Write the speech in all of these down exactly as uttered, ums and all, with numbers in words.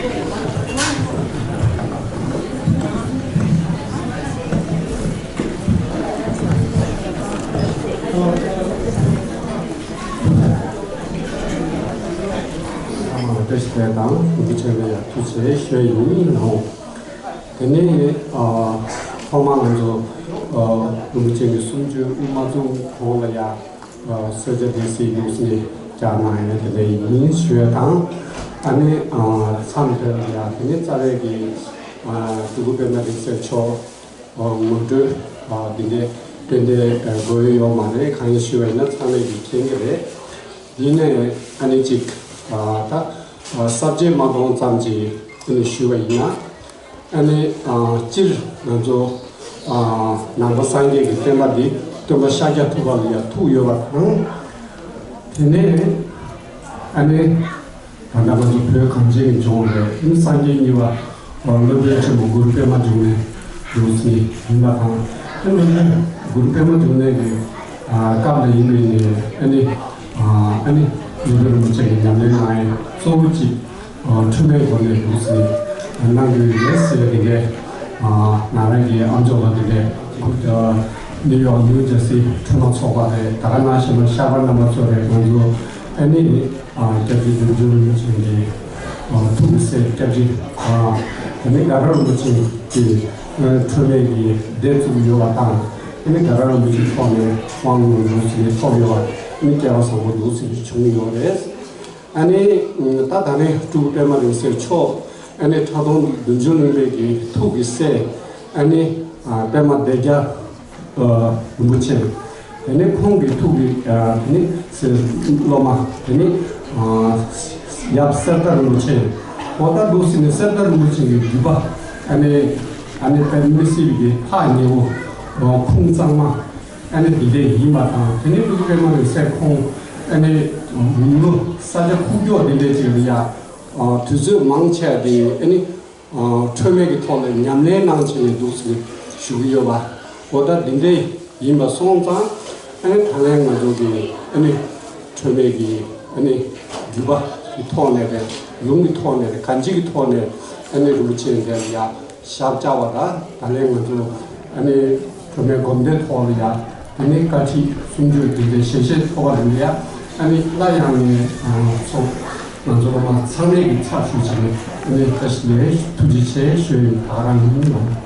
བཀྲ་ཤིས་བདེ་ལེགས་དང་། རིན་པོ་ཆེ་ལ་ཡང་ཐུགས་རྗེ་ཆེ་ཞུ་ཡ་ཡིན་ནོ། དེ་ནས་ཨ་ཐོག་མར་ང་ཚོ་ཨ་རིན་པོ་ཆེ་གི་གསུང་ཆོས་དབུ་མ་ཚུགས་གོང་ལ་ཡ་ཨ་གསོལ་ཇ་འདེབས་སའི་ལུགས་ནས་བཅར་གནང་ཡ་དེ་འདྲ་ཡིན་ཞུ་ཡ་དང་། ཨ་ནི་ཨ་མཚམས་དེ་ལ་ཡ་དེ་ནས་རྩ་བའི་གི་ཨ་སྤྲུལ་སྐུ་པདྨ་རིག་གསལ་མཆོག་ཨ་ངོ་སྤྲོད་ཨ་འདི་འདྲའི་ཏན་ཏན་ཨ་དགོས་ཡོད་མ་རེད། གང་ཡིན་ཞུས་པ་ཡིན་ན་ཚང་མས་ཀྱིས་མཁྱེན་གྱི་རེད། ཡིན་ནའི་ཨ་ནི་གཅིག་ཨ་ད་ཨ་ས་བཅད་མ་སྟོང་ཙམ་ཅིག་ཨ་ནི་ཞུས་པ་ཡིན་ན། ཨ་ནི་ཨ་སྤྱིར་ང་ཚོ་ཨ་ནང་པ་སངས་རྒྱས་ཀྱི་བསྟན་པ་འདི་སྟོན་པ་ཤཱཀྱ་ཐུབ་པ་ལ་ཡང་ཐུག་ཡོད་པ་དང་། དེ་ནས་ཨ་ནི། ད་ལྟ་ང་ཚོ་བོད་གངས་ཅན་གྱི་ལྗོངས་ལ་ཨ་ནི་སངས་རྒྱས་གཉིས་པ་སློབ་དཔོན་ཆེན་པོ་གུ་རུ་པདྨ་འབྱུང་གནས་འདུག་ཟེར་ཡིན་པ་དང་། ཨ་ནི་གུ་རུ་པདྨ་འབྱུང་གནས་ཀྱི་སྐབས་ལ་ཡིན་པའི་ནས་ཨ་ནི་ཨ་ནི་ནུས་པ་རིན་པོ་ཆེ་གི་ཉམས་ལེན་གནང་ཡས་གཙོ་བོ་གཅིག་འཁྲུལ་མེད་སྒོ་ནས་འདུག་ཟེར་གནང་དགོས་ཡོད་ཟེར་དེ་འདྲའི་ང་རང་གི་ཨམ་ཅོག་ལ་དེ་འདྲའི་ནིའུ་ཡོག་ནིའུ་ཇར་སི་འཕྲུལ་སྣང་ཚོགས་པ་རེད། ད་ག་ནང་བཞིན་པ་ཤར་པ་རྣམ་པ་ཚོ་རེད། ང་ཚོ་ཨ་ནི། ཨ་སྐྱབས་རྗེ་བདུད་འཇོམས་རིན་པོ་ཆེ་གི་ཨ་ཐུགས་ཀྱི་སྲས་སྐྱབས་རྗེ་ཨ་དེ་ནས་དགའ་རབ་རིན་པོ་ཆེ་གི་ཨ་འཁྲུལ་མེད་ཀྱི་སྡེ་བཙུགས་ཡོད་པ་དང་། དེ་ནས་དགའ་རབ་རིན་པོ་ཆེའི་ཐོག་ནས་དབང་ལུང་རིན་པོ་ཆེ་ཐོབ་ཡོད་པ། དེ་ནས་སྐལ་བ་བཟང་པོ་འདུག་ཟེར་བྱུང་ཡོད་རེད། ཨ་ནི་ད་ད་རེས་སྤྲུལ་སྐུ་པདྨ་རིག་གསལ་མཆོག་ཨ་ནི་ཁྲ་ཐོང་བདུད་འཇོམས་གླིང་པའི་གི་ཐུགས་ཀྱི་སྲས་ཨ་ནི་ཨ་པདྨ་སྡེ་བརྒྱད། ཨ་རིན་པོ་ཆེ། དེ་ནས་ཁོང་གི་ཐུགས་ཀྱི་ཨ་དེ་ནས་སློབ་མ་དེ་ནས་ཨ་ཡབ་གསེར་རྟ་རིན་པོ་ཆེ། འོ་ད་འདུག་ཟེར་ནས་གསེར་རྟ་རིན་པོ་ཆེ་གི་བརྒྱུད་པ་ཨ་ནི་ཨ་ནི་དཔེ་མི་སྲིད་པའི་གི་ཐག་ཉེ་བོ་ཨ་ཁུངས་གཙང་མ་ཨ་ནི་འདི་འདྲས་ཡིན་པ་དང་། དེ་ནས་སྤྲུལ་སྐུ་པདྨ་རིག་གསལ་ཁོང་ཨ་ནི་ཡུལ་ལུང་ས་ཆ་ཁུག་ཀྱོག་འདི་འདྲས་ཅིག་ལ་ཡ་ཨ་དུས་ཚོད་མང་ཆེ་བ་དེ་ཨ་ནི། ཨ་འཁྲུལ་མེད་ཀྱི་ཐོག་ལ་ཉམས་ལེན་གནང་བྱས་ནས་འདུག་ཟེར་ཞུ་གི་ཡོད་པ། འོ་ད་འདི་འདྲས་ཡིན་པ་སོང་ཙང་ཨ་ནི་ད་ལན་ང་ཚོ་གི་ཨ་ནི་འཁྲུལ་མེད་ཀྱི་ཨ་ནི་བརྒྱུད་པ་གི་ཐོག་ནས་རེད། ལུང་གི་ཐོག་ནས་རེད། གང་ཅི་གི་ཐོག་ནས་ཨ་ནི་རིན་པོ་ཆེ་འདིར་ཡ་ཞབས་བཅགས་པ་དང་། ད་ལན་ང་ཚོ་ཨ་ནི་འཁྲུལ་མེད་སྒོམ་བཟླས་ཐོག་ལ་ཡ། དེ་ནས་བཀའ་ཁྲིད་གསུང་ཆོས་དེ་འདྲའི་ཞལ་བཞེས་ཐོབ་པ་རེད་ཡ། ཨ་ནི་སླར་ཡང་ནས་ཚོགས་ང་ཚོ་སློབ་མ་ཚང་མས་ཀྱི་ཚབ་ཞུས་བྱས་ནས་ཨ་ནི་བཀྲ་ཤིས་བདེ་ལེགས་ཐུགས་རྗེ་ཆེ་ཞུ་ཡིན། ད་ག་རང་ཡིན་ལ།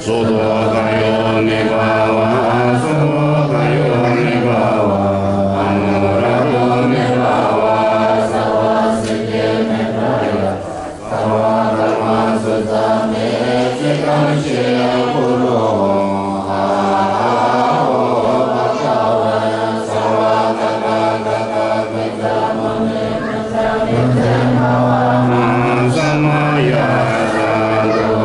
སོ་སོ་ག་ཡོ་མེ་བ་བ། སོ་སོ་ག་ཡོ་མེ་བ་བ། ཨ་ནུ་ར་དོ་མེ་བ་བ། ས་བ་སི་ཏེ་མེ་བ་ཡ། ས་བ་གར་མ་སུ་ཙ་མེ་ཙི་ཏང་ཤི་ཡ་གུ་རུ། ཨ་ཧ་ཧ་ཧོ་བ་ག་བ་ཡ། ས་བ་ག་ག་ག་ག་ག་ཙ་མ་མེ་མ་ཙ་མེ་ཙ་མ་བ་མ་ས་མ་ཡ། ས་དོ།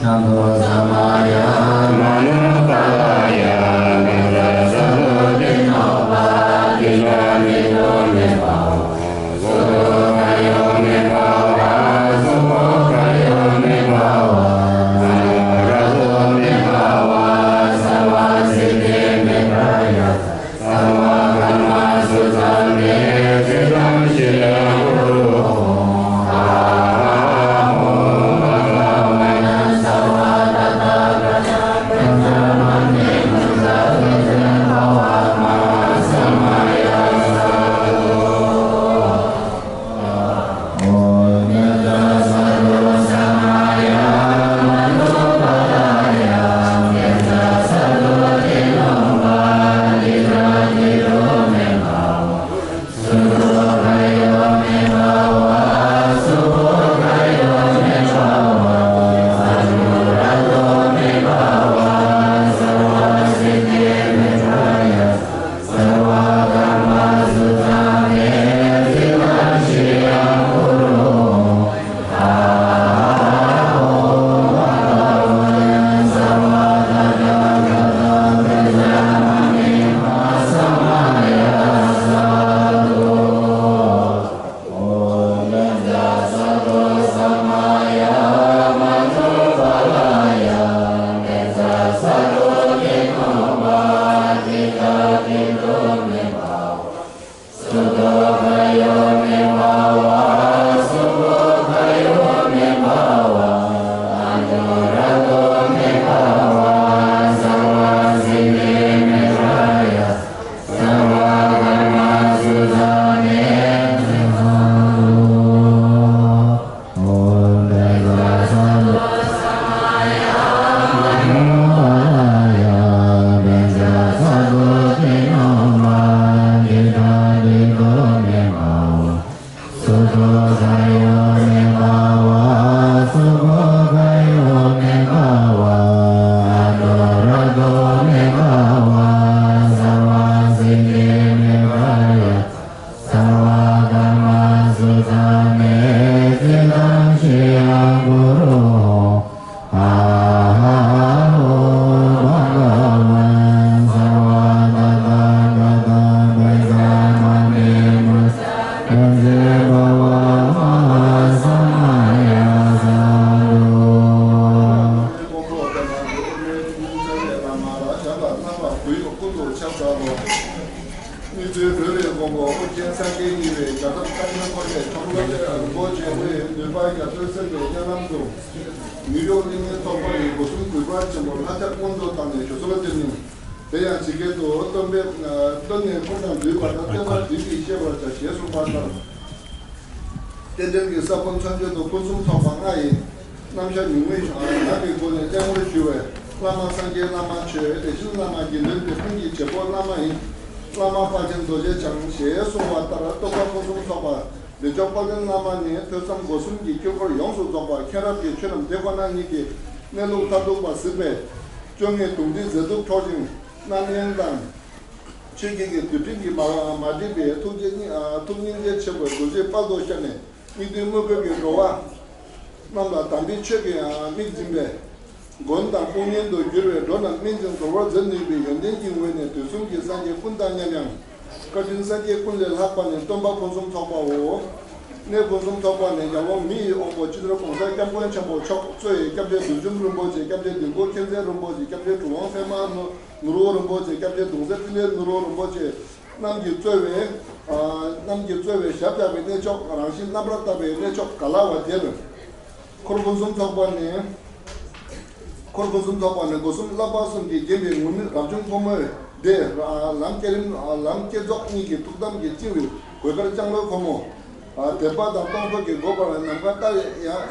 ན་མོ་ས་མ་ཡ། མ་ནུ་པ་ལ་ཡ། མེ་ཙ་ས་དོ་ཏེ་ནོ་བ། ཏེ་ན་ཏེ་དོ་མེ་བ། སོ་སོ་ག་ཡོ་མེ་བ་བ། སོ་སོ་ག་ཡོ་མེ་བ་བ། ཨ་ནུ་ར་དོ་མེ་བ་བ། ས་བ་སི་ཏེ་མེ་བ་ཡ། ས་བ་གར་མ་སུ་ཙ་མེ་ཙི་ཏང་ཤི་ཡ་གུ་རུ། ཨ་ཧ་ཧོ་བ་ག་བ་ཡ། ས་བ་ག་ག་ག་ག་ག་ཙ་མ་མེ་མ་ཙ་མེ་ཙ་མ་བ་མ་ས་མ་ཡ། ས་དོ། མི་ཚོའི་རོལ་བའི་མགོན་པོ་ཨོ་རྒྱན་སངས་རྒྱས་ཡིན་པས། རྒྱལ་ཁམས་ཐམས་ཅད་འཁོར་བའི་ཁམས་ལ་རིན་པོ་ཆེ་ཁོའི་ནུས་པ་རྒྱ་མཚོའི་སེམས་དཔའི་གཉའ་ལམ་དུ། ནུས་ཡོད་གླིང་ངན་ཐོག་མ་ཡི་སྒོ་གསུམ་གུས་པ་ཆེན་པོ་ལྷ་ཆགས་མངོན་དུ་བཏང་ནས་ཞུ་གསོལ་འདེབས་ནི། དེ་ཡང་ཇི་སྐད་དུ། སྟོན་པས་སྟོན་ནས་འཁོར་དང་འདུས་པ་དང་། སྟོན་པ་འདུས་ཀྱིས་བཤད་པར་བྱ་ཞེས་གསུངས་པ་ལྟར། རྟེན་འབྲེལ་གྱི་ས་བོན་མཚོན་བྱེད་དུ་ཕུན་སུམ་ཚོགས་པ་ལྔ་ཡི་རྣམ་གཞག་ཉུང་ངུའི་ངག་གི་སྒོ་ནས་གླེང་བར་ཞུ་བས། བླ་མ་སངས་རྒྱས་བླ་མ་ཆོས། དེ་བཞིན་བླ་མ་དགེ་འདུན་ཏེ། ཀུན་གྱི་བྱེད་པོ་བླ་མ་ཡིན། བླ་མ་དཔལ་ཆེན་རྡོ་རྗེ་འཆང་ཞེས་གསུངས་པ་ལྟར། སྟོན་པ་ཕུན་སུམ་ཚོགས་པ་བདེ་མཆོག་དཔལ་ལྡན་བླ་མ་ནི་ཐོས་བསམ་སྒོ་གསུམ་གྱི་དཀྱིལ་འཁོར་ཡོངས་སུ་རྫོགས་པ་མཁྱེན་རབ་ཀྱི་ཆོས་རྣམས་དེ་ཁོ་ན་ཉིད་ཀྱིས་གནས་ལུགས་མཐར་ཐུག་པ་གཟིགས་པས། བཅོ་ལྔའི་གདུང་རིས་མཛེས་སྡུག་འཕྲོག་ཅིང་རྣམ་གཡེང་དང་། ཆོས་བརྒྱད་ཀྱི་རྡུལ་ཕྲན་གྱིས་མ་མ་བསྒྲིབས་པའི་ཐུགས་རྗེ་སྙིང་ཨ་ཐུགས་སྙིང་རྗེ་ཆེན་པོའི་རྡོ་རྗེ་དཔལ་དུ་ཤར་ནས། སྙིགས་དུས་དངོས་པོའི་འགྲོ་བ་རྣམས་ལ་དམ་པའི་ཆོས་ཀྱི་ཨ་མིག་འཛིན་པས། མགོན་དང་དཔུང་གཉེན་དུ་གྱུར་པའི་འགྲོ་རྣམས་སྨིན་ཅིང་དོར་བར་མཛད་ནུས་པའི་ཡོན་ཏན་གྱི་ངོས་ནས་དུས་གསུམ་གྱི་སངས་རྒྱས་ཀུན་དང་མཉམ་ཡང་། བཀའ་དྲིན་སངས་རྒྱས་ཀུན་ལས་ལྷག་པ་ནི་སྟོན་པ་ཕུན་སུམ་ཚོགས་པའོ། གནས་ཕུན་སུམ་ཚོགས་པ་ནི་རྒྱལ་དབང་མི་ཡི་དབང་པོ་སྤྱི་ནོར་༸གོང་ས་༸སྐྱབས་མགོན་ཆེན་པོ་མཆོག་གཙོས་པའི་སྐྱབས་རྗེ་བདུད་འཇོམས་རིན་པོ་ཆེ། སྐྱབས་རྗེ་ལྡིང་དཀར་མཁྱེན་བརྩེ་རིན་པོ་ཆེ། སྐྱབས་རྗེ་གྲུབ་དབང་སད་མ་ནོར་བུ་རིན་པོ་ཆེ། སྐྱབས་རྗེ་གདུང་སྲས་ཏི་ལི་ནོར་བུ་རིན་པོ་ཆེ་རྣམས་ཀྱིས་གཙོས་པའི་ཨ་རྣམས་ཀྱིས་གཙོས་པའི་ཞབས་བཅགས་པའི་གནས་མཆོག་རང་བཞིན་རྣམ་པར་དག་པའི་གནས་མཆོག་ག་ལ་བ་དེར། འཁོར་ཕུན་སུམ་ཚོགས་པ་ནི། འཁོར་ཕུན་སུམ་ཚོགས་པ་ནི་སྒོ་གསུམ་བསླབ་པ་གསུམ་གྱིས་བརྒྱན་པའི་ངུར་སྨྲིག་རབ་བྱུང་ཕོ་མོའི་སྡེ། ལམ་བསྐྱེད་རིམ་ལམ་བསྐྱེད་རྫོགས་གཉིས་ཀྱི་ཐུགས་དམ་གྱིས་བཅིངས་པའི་གོས་དཀར་ལྕང་ལོའི་ཕོ་མོ། དད་པ་དང་གཏོང་ཕོད་ཀྱི་སྒོ་ཕར་ནམ་མཁའ་ལྟར་ཡང་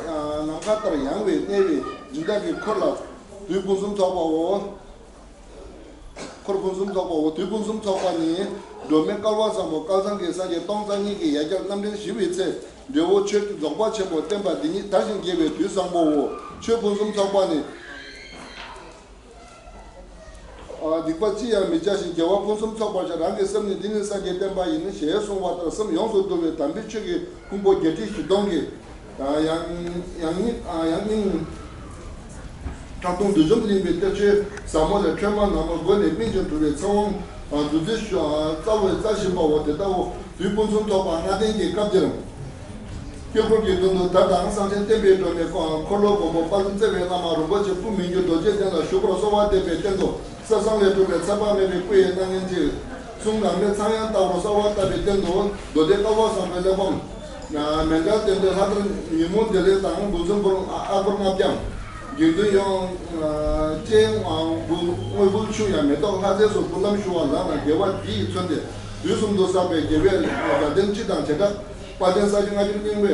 ནམ་མཁའ་ལྟར་ཡངས་པའི་གནས་པའི་སྦྱིན་བདག་གི་འཁོར་ལ་དུས་ཕུན་སུམ་ཚོགས་པའོ། འཁོར་ཕུན་སུམ་ཚོགས་པའོ། དུས་ཕུན་སུམ་ཚོགས་པ་ནི་འགྲོ་མེད་བསྐལ་པ་བཟང་པོ་བསྐལ་བཟང་གི་སངས་རྒྱས་སྟོང་རྩ་གཉིས་ཀྱི་ཡ་གྱལ་རྣམ་འདྲེན་ཞི་བའི་ཚེ། འབྲས་བུ་ཆོས་ཀྱི་རྫོགས་པ་ཆེན་པོ་བསྟན་པ་འདི་ཉིད་དར་ཞིང་རྒྱས་པའི་དུས་བཟང་པོའོ། ཆོས་ཕུན་སུམ་ཚོགས་པ་ནི། སྡིག་པ་ཅི་ཡང་མི་བྱ་ཞིང་དགེ་བ་ཕུན་སུམ་ཚོགས་པར་བྱ། རང་གི་སེམས་ནི་འདི་ནི་སངས་རྒྱས་བསྟན་པ་ཡིན། ཞེས་གསུངས་པ་ལྟར་སེམས་ཡོངས་སུ་འདུལ་བའི་དམ་པའི་ཆོས་ཀྱི་ཕུང་པོ་བརྒྱད་ཁྲི་བཞི་སྟོང་གི། ཡང་ཡང་སྙིང་ཡང་སྙིང་ཁྲག་འཐུང་བསྡུས་འཇོམས་གླིང་པའི་གཏེར་ཆོས་ཟབ་མོ་ལས། ཁྲོས་མ་ནག་མོ་བསྒོས་ནས་སྨིན་ཅིང་གྲུབ་པའི་ཚེ་དབང་བདུད་རྩི་རྩ་བའི་རྩ་བཞིན་པའོ། དེ་ལྟ་བུ་དུས་ཕུན་སུམ་ཚོགས་པ་ལྔ་ལྡན་གྱི་སྐབས་འདིར། དཀྱིལ་འཁོར་གྱི་མདུན་དུ་བདག་དང་གསང་ཆེན་བསྟན་པའི་སྒྲོན་མེ་འཁོར་ལོ་སྒོམ་པོ་དཔལ་ལྡན་རྩེ་བའི་བླ་མ་རིན་པོ་ཆེ་སྐུ་མི་འགྱུར་རྡོ་རྗེ་གདན་ལ་བཞུགས་པར་གསོལ་བ་འདེབས་པའི་སྟེང་དུ། གསེར་ཟངས་ལས་གྲུབ་པའི་ཚེ་དཔག་མེད་པའི་སྐུ་ཡི་སྣང་བརྙན་གཅིག་གསུང་ངག་མེད་ཚངས་དབྱངས་ལྟ་བུར་གསོལ་བ་བཏབ་པའི་སྟེང་དུ། མདོ་སྡེ་བསྐལ་པ་བཟང་པོའི་གླེགས་བམ། མཎྜལ་རྟེན་འབྲེལ་ལྷ་དར་ཉིན་མོ་བདེ་ལེགས་དང་འབུལ་ཚོམ་ཕུར་ཨ་སྒོར་ལྔ་བརྒྱའམ། དགེ་འདུན་ཡོངས་བཅས་དངོས་འབུལ་ཆུ་ཡང་མེ་ཏོག་ལྷ་རྫས་སོགས་འབུལ་ལམ་ཞུ་བ་ལགས་ན། དགེ་བ་འདི་ཡིས་མཚོན་ཏེ་དུས་གསུམ་དུ་བསགས་པའི་དགེ་བའི་དགའ་སྟོན་སྤྱི་དང་བྱེ་བྲག་དཔལ་ལྡན་ས་སྐྱ་སྔ་འགྱུར་རྙིང་པའི་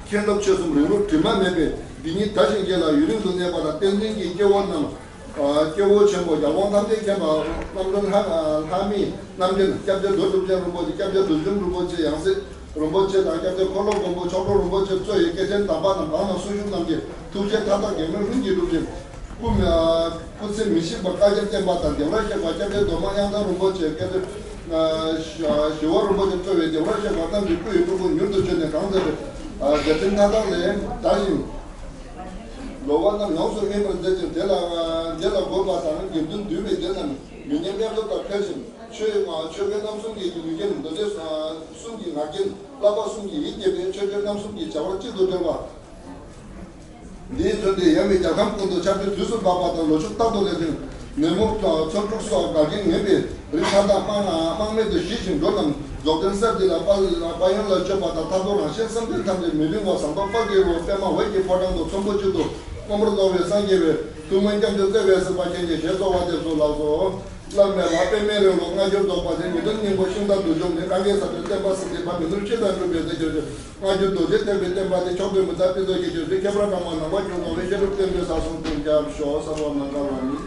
མཁན་སློབ་ཆོས་གསུམ་རིང་ལུགས་དྲི་མ་མེད་པའི་འདི་ཉིད་དར་ཞིང་རྒྱས་ལ་ཡུན་རིང་དུ་གནས་པ་དང་། བསྟན་འཛིན་གྱི་སྐྱེ་བོ་རྣམས། སྐྱེ་བོ་ཆེན་པོ་རྒྱལ་དབང་ཐམས་ཅད་མཁྱེན་པ་རྣམ་གྲོལ་ལྷ་ལྷ་མིའི་རྣམ་འདྲེན་སྐྱབས་རྗེ་རྡོ་གྲུབ་ཅན་རིན་པོ་ཆེ། སྐྱབས་རྗེ་བདུད་འཇོམས་རིན་པོ་ཆེ། ཡང་སྲིད་རིན་པོ་ཆེ་དང་། སྐྱབས་རྗེ་འཁོར་ལོ་སྒོམ་པོ་མཆོག་སྤྲུལ་རིན་པོ་ཆེ་གཙོས་ཡི་སྐྱེས་ཆེན་དམ་པ་རྣམས་གང་ན་སུ་བཞུགས་རྣམས་ཀྱི་ཐུགས་རྗེ་མཐའ་དག་གེགས་མེད་ལྷུན་གྱིས་གྲུབ་ཅིང་། སྐུ་མི་སྐུ་ཚེ་མི་ཤིགས་པ་བསྐལ་བརྒྱར་བརྟན་པ་དང་། བདེ་བར་གཤེགས་པ་སྐྱབས་རྗེ་རྡོར་མ་དབྱངས་ཐང་རིན་པོ་ཆེ། སྐྱབས་རྗེ་ཞི་བ་རིན་པོ་ཆེ་གཙོས་པའི་བདེ་བར་གཤེགས་པ་རྣམས་ཀྱི་སྐུ་ཡི་སྤྲུལ་སྐུ་མྱུར་དུ་བྱོན་ནས་གང་མཛད་པའི་རྒྱལ་ཕྲན་མཐའ་དག་ལས་དར་ཞིང་ལོ་བ་རྣམས་ཡོངས་སུ་སྨིན་པར་མཛད་ཅིང་། དེ་ལ་དེ་ལ་འགོད་པ་དང་དགེ་འདུན་འདུས་པའི་སྡེ་རྣམས་མི་ཉམས་དབྱར་རྡོ་ལྟར་འཕེལ་ཞིང་། ཆོས་ཆོས་གོས་རྣམ་གསུམ་གྱི་ལུས་རྒྱན། མདོ་སྡེ་གསུམ་གྱི་ངག་རྒྱན། བསླབ་པ་གསུམ་གྱི་ཡིད་བསྐྱེད་པའི་ཆོས་སྤྱོད་རྣམ་གསུམ་གྱི་བྱ་བར་གཅིག་ཏུ་གྲོལ་བ། འདིས་མཚོན་ཏེ་ཡབ་མེས་རྒྱལ་ཁམས་ཀུན་ཏུ་ཆར་ཆུ་དུས་སུ་འབབ་པ་དང་། ལོ་ཕྱུགས་རྟག་ཏུ་ལེགས་ཤིང་ནད་མུག་ཚ་འཁྲུག་སོགས་འགལ་རྐྱེན་ངན་པའི་རིགས་མཐའ་དག་དམག་དམག་མེད་དུ་ཞི་ཞིང་འགྲོ་རྣམས་རྫོགས་ལྡན་ས་འདི་ལ་དཔལ་དཔལ་ཡོན་ལ་སྤྱོད་པ་དང་། མཐར་ཐུག་རང་གཞན་བསམ་གཏན་ཐམས་ཅད་མི་མཐུན་པ་ཟངས་མདོག་དཔལ་གྱི་རི་བོ་པདྨ་འོད་ཀྱི་ཕོ་བྲང་དུ་ཚོམ་བུ་གཅིག་ཏུ་མངོན་པར་རྫོགས་པའི་སངས་རྒྱས་པའི་ཐུགས་སྨོན་སྐྱབས་འཇུག་བརྩེ་བས་གཟིགས་པ་མཁྱེན་ཅིང་ཞེས་གསོལ་བ་འདེབས་སོ་ལགས་སོ། བླ་མེད་ལ་པདྨའི་རིང་ལུགས་སྔ་འགྱུར་རྫོགས་པ་ཆེན། ཉི་སྟོན་སྙིང་པོ་ཤིང་རྟ་བདུད་འཇོམས་ནི། གངྒཱའི་ས་ཁྲོད་བསྟན་པ་སྲིད་མཐའི་བ། མི་ནུབ་སྤྱི་དང་གྲུབ་པའི་སྡེ་ཁྱོད་ཀྱི། སྔ་འགྱུར་རྡོ་རྗེ་བསྟན་པའི་བསྟན་པ་འདི། ཕྱོགས་དུས་མི་ཟད་སྤྱི་ཚོགས་ཀྱི་ཆོས་སྲིད། ཁྱད་པར་གང་མ་ནང་པ་ཁྱོད་རྫོགས་པའི་བཤད་སྒྲུབ་བསྟན་པའི་ས་གསུམ་དུ་ཁྱབ་ཤོག་ཟེར་བ་མ་འདྲ་བ་ནི།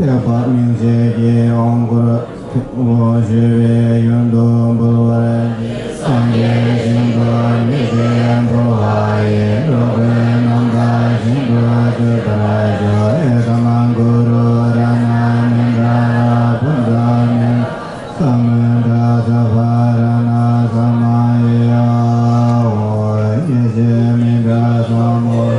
ཐེག་པ་སྨིན་བྱེད་ཀྱི་དབང་བསྐུར། ཞུ་བའི་ཡོན་དུ་འབུལ་བར་བགྱི། སངས་རྒྱས་ཞིང་དུ་མི་འབྱེད་འགྲོ་བ་ཡི། འགྲོ་ཀུན་རྣམ་དག་ཞིང་དུ་སྤྱོད་པར་ཤོག་ཨེ་ཏམ་གུ་རུ་རཏྣ་ནི་དྷ་ར་བྷུ་ཏ་ནི། ས་མུ་དྲ་སུ་པ་ར་ཎ་ས་མ་ཡ་ཧོ། ཡེ་ཤེས་མི་འདྲ་ཟབ་མོ།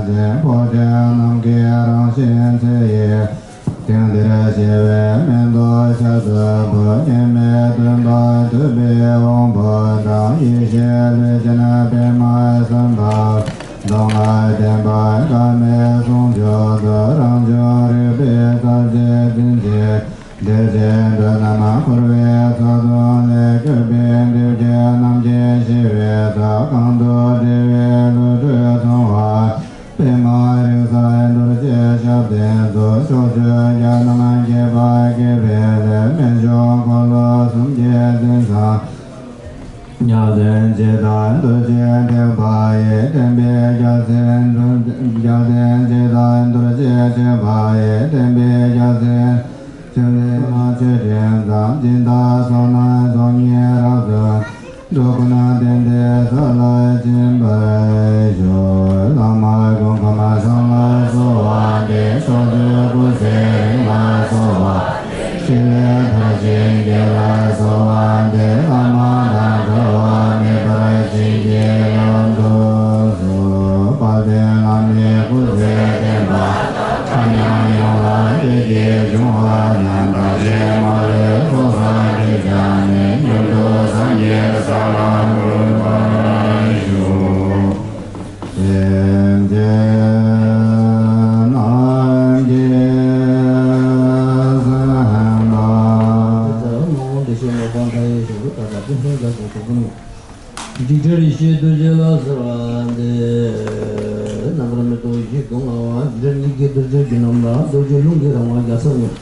ཆེན་པོ་ཆེ་རྣམས་ཀྱི་རང་བཞིན་ཚེ་ཡི། དེང་འདིར་ཞི་བའི་མེ་ཏོག་ཞལ་དུ་ཕུལ། སྙིགས་མའི་དུས་འདིར་ཐུབ་པའི་དབང་པོ་དང་། ཡེ་ཤེས་ལུས་ཅན་པདྨས་བསམ་པ། མདོ་སྔགས་བསྟན་པ་དགའ་མའི་གསུང་མཆོག་ཏུ། རང་བྱུང་རིག་པའི་ཐབས་ཀྱིས་བརྩོན་ཅིང་། བདེ་ཆེན་འགྲོ་རྣམས་འཁོར་བའི་ས་བོན་ལས་སྐྱོབ་པའི། འདུས་བྱས་རྣམས་ཀྱི་ཞི་བའི་མཐའ། གང་དུ་བགྲོད་པའི་བློ་གྲོས་ཚང་བ། པདྨ་རེག་བྱ་རྡོ་རྗེ་ཞབས་བརྟན་མཛོད། ཕྱོགས་བཅུའི་རྒྱལ་རྣམས་དགྱེས་པ་བསྐྱེད་པའི་སླད། སྨན་མཆོག་འཁོར་ལོ་སུམ་བརྒྱའི་མཚན་བཟང་། རྒྱལ་མཚན་འཆི་བདག་རྡོ་རྗེ་ཐེག་པ་ཡི། བསྟན་པའི་རྒྱལ་མཚན་རྡོ་རྗེ། རྒྱལ་མཚན་འཆི་བདག་རྡོ་རྗེ་ཐེག་པ་ཡི། བསྟན་པའི་རྒྱལ་མཚན་ཆེ་ལེགས་མ་ཆོས་ཅན་དང་། སྦྱིན་བདག་ཚོགས་རྣམས་ཚོགས་གཉིས་རབ་ཏུ། འགྲོ་ཀུན་བསྟན་ཏེ་ས་ལ་སྦྱིན་པར་ཤོག། བླ་མ་སྐུ་ཁམས་བཟང་ལ་གསོལ་བ་འདེབས། ཕྱོགས་བཅུའི་སྐུ་ཚེ་རིང་ལ་གསོལ་བ། ཕྲིན་ལས་མཐར་ཕྱིན་རྒྱས་པར་གསོལ་བ་འདེབས། བླ་མ་དང་འབྲལ་བ་མེད་པར་བྱིན་གྱིས་བརླབ་ཏུ་གསོལ། དཔལ་ལྡན་བླ་མའི་སྐུ་ཚེ་བརྟན་པ། ཐ་སྙད་ཡོངས་ལ་བདེ་སྐྱིད་འབྱུང་བ་དང་། བདག་གཞན་མ་ལུས་ཚོགས་བསགས་སྒྲིབ་སྦྱངས་ནས། མྱུར་དུ་སངས་རྒྱས་ས་ལ་འགོད་པར་ཤོག། སེམས་ཅན་རྣམས་ཀྱི་སེམས་པ། དེ་ལྟར་མ་འོངས་བདེ་གཤེགས་མི་ཕམ་མཐའ་ཡས་ཞིང་དུ། ད་ལྟ་ཀུན་མཁྱེན་དགའ་ཚལ་དྲུག་པོ་ནས། འཇིགས་བྲལ་ཡེ་ཤེས་རྡོ་རྗེ་ལ་གསོལ་བ་འདེབས། རྣམ་པར་མི་རྟོག་ཡེ་ཤེས་སྡུག་བསྔལ་བ། འཇིགས་བྲལ་གཉིས་ཀྱི་རྡོ་རྗེ་རྒྱུད་རྣམས་ལ། རྡོ་རྗེ་རླུང་གིས་རང་དབང་རྒྱ་མཚོར་མྱུར།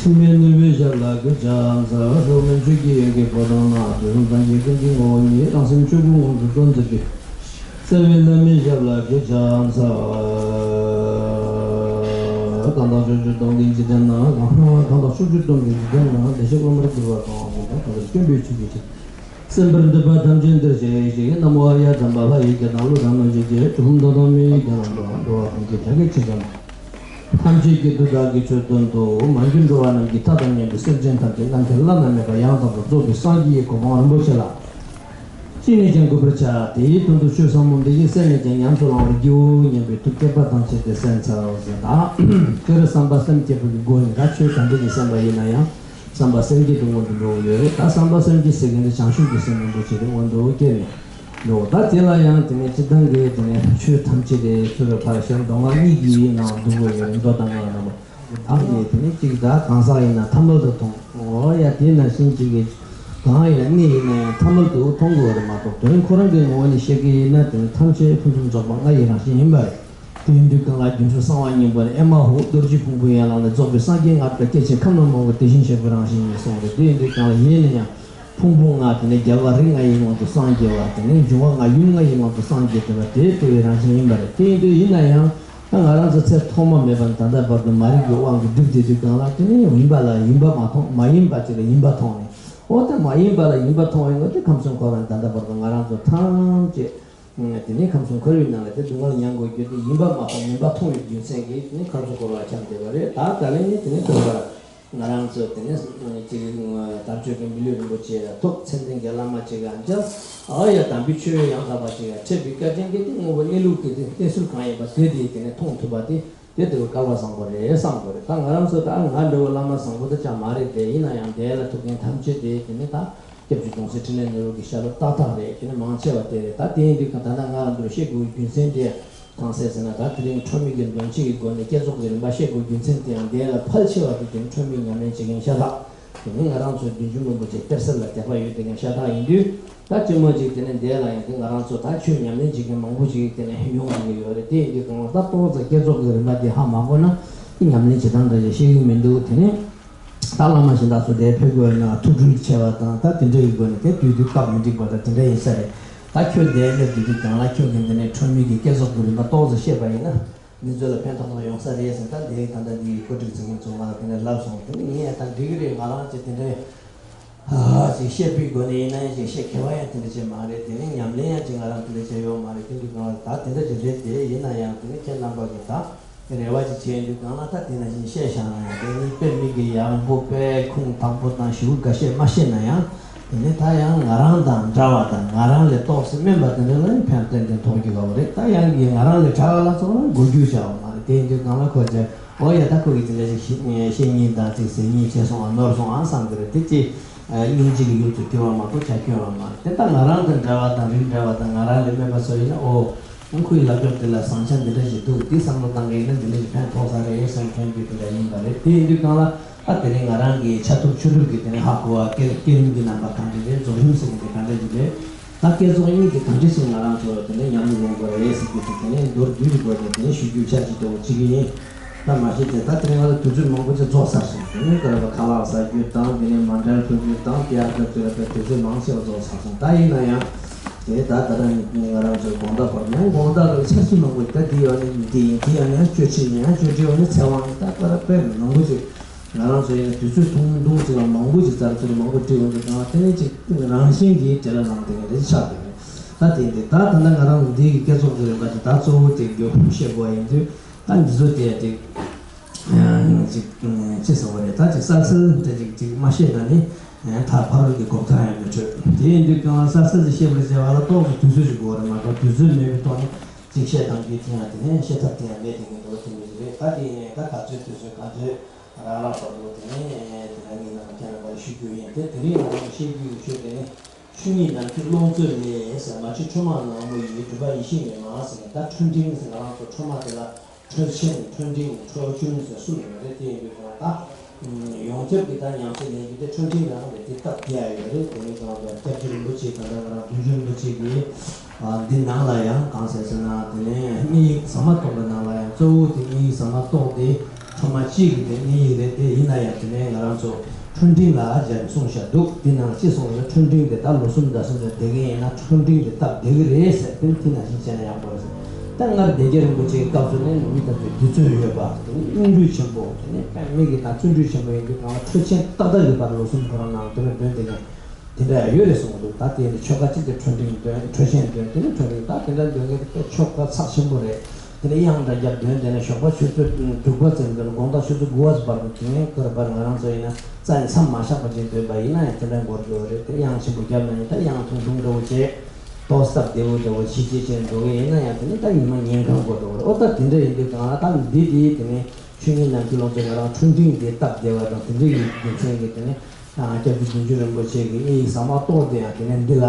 འཕྲིན་ལས་ནུས་པའི་ཞབས་ལ་གུས་ཕྱག་འཚལ། ལྷོ་མོན་ཆོས་ཀྱི་དབྱིངས་ཀྱི་ཕོ་བྲང་ན། དུས་གསུམ་སངས་རྒྱས་ཀུན་གྱི་ངོ་བོ་ཉིད། རང་སེམས་ཆོས་སྐུ་ངོ་བོར་སྟོན་མཛད་པའི། རྩ་བའི་བླ་མའི་ཞབས་ལ་གུས་ཕྱག་འཚལ། གང་དག་ཕྱོགས་བཅུ་སྟོང་གི་འཇིག་རྟེན་ན། གང་དག་ཕྱོགས་བཅུ་སྟོང་གི་འཇིག་རྟེན་ན། བདེ་གཤེགས་བླ་མར་གྱུར་པ་དང་། གང་དག་སྟོན་པའི་ཆོས་ཀྱི་ཆེད། སེམས་པར་འདོད་པ་ཐམས་ཅད་འདིར་གཤེགས་ཤིག། ན་མོ་ཨཱརྱ་ཐམ་པ་ལྷ་ཡི་སྐད་དང་། ཀླུ་དང་གནོད་སྦྱིན་གྱི་གྲུལ་བུམ་དག་དང་མི་ཡི་སྐད་རྣམས་དང་། འགྲོ་བ་ཀུན་གྱི་སྒྲ་སྐད་ཇི་ཙམ་པ། ཐམས་ཅད་ཀྱིས་བདག་གི་ཆོས་སྟོན་ཏོ། མ་གྱུར་འགྲོ་བ་རྣམས་ཀྱི་མཐའ་དང་མཉམ་པའི་སེམས་ཅན་ཐམས་ཅད་ནམ་མཁའི་བླ་ན་མེད་པ་ཡང་དག་པར་རྫོགས་པའི་སངས་རྒྱས་ཀྱི་གོ་འཕང་རིན་པོ་ཆེ་ལ་ཅི་ནས་ཀྱང་འགོད་པར་བྱ། དེའི་དོན་དུ་ཆོས་ཟབ་མོ་འདི་ཉིད་གསན་ནས་ཀྱང་ཉམས་སུ་བླང་བར་བགྱིའོ་སྙམ་པའི་ཐུགས་བསྐྱེད་པ་དང་བཅས་ཏེ་གསན་འཚལ་ཟེར། ད་སྤྱིར་བསམ་པ་སེམས་བསྐྱེད་པ་གི་སྒོ་ནས་ད་ཆོས་ག་འདྲ་ཞིག་གསན་པ་ཡིན་ན་ཡང་། བསམ་པ་སེམས་བསྐྱེད་དུ་སྔོན་དུ་འགྲོ་གི་ཡོད་རེད། ད་བསམ་པ་སེམས་བསྐྱེད་ཟེར་མཁན་དེ་བྱང་ཆུབ་ཀྱི་སེམས་རིན་པོ་ཆེ་དེ་སྔོན་དུ་བསྐྱེད་ནས་འགྲོ། ད་དེ་ལ་ཡང་དེ་ནས་སྤྱིར་བཏང་གི་དེ་ནས་ཆོས་ཐམས་ཅད་དེ་ཚུར་ཕར་གཞན་མདོ་སྔགས་གཉིས་ཀྱི་ནང་འདུ་དགོས་ཡོད་རེད། མདོ་དང་སྔགས་རྣམ་པ་དག་ནས་དེ་ནས་གཅིག་ད་གང་ཟག་ཡིན་ན་ཐ་མལ་དུ་མཐོང་། འོ་ཡ་དེ་ནང་བཞིན་གཅིག་གི་གང་ཡང་གནས་ཡིན་ན་ཡང་ཐ་མལ་དུ་མཐོང་དགོས་རེད་མ་གཏོགས། དོན་ཁོ་རང་གི་ངོ་བོ་ནས་བཤད་ཀྱི་ཡིན་ན་དེ་ནི་ཐམས་ཅད་ཕུན་སུམ་ཚོགས་པ་ལྔ་ཡི་རང་བཞིན་ཡིན་པ་རེད། དེ་ཡིན་དུས་གང་ལ་སྒྱུ་འཕྲུལ་གསང་བ་སྙིང་པོ་ནས་ཨེ་མ་ཧོ་རྡོ་རྗེ་ཕུང་པོའི་ཡན་ལག་ནས་རྫོགས་པའི་སངས་རྒྱས་ལྔ་བརྒྱ་སྐྱེ་མཆེད་ཁམས་རྣམས་མང་པོ་དེ་བཞིན་གཤེགས་པའི་རང་བཞིན་ཡིན་གསུངས་རེད། དེ་ཡིན་དུས་གང་ལ་ཡིན་ན་ཡང་ཕུང་པོ་ལྔ་དེ་ནས་རྒྱལ་བ་རིགས་ལྔ་ཡི་དབང་དུ་སངས་རྒྱས་པ། དེ་ནས་འབྱུང་བ་ལྔ་ཡུམ་ལྔ་ཡི་དབང་དུ་སངས་རྒྱས་ཏེ་བ་དེ་དེ་བའི་རང་བཞིན་ཡིན་པ་རེད། དེ་ཡིན་དུས་ཡིན་ན་ཡང་ད་ང་རང་ཚོ་ཚེ་ཐོག་མ་མེད་པ་ནས་ད་ལྟ་བར་དུ་མ་རིག་པའི་དབང་གིས་སྒྲིབ་བསྡད་དུས་གང་ལ་དེ་ནས་ཡིན་པ་ལ་ཡིན་པ་མ་མཐོང་། མ་ཡིན་པ་ཅིག་ལ་ཡིན་པ་མཐོང་ནས། འོ་ད་མ་ཡིན་པ་ལ་ཡིན་པ་མཐོང་བའི་ངོ་དེ་ཁམས་གསུམ་འཁོར་བ་ནས་ད་ལྟ་བར་དུ་ང་རང་ཚོ་ཐམས་ཅད། དེ་ནས་ཁམས་གསུམ་འཁོར་བའི་ནང་ལ་དེ་སྡུག་བསྔལ་མྱང་དགོས་རྒྱུ་དེ་ཡིན་པ་མ་གཏོགས་མིན་པ་མཐོང་བའི་རྒྱུ་མཚན་གྱིས་དེ་ནས་ཁམས་གསུམ་འཁོར་བ་འཁྱམས་བསྡད་པ་རེད། ད་ད་ལན་ནི་དེ་ནས་འཁོར་བ་ང་རང་ཚོ་དེ་ནས་ཅིག་དམ་ཆོས་ཀྱི་མི་ལུས་རིན་པོ་ཆེ་ལ་ཐོབ། མཚན་ལྡན་གྱི་བླ་མ་ཅིག་ག་མཇལ། ཨ་ཡ་དམ་པའི་ཆོས་ཡང་དག་པ་ཅིག་ག་འཕྲད་པའི་བཀའ་དྲིན་གྱིས་དེ་དངོས་པོ་གནས་ལུགས་ཀྱི་དེ་གནས་ཚུལ་གང་ཡིན་པ་དེ་དེ་དེ་ནས་མཐོང་ཐུབ་པ་དེ། དེ་ལྟ་བུ་སྐལ་བ་བཟང་པོ་རེད་བསམ་དགོས་རེད། ད་ང་རང་ཚོ་ད་ང་འདྲ་བོ་བླ་མ་བཟང་པོ་དེ་ཅང་མ་རེད་དེ། ཡིན་ན་ཡང་དེ་ལ་ཐུག་མཁན་ཐམས་ཅད་དེ་དེ་ནི་ད་སྐྱབས་རྗེ་གདུང་སྲས་འཕྲིན་ལས་ནོར་བུ་གི་ཞབས་ལ་ཏག་ཏག་རེད། དེ་ནི་མང་ཆེ་བ་དེ་རེད། ད་དེ་ཡིན་དུས་ད་ལྟ་ང་རང་ཚོར་བཤད་དགོས་རྒྱུ་མཚན་དེ་གང་ཟེར་ཟེར་ན། ད་དེ་རིང་འཕྲོ་མི་གི་འདོན་ཆེད་ཀྱི་སྒོ་ནས་བསྐྱེད་རྫོགས་ཀྱི་རིམ་པ་བཤད་དགོས་རྒྱུ་མཚན་དེ་ཡང་དེ་ལ་ཕལ་ཆེ་བ་དེ་དེ་ནི་འཕྲོ་མི་ཉམས་ལེན་བྱེད་མཁན་ཤ་སྟག་དེ་ནི་ང་རང་ཚོའི་བདུད་འཇོམས་རིན་པོ་ཆེ་གཏེར་གསར་ལ་དད་པ་ཡོད་དེ་ཡང་ཤ་སྟག་ཡིན་དུས། ད་ཅི་མ་ཅིག་དེ་ནི་འདས་ལ་ཡང་དེ་ང་རང་ཚོ་ད་ཆོས་ཉམས་ལེན་བྱེད་མཁན་མང་པོ་ཞིག་དེ་ནི་མྱོང་བསྡད་ཀྱི་ཡོད་རེད། དེ་ཡིན་དུས་གང་ལ་ད་ཏོག་ཙམ་བསྐྱེད་རྫོགས་ཀྱི་རིམ་པ་དེ་ཧ་མ་གོ་ན་ཉམས་ལེན་བྱེད་སྟངས་འདྲ་ཞིག་ཤེས་ཀྱི་མི་འདུག་དེ་ནི་ད་བླ་མ་གཞན་དག་ཚོ་དེ་ཕེབས་དགོས་ན་ཐུགས་སྤྲུལ་ཆེ་བ་དང་ད་དེ་འདྲ་ཡི་སྒོ་ནས་དེ་དུས་དུས་སྐབས་མི་འགྲིག་པ་དང་དེ་འདྲ་ཡིན་ས་རེད། ད་ཁྱོད་འདས་ལ་དུས་དུས་གང་ལ་ཁྱོད་ཀྱིས་འདི་ནས་འཕྲོ་མི་གི་བསྐྱེད་རྫོགས་ཀྱི་རིམ་པ་ཏོག་ཙམ་བཤད་པ་ཡིན་ན། འདི་ཚོ་ལ་ཕན་ཐོགས་ཐོགས་ཡོང་ས་རེད་ཟེར། ད་འདི་ད་ལྟ་འདི་གོ་སྒྲིག་བྱེད་མཁན་ཚོ་ང་ལ་དེ་འདྲ་ལབ་སོང་། དེ་ནི་ངས་ད་འགྲིག་གི་རེད། ང་རང་ཅིག་དེ་འདྲའི་ཨ་ཅིག་བཤད་པའི་སྒོ་ནས་ཡིན་ན་ཡང་ཅིག་བཤད་མཁས་པ་ཡང་དེ་འདྲ་ཅིག་མ་རེད། དེ་ནི་ཉམས་ལེན་ཡང་ཅིག་ང་རང་དེ་འདྲ་ཅིག་ཡོད་མ་རེད། དེ་འདྲ་གང་ལ་ད་དེ་འདྲ་ཅིག་རེད་དེ། ཡིན་ན་ཡང་དེ་ནི་ཁྱེད་རྣམ་པ་གིས་ད་རེ་བ་ཅིག་བྱས་འདུག་གང་ལ་ད་དེ་ནང་བཞིན་བཤད་བཞག་ན་ཡང་དེ་ནི་དཔེ་མི་གི་ཡག་པོ་དཔེ་ཁུངས་དག་པོ་དང་ཞིབ་པོ་འགའ་ཤས་མ་བཤད་ན་ཡང་། དེ་ནས་ད་ཡང་ང་རང་དང་འདྲ་བ་དང་ང་རང་ལས་ཏོག་ཙམ་དམན་པ་དེ་འདྲ་ལ་ཡང་ཕན་ཏན་ཏན་ཐོགས་རྒྱུ་ཡོད་པ་རེད། ད་ཡང་གི་ང་རང་ལས་དྲག་པ་ལ་སོགས་ལ་གོ་རྒྱུ་བྱ་བ་མ་རེད། དེ་ཡིན་དུས་གང་ལ་ཁོ་ཚོས་འོ་ཡ་ད་ཁོ་གིས་དེ་འདྲ་ཞིག་བཤད་ཉེན་དང་ཅིག་ཟེར་ཉེན་བྱས་སོང་ཨ་ནོར་སོང་ཨ་བསམ་གི་རེད། དེ་ཅི་སྙིང་རྗེ་གི་ཡུལ་དུ་གྱུར་བ་མ་གཏོགས་ཆ་སྐྱོན་བ་མ་རེད། དེ་ལྟར་ང་རང་དང་འདྲ་བ་དང་རིགས་འདྲ་བ་དང་ང་རང་ལས་དམན་པ་ཚོ་ཡིན་ན་ཨོ། ཁོའི་ལབ་ཕྱོགས་དེ་ལ་བཟང་ཆ་འདི་འདྲ་ཞིག་འདུག་འདི་བསམ་བློ་བཏང་གི་ཡིན་ན་འདི་འདྲ་ཞིག་ཕན་ཐོགས་ས་རེད་བསམ་མཁན་གྱི་དེ་འདྲ་ཡིན་པ་རེད། དེ་ཡིན་དུས་གང་ལ་ཨ་དེ་ནས་ང་རང་གི་ཆ་ཐུབ་ཆུ་ཐུབ་ཀྱི་དེ་ནས་ཧ་གོ་བ་སྐྱེ་སྐྱེ་རིམ་གྱི་རྣམ་པ་གང་འདྲ་རེད། རྫོགས་རིམ་ཟེར་མཁན་དེ་གང་འདྲ་ཞིག་རེད། ད་བསྐྱེད་རྫོགས་གཉིས་དེ་གང་འདྲ་ཞིག་ང་རང་ཚོ་དེ་ནས་ཉམས་ལེན་ཡོང་དགོས་རེད་ཟེར་རྒྱུ་དེ་དེ་ནས་མདོར་བསྡུས་ཀྱི་སྒོ་ནས་དེ་ནས་ཞུ་རྒྱུའི་འཆར་གཞི་དེ་འོ་བྱེད་ཀྱི་ཡིན། ད་མ་གཞི་དེ་ད་དེ་རིང་ང་ལ་དུས་ཚོད་མང་པོ་ཅིག་རྫོགས་ཚར་སོང་། དེ་ནས་ད་རེས་ཁ་ལག་ཟ་རྒྱུ་དང་དེ་ནས་མཎྜལ་ཕུལ་རྒྱུ་དང་དེ་ཡང་ད་དུས་ལ་དུས་ཚོད་མང་ཆེ་བ་རྫོགས་ཚར་སོང་། ད་ཡིན་ན་ཡང་དེ་ད་ད་ལྟ་ནི་ང་རང་ཚོའི་དགོང་དག་བར་ན་དགོང་དག་ལ་འཆར་གཞི་མང་པོ་ད་དེ་ཡང་ནི་འདི་ཡིན་དེ་ཡང་ནི་གཅོད་ཆེན་ཡང་གཅོད་ཁྲིད་ཡང་ནི་ཚེ་དབང་ད་ད་རེས་དཔེ་མང་པོ་ཅིག་ང་རང་ཚོ་ཡིན་ན་དུས་ཚོད་ཐུང་ཐུང་ཅིག་ལ་མང་པོ་ཅིག་ཙར་ཙིར་མང་པོ་བྲིས་ཡོང་དུས་ཀྱང་དེ་ནི་ཅིག་རང་བཞིན་གྱིས་བྲེལ་ལ་ལངས་དེ་ནི་རེ་ཆགས་དེ་རེད། ད་དེ་འདི་ད་ད་ལྟ་ང་རང་འདི་གི་བསྐྱེད་རྫོགས་ཀྱི་རིམ་པ་དེ་ད་གཙོ་བོ་དེ་རྒྱུ་བཤད་དགོས་ཡིན་དུས། ད་འདི་ཚོ་དེ་དེ་ཅིག་ཅི་ཟེར་བ་རེད། ད་ཅིག་གསལ་གསལ་དེ་ཅིག་ཅིག་མ་བཤད་ན་ནི་ད་ཕ་རོལ་གྱི་གོ་ཐང་ཡང་མི་འཕྲོད། དེ་ཡིན་དུས་ཀྱང་གསལ་གསལ་དེ་བཤད་པར་བྱ་བ་ལ་ཏོག་ཙམ་དུས་ཚོད་ཅིག་དགོས་རེད་མ་གཏོགས་དུས་ཚོད་མེད་པའི་ཐོག་ནས་ཅིག་བཤད་སྟངས་ཀྱི་དེ་ཡང་དེ་ནས་བཤད་ཐབས་དེ་ཡང་མེད་དེ་ངས་འདུག་དེ་མི་རེད། ད་དེ་ཡིན་ནའི་ད་ག་ཚོད་དུས་ཚོད་ག་ཚོད་རག་རག་བར་དུ་དེ་ནས་དེ་ལ་ངས་ནང་ཁྱེད་རང་ལ་ཞུ་རྒྱུ་ཡིན། དེ་དེ་རིང་ང་རང་བཤད་རྒྱུ་ཡིན་ཤོས་དེ་ནི། ཆོས་ཉིད་ནམ་མཁའི་ཀློང་མཛོད་ལས་ཟེར་མ་ཆོས་འཕྲུལ་མ་ནག་མོ་ཡི་སྒྲུབ་པ་ཡེ་ཤེས་མེ་མ་ཟེར་ནས་ད་འཕྲོ་འབྲིང་ཟེར་ང་རང་ཚོ་འཕྲོ་མ་དེ་ལ་འཕྲོ་ཆེན་འཕྲོ་འབྲིང་འཕྲོ་ཆུང་ཟེར་གསུམ་ཡོད་རེད། དེ་ཡིན་དུས་ཀྱང་ད་ཡོངས་ཁྱབ་ཀྱི་ད་ཉམས་སུ་ལེན་རྒྱུ་དེ་འཕྲོ་འབྲིང་རང་རེད། དེ་སྟབས་བདེ་ཡ་ཡོད་རེད། དེ་ནས་ཀྱང་ད་སྐྱབས་རྗེ་རིན་པོ་ཆེ་ད་ལྟ་ང་རང་བདུད་འཇོམས་རིན་པོ་ཆེ་གིས་འདི་ནང་ལ་ཡང་གང་ཟེར་ཟེར་ན་དེ་ནས་དམིགས་ཡུལ་ཟ་མ་ཏོག་གི་ནང་ལ་ཡང་གཙོ་བོ་དེ་དམིགས་ཡུལ་ཟ་མ་ཏོག་དེ། ཐོག་མ་གཅིག་གི་དེ་གནས་ཡིག་རེད། དེ་ཡིན་ན་ཡང་དེ་ནས་ང་རང་ཚོ་འཕྲོ་འབྲིང་ལ་སྦྱར་ནས་གསུངས་བཞག་འདུག་དེ་ནང་ཅི་གསུངས་ན་འཕྲོ་འབྲིང་དེ་ད་ལོ་གསུམ་ཟླ་གསུམ་ཙམ་བསྡད་མཁན་ཡིན་ན་འཕྲོ་འབྲིང་དེ་སྟབས་བདེ་གི་རེད་ཟེར། དེ་དེ་ནང་བཞིན་བྱས་ན་ཡག་པོ་རེད་ཟེར། ད་སྔར་སྡེ་རྒྱ་རིན་པོ་ཆེའི་སྐབས་སུ་ནས་མི་དེ་ཚོས་དུས་ཚོད་ཡོད་པ་དེ་ནས་སྙིང་རུས་ཆེན་པོ་དེ་ནས་དཔེ་མི་གི་དང་བརྩོན་འགྲུས་ཆེན་པོ་ཡིན་དུས་གང་ལ་འཕྲོ་ཆེན་ཏག་ཏག་གི་བར་ལོ་གསུམ་ཁོ་རང་ནང་དེ་འདྲ་འདོན་བསྡད་མཁན་དེ་འདྲ་ཡང་ཡོད་རེད་གསུངས་འདུག་ད་དེ་ནི་ཆོ་ག་གཅིག་དེ་འཕྲོ་འབྲིང་འདོན་འཕྲོ་ཆེན་འདོན་དེ་ནི་འཕྲོ་འབྲིང་ད་དེ་འདྲ་འདོན་མཁན་དེ་དཔེ་ཆོ་ག་ཚགས་ཆེན་པོ་རེད། དེ་ནས་དབྱངས་འདྲ་རྒྱབ་འདོན་དེ་ནས་ཞོགས་པ་ཆུ་ཚོད་དྲུག་པ་ཙམ་འདོན་དགོང་དག་ཆུ་ཚོད་དགུ་པ་བར་དུ་དེ་ནས་ཁོ་ར་བར་ང་རང་ཚོ་ཡིན་ན་རྩ་ནས་མཚམས་མ་བཞག་པ་ཅིག་འདོན་པ་ཡིན་ན་ཡང་དེ་འདྲ་འགོར་འགྲོ་རེད། དེ་དབྱངས་ཆེན་པོ་རྒྱབ་ན་ཡང་ད་དབྱངས་ཐུང་ཐུང་འདྲ་བོ་བྱས་ཏོག་སྟབས་བདེ་བོ་འདྲ་བོ་བྱེད་ཅེས་བྱས་འགྲོ་གི་ཡིན་ན་ཡང་དེ་ནས་ད་ཉི་མ་ཉིན་གང་འགོར་འགྲོ་རེད། ཨོ་ད་དེ་འདྲ་ཡིན་དུས་གང་ལ་ད་འདི་དེ་དེ་ནས་ཆོས་ཉིད་ནམ་མཁའི་ཀློང་མཛོད་ང་རང་འཕྲོ་འབྲིང་དེ་སྟབས་བདེ་བ་དང་དེ་འདྲ་ཡི་རྒྱུ་མཚན་གྱིས་དེ་ནས་སྐྱབས་རྗེ་བདུད་འཇོམས་རིན་པོ་ཆེ་གི་དབྱིན་ཡིག་ཟ་མ་ཏོག་དེ་ཡང་དེ་ནས་འདི་ལ་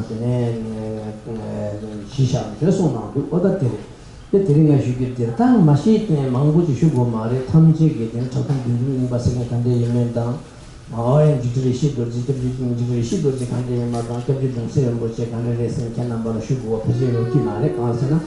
དེ་ནས་གཞི་བཞག་ནས་གསུངས་གནང་འདུག་ཨོ་ད་དེ་རེད། དེ་དེ་རིང་ང་ཞུ་རྒྱུ་དེ་ད་མ་ཤེས་དེ་མང་པོ་ཅིག་ཞུ་དགོས་མ་རེད། ཐམས་ཅད་ཀྱིས་དེ་ནས་ཁྲག་འཐུང་བདུད་འཇོམས་གླིང་པ་ཟེར་མཁན་ག་འདྲ་ཡིན་མིན་དང་། ཨོ་ཡ་འཇིགས་བྲལ་ཡེ་ཤེས་རྡོ་རྗེ་སྐྱབས་རྗེ་འཇིགས་བྲལ་ཡེ་ཤེས་རྡོ་རྗེ་ག་འདྲ་ཡིན་མ་དང་སྐྱབས་རྗེ་ལྗོན་བསིལ་རིན་པོ་ཆེ་ག་འདྲ་རེད་ཟེར་ཁྱེད་རྣམ་པ་ལ་ཞུ་དགོས་པ་ཕལ་ཆེར་ཡོད་ཀྱི་མ་རེད། གང་ཟེར་ན་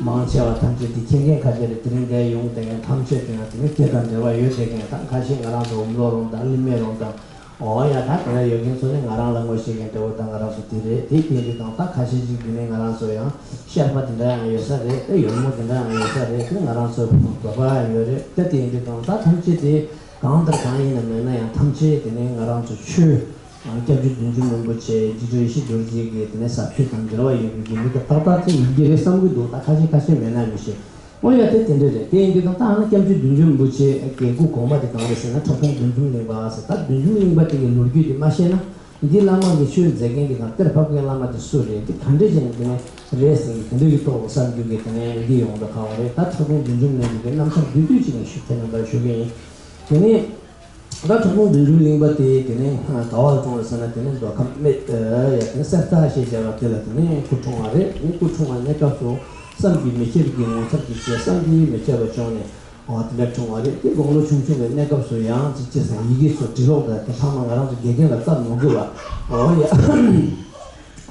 མང་ཆེ་བ་ཐམས་ཅད་དེ་མཁྱེན་མཁན་ཁ་ཤས་རེད། དེ་རིང་འདིར་ཡོང་བསྡད་མཁན་ཐམས་ཅད་དེ་ཡང་དེ་ནི་སྐད་དང་འབྲེལ་བ་ཡོད་བསྡད་མཁན་དང་ཁ་ཤས་ང་རང་ཚོ་འོམ་ལོ་རོང་དང་གླིང་མེ་རོང་དང་། ཨོ་ཡ་ད་དེ་འདྲ་ཡོད་མཁན་ཚོ་ནི་ང་རང་ལ་ངོ་ཤེས་མཁན་འདྲ་བོ་དང་ང་རང་ཚོ་དེ་རེད། དེ་དེ་རེད་དང་ད་ཁ་ཤས་ཅིག་དེ་ནི་ང་རང་ཚོ་ཡང་ཤར་པ་དེ་འདྲ་ཡང་ཡོད་ས་རེད། དེ་ཡོལ་མོ་དེ་འདྲ་ཡང་ཡོད་ས་རེད། དེ་ང་རང་ཚོ་བོད་པ་ཡང་ཡོད་རེད། དེ་དེ་རེད་དང་ད་ཐམས་ཅད་དེ། གང་ལྟར་གང་ཡིན་ན་མེད་ན་ཡང་ཐམས་ཅད་དེ་ནས་ང་རང་ཚོ་ཆོས། སྐྱབས་རྗེ་བདུད་འཇོམས་རིན་པོ་ཆེ་འཇིགས་བྲལ་ཡེ་ཤེས་རྡོ་རྗེ་གི་དེ་ནས་ཟབ་ཆོས་དང་འབྲེལ་བ་ཡོད་པའི་མི་དེ་ཏག་ཏག་ཅིག་ཡིན་གྱི་རེད་བསམ་གྱི་འདུག་ད་ཁ་ཤས་ཁ་ཤས་མེད་ན་མི་ཤེས། ཨོ་ཡ་དེ་དེ་འདྲ་རེད། དེ་ཡིན་དུས་ད་ད་ནི་སྐྱབས་རྗེ་བདུད་འཇོམས་རིན་པོ་ཆེ་གི་སྐུ་གོང་མ་དེ་གང་རེད་ཟེར་ན་ཁྲག་འཐུང་བདུད་འཇོམས་གླིང་པ་ཟེར། ད་བདུད་འཇོམས་གླིང་པ་དེ་གི་ལོ་རྒྱུས་དེ་མ་ཤེས་ན། འདི་བླ་མ་གི་ཆོས་མཛད་མཁན་གྱི་གང་གཏེར་ཕབ་མཁན་བླ་མ་དེ་སུ་རེད། འདི་ག་འདྲས་བྱས་ནས་འདི་ནས་རེད་ཟེར་གི་དེ་འདྲས་ཀྱི་ཐོག་ལ་བསམ་རྒྱུ་གི་དེ་ནས་འདི་ཡོང་ད་ག་བ་རེད། ད་ཁྲག་འཐུང་བདུད་འཇོམས་གླིང་པའི་རྣམ་ཐར་བསྡུས་བསྡུས་ཅིག་ནས་ཞུ་ཁྱེད་རྣམ་པར་ཞུ་གི་ཡིན། དེ་ནས་ད་ཁྲག་འཐུང་བདུད་འཇོམས་གླིང་པ་དེ་དེ་ནས་ག་བ་ལ་བྱུང་བ་ཟེར་ན་དེ་ནས་མདོ་ཁམས་སྨད་ཡ་དེ་ནས་གསེར་རྟ་ཞེས་བྱ་བ་དེ་ལ་དེ་ནས་སྐུ་འཁྲུངས་པ་རེད། དེ་ནས་སྐུ་འཁྲུངས་པ་གནས་སྐབས་སུ་བསམ་གྱིས་མི་ཁྱབ་ཀྱི་ངོ་མཚར་གྱི་ཚེ་བསམ་གྱིས་མི་ཁྱབ་པ་བྱུང་ནས། འོ་དེ་འདྲ་བྱུང་བ་རེད། དེ་དགུང་ལོ་ཆུང་ཆུང་བའི་གནས་སྐབས་སུ་ཡང་ཅིག་ཅེས་ཟེར་ཡི་གེ་ཚོ་འབྲི་ཀློག་དང་དེ་ཚང་མ་ང་རང་ཚོ་དགེ་རྒན་ལ་བལྟ་མི་དགོས་པ། འོ་ཡ།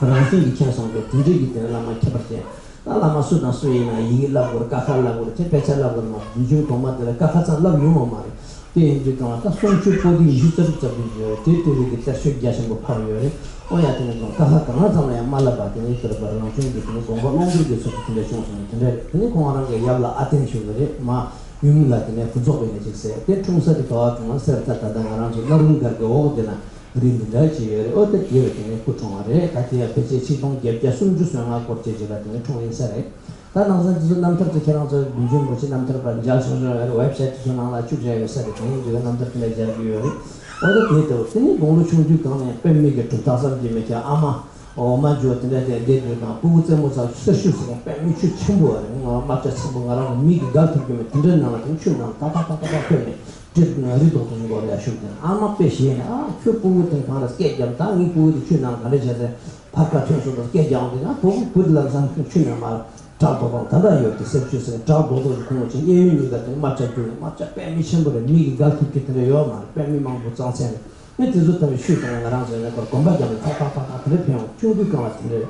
རང་བཞིན་གྱིས་མཁྱེན་སོང་སྟེ་དེ་འདྲའི་གི་དེ་བླ་མ་ཁྱད་པར་ཅན། ད་བླ་མ་སུ་དང་སུ་ཡིན་ན་ཡི་གེ་བསླབ་དགོས་རེད། ཀ་ཁ་བསླབ་དགོས་རེད། དེ་དཔེ་ཆ་བསླབ་དགོས་རེད་མ་གཏོགས་བདུད་འཇོམས་གོང་མ་དེ་ལ་ཀ་ཁ་ཙམ་བསླབ་མྱོང་བ་མ་རེད། དེ་ཡིན་དུས་ཀྱང་ད་གསུང་ཆོས་པོ་ཏི་ཉི་ཤུ་རྩ་དྲུག་ཙམ་དུ་ཡོད་རེད། དེ་ལྟ་བུའི་གི་གཏེར་ཆོས་རྒྱ་ཆེན་པོ་ཕབ་ཡོད་རེད། ཨོ་ཡ་དེ་ནས་ཀྱང་ཀ་ཁ་གང་ཙམ་ལ་ཡང་མ་བསླབ་པ་དེ་ནས་དེར་པར་རང་བྱུང་གི་དེ་ནས་དགོངས་པ་ཀློང་རྡོལ་གྱི་ཚུལ་དུ་དེ་འདྲ་བྱུང་སོང་ནས་དེ་འདྲ་རེད། དེ་ནས་ཁོང་རང་གི་ཡབ་ལ་ཨ་བརྟན་ཞུ་གི་རེད་མ། ཡུམ་ལ་དེ་ནས་ཕུན་ཚོགས་པའི་ནས་ཅིག་ཟེར། དེ་འཁྲུངས་ས་དེ་ག་བ་འཁྲུངས་ན་ཟེར་ད་ད་ལྟ་ང་རང་ཚོ་བླ་རུང་སྒར་གྱི་འོག་དེ་ན་རི་འདི་འདྲ་ཅིག་ཡོད་རེད། ཨོ་དེ་དེ་བས་དེ་ནས་སྐུ་འཁྲུངས་པ་རེད། ད་དེ་ཡང་ཕལ་ཆེར་ཆིག་སྟོང་བརྒྱད་བརྒྱ་སུམ་ཅུ་སོ་ལྔ་སྐོར་བཅས་ཅིག་ལ་དེ་ནས་འཁྲུངས་ཡིན་ས་རེད། ད་ནང་ཚན་དེ་ཚོ་རྣམ་ཐར་དེ་ཁྱེད་རང་ཚོ་བདུད་འཇོམས་རིན་པོ་ཆེ་རྣམ་ཐར་པར་མཇལ་ཆོག་ཆོག་ཡོད་རེད། ཝེབ་སའིཊ་དེ་ཚོ་ནང་ལ་བཅུག་བཞག་ཡོད་ས་རེད། དེ་ནས་འདི་ག་རྣམ་ཐར་དེ་འདྲ་མཇལ་གྱི་ཡོད་རེད། ད་ལྟ་དེ་ལྟ་བུ་དེ་ནི་དགུང་ལོ་ཆུང་དུས་གང་ནས་པད་མ་གི་གྲུབ་རྟགས་བསམ་གྱིས་མི་ཁྱབ། ཨ་མ་འོ་མ་འཇོ་དེ་འདྲ་དེ་བསྡད་དུས་དང་སྤུ་གུ་རྩེད་མོ་ཚ་གསེར་ཞུ་ཟེར་པད་མ་ཆུ་ཆེན་པོ་རེད། ང་དམར་ཆ་ཆེན་པོ་ང་རང་གི་མིག་གིས་འགག་ཐུབ་ཀྱི་མེད། དེ་འདྲའི་ནང་ལ་དེ་ཆུ་ནང་ལ་ཏག་ཏག་ཏག་ཏག་ཏག་ཁོལ་ནས་དྲི་རི་དོག་ཏོ་ཞིག་འགོ་རེ་ཡ་ཤུགས་དེ། ཨ་མ་དཔེ་ཞེད་ནས། ཨ་ཁྱོད་སྤུ་གུ་དེ་གང་ལ་སྐད་བརྒྱབ། ད་ངའི་སྤུ་གུ་དེ་ཆུ་ནང་ག་འདྲ་བྱས་ཟེར། ཕར་ཁ་ཐོན་སོང་དུས་སྐད་རྒྱག་འོང་དུས་ན་བུ་བུ་དེ་ལམ་སང་ཆུ་ནང་མར་བྲག་རྡོག་པོ་ད་ལྟ་ཡོད་དེ། གསེར་ཆུ་ཟེར་བྲག་རྡོག་རྡོག་ཅིག་ཁོང་ཅིག་གཡས་གཡོན་གཉིས་ཀ་དེ་དམར་ཆ་གྱུར་ནས། དམར་ཆ་པད་མ་ཆེན་པོ་རེད། མིག་གིས་འགག་ཐུབ་ཀྱི་དེ་འདྲ་ཡོད་མ་རེད། པད་མ་མང་པོ་གཙང་སེང་རེད། ཨེ་དེ་ཚོ་ལྟ་བུའི་ཤུལ་དང་ང་རང་ཚོའི་ནས་ཁོར་གོམ་པ་རྒྱབ་ནས་ཐག་ཐག་ཐག་ཐག་དེ་འདྲ་ཕན་འོང་། ཆུང་དུས་གང་ལ་དེ་འདྲ་རེད།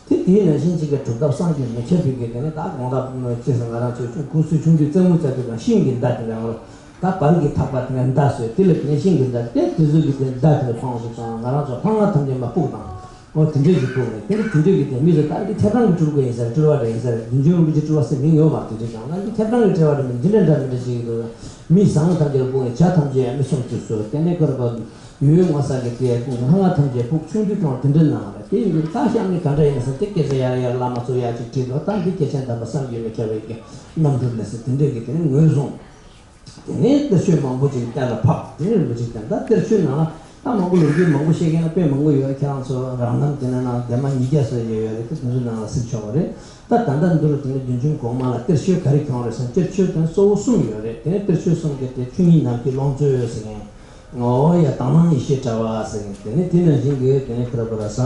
དེ་དེའི་ནང་བཞིན་གཅིག་གི་གྲུབ་རྟགས་བསམ་གྱིས་མི་ཁྱབ་པའི་གི་དེ་ནས་ད་དགོང་དག་ཅི་ཟེར་ང་རང་ཚོའི་ཆུང་སྐུ་སྲོག་ཆུང་དུས་རྩེད་མོ་རྩེ་དུས་དང་ཤིང་གི་མདའ་དེ་འདྲ་ང་རང་ད་བལ་གྱི་ཐག་པ་དེ་ནས་མདའ་བཟོས། དེ་ལ་དེ་ནས་ཤིང་གི་མདའ་དེ་དེ་ཚོ་གི་དེ་མདའ་དེ་ལ་འཕངས་སོང་ཙང་ང་རང་ཚོ་ལྷ་ང་ཐམས་ཅད་མ་སྤུག་དང་། འོ་དེ་འདྲས་ཞིག་སྤུག་ནས་དེ་ནས་དེ་འདྲས་ཀྱི་དེ་མི་ཚོ་ད་འདི་ཐེབས་གྲངས་ཀྱི་སྤྲུལ་སྐུ་ཡིན་ས་རེད། སྤྲུལ་བ་འདྲ་ཡིན་ས་རེད། བདུད་འཇོམས་རིན་པོ་ཆེ་སྤྲུལ་བ་ཟེར་མིང་ཡོད་མ་རེད། དེ་འདྲས་ཀྱང་ང་འདི་ཐེབས་གྲངས་ཀྱི་ཕྲེང་བ་འདྲ་མི་འདི་འདྲ་འདྲ་མི་འདྲ་ཞིག་གི་འདུག་མི་བཟང་ཐམས་ཅད་ལ་སྤུག་ནས་བྱ་ཐམས་ཅད་ཡང་མི་སྲུང་ཚུལ་སོ། དེ་ནས་ཁོ་ར་པ་ཡོད་ངོ་ས་གི་དེ་ལྷ་ང་ཐམས་ཅད་སྤུག། ཆུང་དུས་གང་དེ་འདྲས་ནང་རེད། དེ་ཡིན་དུས་ད་གཤམ་ནས་ག་འདྲ་ཡིན་ཟེར་དེ་སྐད་ཆ་ཡར་ཡར་བླ་མ་ཚོ་ཡར་ཅིག་དྲིས་འདུག་ད་འདི་སྐད་ཆ་འདམ་པ་བསམ་གྱིས་མི་ཁྱབ་པའི་གི་རྣམ་འགྱུར་ལས་ཟེར་དེ་འདྲས་ཀྱི་དེ་ནས་ངོས་བཟུང་། དེ་ནས་གཏེར་ཆོས་མང་པོ་ཅིག་གཏན་ལ་ཕབ། དེ་ནས་རིན་པོ་ཆེ་བསྟན། ད་གཏེར་ཆོས་ནང་ལ་ད་མང་པོ་ལོ་རྒྱུས་མང་པོ་བཤད་མཁན་ལ་དཔེ་མང་པོ་ཡོད། ཁྱེད་རང་ཚོ་རང་རྣམ་དེ་ནས་ནང་ལྡན་མ་ཉིས་བརྒྱ་ཙམ་ཡོད་རེད། དེ་དེ་ཚོ་ནང་ལ་གཟིགས་ཆོག་པ་རེད། ད་ད་ལྟ་འདི་རུ་དེ་ནས་བདུད་འཇོམས་གོང་མ་ལ་གཏེར་ཆོས་ག་རེ་གང་རེད་ཟེར་ན། གཏེར་ཆོས་དེ་གཙོ་བོ་གསུམ་ཡོད་རེད། དེ་ནས་གཏེར་ཆོས་གསུམ་གྱི་དེ་ཆོས་ཉིད་ནམ་མཁའི་ཀློང་མཛོད་ཟེར་མཁན། ཨོ་ཡ་དྭང་བླངས་ཡེ་ཤེས་དྲྭ་བ་ཟེར་མཁན། དེ་ནས་དེ་ནང་བཞིན་གྱི་དེ་ནས་ཁ་ར་བ་ར་ཟ།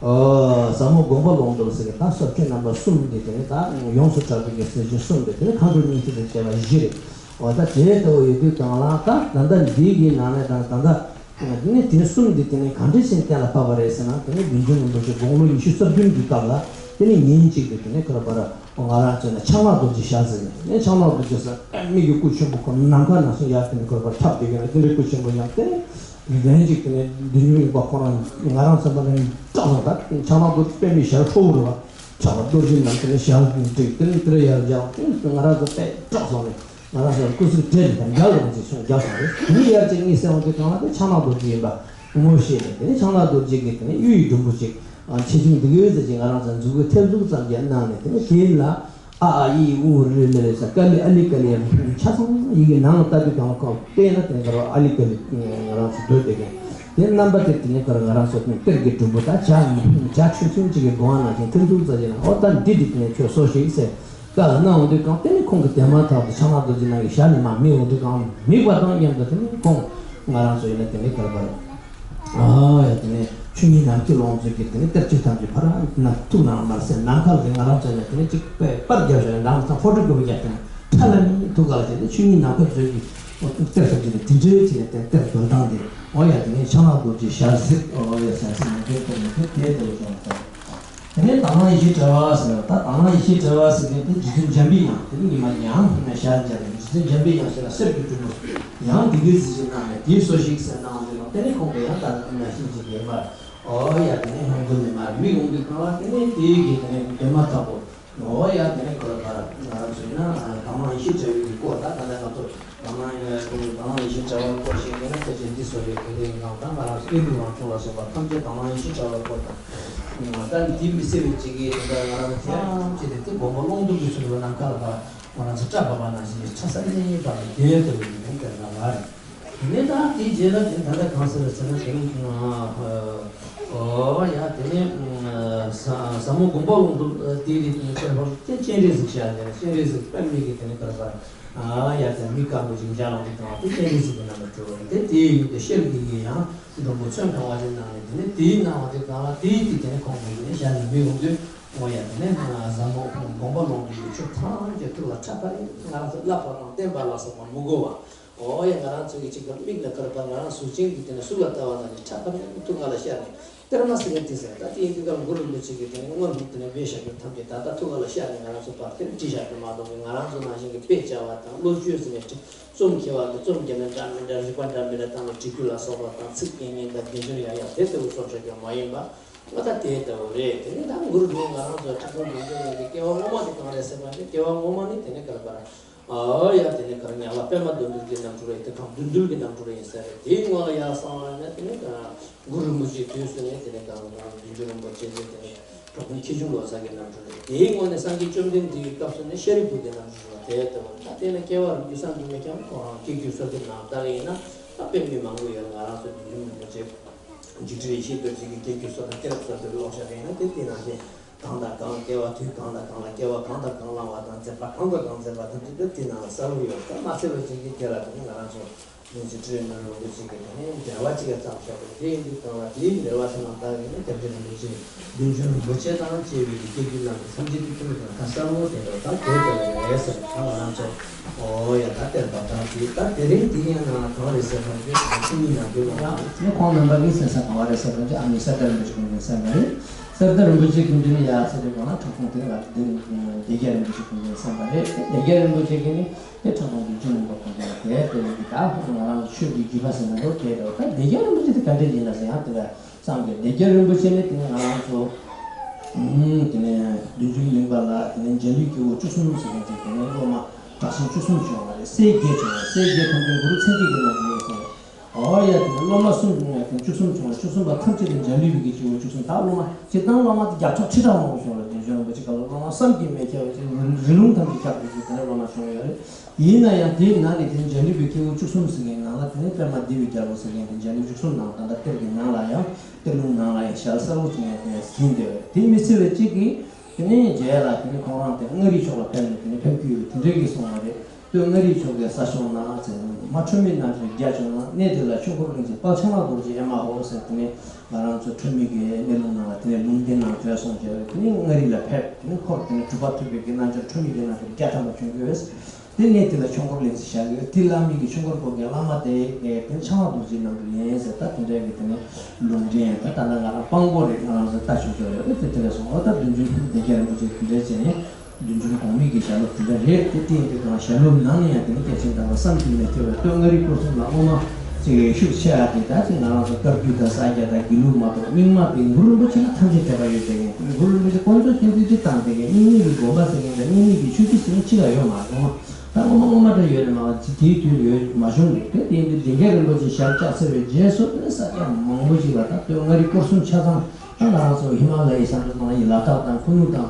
ཨོ་ཟབ་མོ་དགོངས་པ་ཀློང་རྡོལ་ཟེར་མཁན། ད་སོགས་ཆོས་རྣམ་པ་གསུམ་འདི་དེ་ནས་ད་ཡོངས་སུ་གྲགས་པའི་གི་ཟེར་རྒྱུ་གསུམ་འདི་དེ་ནས་མཁའ་འགྲོ་སྙིང་ཐིག་ལས་སྐྱེ་བ་བཞི་རེད། འོ་ད་དེ་ལྟ་བུ་ཡོད་དུས་གང་ལ་ད་ད་ལྟ་འདི་གི་ནང་ནས་དང་ད་ལྟ་དེ་ནས་དེ་གསུམ་འདི་དེ་ནས་གང་འདྲ་ཞིག་གཏན་ལ་ཕབ་པ་རེད་ཟེར་ན། དེ་ནས་བདུད་འཇོམས་རིན་པོ་ཆེ་དགུང་ལོ་ཉི་ཤུ་རྩ་བདུན་གྱི་སྐབས་ལ་དེ་ནས་ཉིན་གཅིག་ཏུ་དེ་ནས་ཁ་ར་བ་ར་ང་རང་ཚོ་ནས་ཕྱག་ན་རྡོ་རྗེ་ཞལ་ཟེར་ནས། ཨེ་ཕྱག་ན་རྡོ་རྗེ་ཟེར་ཨེ་མི་གི་སྐུ་ཆེན་པོ་ཁོ་ནམ་མཁའ་ནང་བཞིན་ཡར་དེ་ནས་ཁོ་ར་ཕབ་བསྡད་ཀྱི་རེད། དེ་འདྲའི་སྐུ་ཆེན་པོ་ཡང་དེ་ནས་རིགས་ལྡན་གཅིག་དེ་ནས་བདུད་འཇོམས་རིག་པ་ཁོ་རང་ང་རང་ཚོ་ནས་སྐྲག་སོང་། ད་ཕྱག་ན་རྡོ་རྗེ་པད་མའི་ཞལ་ཁྲོ་བོ་རེད་བ། ཕྱག་ན་རྡོ་རྗེ་ནང་དེ་ནས་ཞལ་བསྒྲིགས་དེ་ནས་དེ་ར་ཡར་བཞག་དེ་ནས་ང་རང་ཚོ་དཔེ་སྐྲག་སོང་ནས་ང་རང་ཚོ་སྐུ་གཟུགས་བྲེལ་ནས་རྒྱག་ཡོང་ཅིག་སོང་རྒྱག་སོང་རེད། དེ་ནས་ཡར་ཅིག་གཉིད་སད་འོང་དུས་གང་ལ་དེ་ཕྱག་ན་རྡོ་རྗེ་ཡིན་པ་ངོ་ཤེས་ནས། དེ་ནས་ཕྱག་ན་རྡོ་རྗེ་གིས་དེ་ནས་གཡུ་ཡི་སྒྲོམ་བུ་ཅིག་ཆེ་ཆུང་འདི་གའི་ཟེར་ཅིག་ང་རང་ཚོ་མཛུབ་གུ་མཐེབ་གཟུགས་ཙམ་ཅིག་གནང་ནས། དེ་ནས་དེའི་ལ་ཨ་ཨ་ཨི་ཨུ་རི་ལི་ལི་ས་ཀ་ལི་ཨ་ལི་ཀ་ལི་ཡང་ཆ་ཚང་ཡི་གེ་ནང་ལ་བཏབ་པའི་སྒང་ཁོ་བལྟས་ན་དེ་ནས་ཨ་ལི་ཀ་ལི་ང་རང་ཚོ་སྡོད་བསྡད་མཁན། དེ་རྣམ་པ་དེ་དེ་ནས་ཁོ་རང་ང་རང་ཚོ་གཏེར་གྱི་སྒྲོམ་བུ་ད་བྱ་བྱ་ཆུང་ཆུང་ཅིག་གི་སྒོ་ང་ནང་བཞིན་མཐེབ་གཟུགས་ཙམ་ཅིག་ནང་། ཨོ་ད་འདི་འདི་དེ་ནས་ཁྱོད་གསོ་ཞིག་ཟེར། བཀའ་གནང་འོང་དུས་གང་དེ་ནས་ཁོང་གི་དེ་མ་ཐག་ཏུ་ཕྱག་ན་རྡོ་རྗེ་ནང་གི་ཞལ་ནས་མར་མིད་འོང་དུས་གང་མིད་པ་དང་མཉམ་དུ་དེ་ནས་ཁོང་ང་རང་ཚོ་ཡིན་ན་དེ་ནས་དེར་བར། ཨ་ཡ་དེ་ནས་ཆོས་ཉིད་ནམ་མཁའི་ཀློང་མཛོད་ཀྱི་དེ་ནས་གཏེར་ཆོས་ཐམས་ཅད་ཕར་ན་ཐུགས་ནང་མར་སེམས་ནམ་མཁའ་ལ་དེ་ང་རང་ཚོ་ཡིན་ན་དེ་ནས་གཅིག་པས་པར་རྒྱབ་བཞག་ནས་འགྲམ་ཚང་ཕོ་ཊོ་ཀོ་པི་རྒྱབ་དེ་ནས་ཁྲ་ལ་ནི་ཐུགས་ཀ་ལ་དེ་ནས་ཆོས་ཉིད་ནམ་མཁའི་མཛོད་ཀྱི་གཏེར་ཐམས་ཅད་དེ་དེ་འདྲའི་བྱས་ནས་དེ་གཏེར་འདོན་སྟངས་དེ། ཨོ་ཡ་དེ་ནས་ཕྱག་ན་རྡོ་རྗེ་ཞལ་གཟིགས། ཨོ་ཡ་ཟེར་ཟེར་ནས་དེ་ལྟ་བུ་དེ་དེ་ལྟ་བུ་བྱུང་སོང་། དེ་ནས་དྭང་བླངས་ཡེ་ཤེས་དྲྭ་བ་ཟེར་བ། ད་དྭང་བླངས་ཡེ་ཤེས་དྲྭ་བ་ཟེར་མཁན་དེ་རྗེ་བཙུན་འཇམ་པའི་དབྱངས་དེ་ནི་ཉི་མ་ཡང་ཞལ་མཇལ་བའི་རྗེ་བཙུན་འཇམ་པའི་དབྱངས་ཞེས་ལ་གསེར་གྱི་སྒྲོམ་བུ་ཡང་དེ་གའི་གཟི་བརྗིད་གནང་ནས་དེའི་སོ་ཞིག་ཟེར་གནང་བ་དེ་ལ་དེ་ནས་ཁོང་གིས་ཡང་ད་ན་ཤིང་ཅིག་ཡིན་པར། ཨོ་ཡ་དེ་ནས་ཧོང་ཀུན་ནས་མར་མིད་འོང་དུས་གང་ལ་དེ་ནས་དེའི་གི་དེ་ནས་འདོན་མ་ཐག་པོ། ཨོ་ཡ་དེ་ནས་ཁོ་ལ་ཕར་ང་རང་ཚོ་ཡིན་ན་དྭང་བླངས་ཡེ་ཤེས་དྲྭ་བའི་གི་སྐོར་ད་ད་ལྟ་ང་ཚོ། དྭང་བླངས་ཡེ་དྭང་བླངས་ཡེ་ཤེས་དྲྭ་བའི་སྐོར་ཞིག་ཡིན་ན་ཕལ་ཆེར་འདི་སོ་སོའི་དགེ་འདུན་ནང་དང་ང་རང་ཚོ་དགེ་འདུན་རང་སྐྱོང་ལ་སོགས་པ་ཐམས་ཅད་དྭང་བླངས་ཡེ་ཤེས་དྲྭ་བའི་སྐོར་དང་། ད་འདི་མི་སེར་བའི་ཅིག་གིས་དེ་འདྲ་ང་རང་ཚོ་ཅི་སྟེ་དེ་དགོངས་པ་ཀློང་རྡོལ་གྱི་ཚུལ་དུ་ནམ་མཁའ་ལ་ཕར་ང་རང་ཚོ་སྐྲ་བབས་པ་ནང་བཞིན་གྱི་ཕྱག་ས་གཉིས་གཉིས་བར་དུ་དེ་ལྟ་བུ་ཡིན་ནས་དེ་འདྲ་ལ་རེད། དེ་ནས་ད་དེའི་རྗེས་ལ་དེ་ད་ལྟ་གང་ཟེར་ཟེར་ན་དེ་ནི་ཨོ་ཡ་དེ་ནས་ཟབ་མོ་དགོངས་པ་ཀློང་རྡོལ་དེའི་རིགས་དེ་ནི་དཔེ་བར་དེ་སྤྱན་རས་གཟིགས་ཤར་ནས་སྤྱན་རས་གཟིགས་པད་མའི་གི་དེ་ནི་ག་རེ་ཟེར། ཨ་ཡ་དེ་མི་དཀར་པོ་ཞིག་འཇའ་ལང་གི་དང་དེ་སྤྱན་རས་གཟིགས་ཀྱི་རྣམ་པར་གྲོལ་བ་རེད། དེ་དེའི་ཡུལ་དེ་ཤེལ་གྱི་ཡི་ཡང་སྒྲོམ་བུ་ཚོན་གང་བ་ཞིག་གནང་ནས་དེ་ནས་དེའི་གནང་བ་དེ་གང་ལ་དེའི་དེ་དེ་ནས་ཁོང་གི་ནས་ཞལ་ནས་འབུལ་འོང་དུས་ཨོ་ཡ་དེ་ནས་ཟབ་མོ་དགོངས་པ་ཀློང་རྡོལ་གྱི་ཆོས་ཐམས་ཅད་ཐུགས་ལ་ཁྲ་ཕ་རེ་ང་རང་ཚོ་བསླབ་པ་དང་བསྟན་པ་ལ་སོགས་པ་མི་དགོས་པ། ཨོ་ཡ་ང་རང་ཚོ་གི་ཅིག་གི་མིག་ལ་ཁར་པ་ང་རང་གཟུགས་ཅན་གྱི་དེ་ནས་གཟུགས་ལ་ལྟ་བ་ན་ནི་ཁྲ་ཕ་རེ་ཐུགས་ལ་ཤར་ནས། གཏེར་མ་ཟེར་མཁན་དེ་ཟེར། ད་དེ་ཡིན་དུས་ཀ་གུ་རུ་རིན་པོ་ཆེ་གིས་དེ་ནས་སྔོན་དུ་དེ་ནས་སྦས་བཞག་རྒྱུ་ཐམས་ཅད་ད་ལྟ་ཐུགས་ཀ་ལ་ཤར་ནས་ང་རང་ཚོ་ཕར་དེ་ནས་བྲིས་བཞག་རྒྱུ་མ་གཏོགས་ཀྱི་ང་རང་ཚོ་ནང་བཞིན་གྱི་དཔེ་བྱ་བ་དང་བློ་བཅོས་ཟེར་ནས་བྲིས་རྩོམ་མཁས་པ་གིས་རྩོམ་རྒྱབ་ནས་འདྲ་མི་འདྲ་རིགས་པ་འདྲ་མི་འདྲ་བཏང་ནས་བྲིས་རྒྱུ་ལ་སོགས་པ་དང་ཚིག་རྒྱན་རྙིང་དང་རྒྱན་སྦྱོར་ཡང་ཡང་དེ་ལྟ་བུ་རྩོམ་བཞག་རྒྱུ་མ་ཡིན་པ་ང་ད་དེ་ལྟ་བུ་རེད། དེ་ནས་ད་གུ་རུ་རིན་ང་རང་ཚོ་ཁྲི་སྲོང་ལྡེ་བཙན་གྱི་སྐྱེ་བ་སྔོན་མ་དེ་གང་རེད་ཟེར་བ་ནི་སྐྱེ་བ་སྔོན་མ་ནི་དེ་ནས་ག་རེ་པར། ཨ་ཡ་དེ་ནས་ག་རེ་ཉག་ལ་པད་མ་བདུད་འདུལ་གྱི་རྣམ་འཕྲུལ་རེད། དེ་གང་བདུད་འདུལ་གྱི་རྣམ་འཕྲུལ་རེད་ཡིན་ས་རེད། དེའི་སྔོན་ལ་ཡར་སོང་བ་ན་དེ་ནས་གུ་རུ་རིན་པོ་ཆེའི་དུས་སུ་ནས་དེ་ནས་གང་བདུད་འདུལ་རིན་པོ་ཆེ་ཟེར་དེ་ནས་གྲུབ་དོན་ཁྱད་འབྱུང་ལོ་ཙཱ་གི་རྣམ་འཕྲུལ་རེད། དེའི་སྔོན་ནས་སངས་རྒྱས་བཅོམ་ལྡན་འདས་ཀྱི་སྐབས་སུ་ནས་ཤཱ་རིའི་བུ་དེ་རྣམ་འཕྲུལ་རེད། དེ་ལྟ་བུ་ད་དེ་ནས་སྐྱེ་བ་རིགས་རྒྱུད་བསམ་གྱིས་མི་ཁྱབ་ཁོ་རང་སྐྱེ་རྒྱུད་གསོལ་འདེབས་ནང་ལྟར་ཡིན་ན། ད་དཔེ་མི་མང་པོ་ཡོད། ང་རང་ཚོ་བདུད་འཇོམས་རིན་པོ་ཆེ་འཇིགས་བྲལ་ཡེ་ཤེས་རྡོ་རྗེ་གི་སྐྱེ་རྒྱུད་སོགས་དང་སྐྱེ་རབས་སོགས་དེ་ཀློག་བཞག་ཡིན་ན། དེ་དེ་ནང་བཞིན་གང་དང་གང་སྐྱེ་བ། དུས་གང་དང་གང་ལ་སྐྱེ་བ། གང་དང་གང་བླངས་པ་དང་། མཛད་པ་གང་དང་གང་མཛད་པ་དང་། དེ་དེ་དེ་ནང་ལ་གསལ་པོ་ཡོད། ད་མ་གསལ་བ་ཅན་གྱི་དེ་ལ་དེ་ནི་ང་རང་ཚོ་འཇིགས་བྲལ་མི་ལུས་རིན་པོ་ཆེ་གི་དེ་ནས་འགྲེལ་པ་གཅིག་ལ་བརྩམས་བཞག་པ་རེད། དེ་ཡིན་དུས་གང་ལ་དེའི་འགྲེལ་པ་དེ་ནང་ལྟར་ཡིན་ན། སྐྱབས་རྗེ་རིན་པོ་ཆེ་བདུད་འཇོམས་རིན་པོ་ཆེ་དང་བཅས་པའི་གི་སྐྱེ་རྒྱུད་རྣམས་ཀྱི་ཐམས་ཅད་ཀྱི་ཐུན་མོང་དུ་ད་གསལ་པོ་དེ་འདྲ་ད་དེ་ལྟ་བུ་རེད་ཟེར། ད་ང་རང་ཚོ་ཨོ་ཡ་ད་དེར་འབབ་སྟངས་དེ་ད་དེ་རིང་དེ་ཡིན་ན་གང་རེད་ཟེར་བ་ཅིག་ཁོང་གཉིས་ནང་དུ་ལ་ཡང་ཁོང་རྣམ་པ་གིས་ཟེར་ས་ག་བ་རེད་ཟེར་བ་ཅིག་ཨ་ནི་གསེར་རྟ་རིན་པོ་ཆེ་ཁོང་གིས་གསན་པ་རེད། གསེར་རྟ་རིན་པོ་ཆེ་ཁོང་གིས་ནི་ཡ་ཟེར་དུས་གང་ལ་དྲུག་ཁོང་དེ་ལ་དེ་ནི་སྡེ་བརྒྱད་རིན་པོ་ཆེ་ཁོང་གིས་གསན་པ་རེད། སྡེ་བརྒྱད་རིན་པོ་ཆེ་གིས་ནི། དེ་ཁྲ་ཐོང་གི་ཅུང་མང་པོ་གང་དེ་ལ་དེ་དེ་ཡིན་གྱི། ད་ཁོ་ང་རང་ཆོས་ཀྱི་བརྒྱུད་པ་ཟེར་ན་འགྲོ་དེ་རེད། ད་སྡེ་བརྒྱད་རིན་པོ་ཆེ་དེ་ག་འདྲ་ཡིན་ན་ཟེར་ཡང་དེ་ལ་བསམ་གི། སྡེ་བརྒྱད་རིན་པོ་ཆེ་ནི་དེ་ནི་ང་རང་ཚོ་ཨུམ་དེ་ནས་བདུད་འཇོམས་གླིང་པ་ལ་དེ་ནས་འཇའ་ལུས་སྐྱེ་བོ་བཅུ་གསུམ་ཟེར་མཁན་ཅིག་དེ་ནས་སློབ་མ་དྲག་ཞན་བཅུ་གསུམ་བྱུང་བ་རེད། སྲས་བརྒྱད་བྱུང་བ་རེད། སྲས་བརྒྱད་ཐམས་ཅད་གུ་རུ་མཚན་བརྒྱད་ཀྱི་ནང་དུ་ཡོད་སོང་། ཨོ་ཡ། དེ་ནས་སློབ་མ་གསུམ་བྱུང་བ་དེ་བཅུ་གསུམ་བྱུང་བ། བཅུ་གསུམ་པ་ཐམས་ཅད་དེ་འཇའ་ལུས་པའི་གི་སྐྱེ་བོ་བཅུ་གསུམ། ད་སློབ་མ་སྤྱིར་བཏང་སློབ་མ་དེ་བརྒྱ་ཕྲག་ཁྲི་ཕྲག་མང་པོ་བྱུང་བ་རེད། བདུད་འཇོམས་རིན་པོ་ཆེ་སྐབས་ལ་སློབ་མ་བསམ་གྱིས་མི་ཁྱབ་པ་ཅིག་རི་རི་ལུང་ཐམས་ཅད་ཁྱབ་པའི་གི་དེ་འདྲ་སློབ་མ་བྱུང་ཡོད་རེད། ཡིན་ན་ཡང་དེའི་ནང་ནས་དེ་འཇའ་ལུས་པའི་སྐྱེ་བོ་བཅུ་གསུམ་ཟེར་མཁན་ནང་ལ་དེ་ནས་པདྨ་ལྡེ་བའི་རྒྱལ་པོ་ཟེར་མཁན་དེ་འཇའ་ལུས་བཅུ་གསུམ་ནང་ད་ལྟ་གཏེར་གྱི་ནང་ལ་ཡང་གཏེར་ལུང་ནང་ལ་ཡང་ཞལ་གསལ་པོ་ཅིག་ཡང་དེ་ནས་ཟིན་བསྡད་ཡོད་རེད། དེ་མི་ཚེ་བའི་གཅིག་གིས་དེ་ནས་མཇལ་ལ་དེ་ནས་ཁོང་རང་དེ་མངའ་རིས་ཕྱོགས་ལ་ཕེབས་ནས་དེ་ནས་ཕེབས་ཀྱི་ཡོད་དེ་འདྲའི་གི་གསུངས་པ་རེད། སྟོད་མངའ་རིས་ཕྱོགས་ཀྱི་ས་ཕྱོགས་ན་ཟེར་མ་ཁྲོ་མི་རྣམས་ཀྱི་རྒྱ་ཆེ་ན། གནས་དེ་ལ་ཆོས་འཁོར་གླིང་ཆེན་དཔལ་ཕྱག་ན་རྡོ་རྗེ་ཨེ་མ་ཧོ་ཟེར་དེ་ནས་ང་རང་ཚོ་ཁྲོ་མི་གི་གནས་ལུང་ནང་ལ་དེ་ནས་ལུང་བསྟན་ནང་བྱོན་སོང་བྱས་དེ་ནས་མངའ་རིས་ལ་ཕེབས། དེ་ནས་འཁོར་དེ་ནས་གྲུབ་པ་ཐོབ་པའི་གི་རྣལ་འབྱོར་ཁྲོ་མི་གི་རྣམས་ཀྱི་རྒྱ་ཆེན་པོ་བྱུང་གི་ཡོད། དེ་ནས་དེ་ལ་ཆོས་འཁོར་གླིང་ཆེན་བཞག་ཡོད། དེ་བླ་མའི་གི་ཆོས་འཁོར་སྐོར་གྱི་བླ་མ་དེ་དེ་ཕྱག་ན་རྡོ་རྗེ་རྣམ་གྲོལ་ཡིན་ཟེར། ད་དེ་འདྲའི་གི་དེ་ནས་ལུང་འདྲེན་ད་ད་ལྟ་ང་རང་དཔང་པོ་རེད། ང་རང་ཚོ་ལྟ་ཆོག་ཆོག་ཡོད་རེད། དེ་དེ་ལས་སོང་ཨོ་ད་བདུད་འཇོམས་སྡེ་བརྒྱད་རིན་པོ་ཆེ་དེ་འདྲའི་བྱས་ནས། བདུད་འཇོམས་གོང་མའི་གི་ཞལ་སློབ་དེ་འདྲ་རེད། དེ་བསྟན་དེ་དང་ཞལ་སློབ་ནང་ནས་ཡང་དེ་ནི་སྐྱེས་ཆེན་དམ་པ་བསམ་གྱིས་མི་ཁྱབ་པའི་སྟོད་མངའ་རིས་སྐོར་གསུམ་ལ་སློབ་མ་ཅིག་ཤུགས་ཆེ་བ་དེ་ད་ཅིག་ང་རང་ཚོ་བཀའ་བརྒྱུད་དང་ས་སྐྱ་དང་དགེ་ལུགས་མ་གཏོགས་རྙིང་མ་དེ་གུ་རུ་རིན་པོ་ཆེ་ལ་ཐམས་ཅད་དད་པ་ཡོད་དེ། གུ་རུ་རིན་པོ་ཆེ་དཀོན་མཆོག་མཁྱེན་བརྩེ་ཅིག་བཏང་དེ་གའི་རྙིང་མའི་གི་དགོན་པ་ཟེར་མཁན་དང་རྙིང་མའི་གི་ཆོས་བརྒྱུད་ཟེར་མཁན་གཅིག་ལ་ཡོད་མ་རེད། ངོ་མ་ད་ངོ་མ་ངོ་མ་འདྲ་ཡོད་རེད་མ་གཏོགས་དེའི་དུས་ཡོད་མ་བྱུང་རེད། དེ་དེ་ཡིན་དུས་སྡེ་བརྒྱད་རིན་པོ་ཆེ་ཞལ་བཅགས་ཚར་བའི་རྗེས་སུ་དེ་ནི་ས་སྐྱ་མང་པོ་ཞིག་ལ་ད་སྟོད་མངའ་རིས་སྐོར་གསུམ་ཆ་ཚང་། ད་ང་རང་ཚོ་ཧི་མ་ལ་ཡའི་ས་མཚམས་ནང་ཡི་ལ་དྭགས་དང་ཁུ་ནུ་དང་།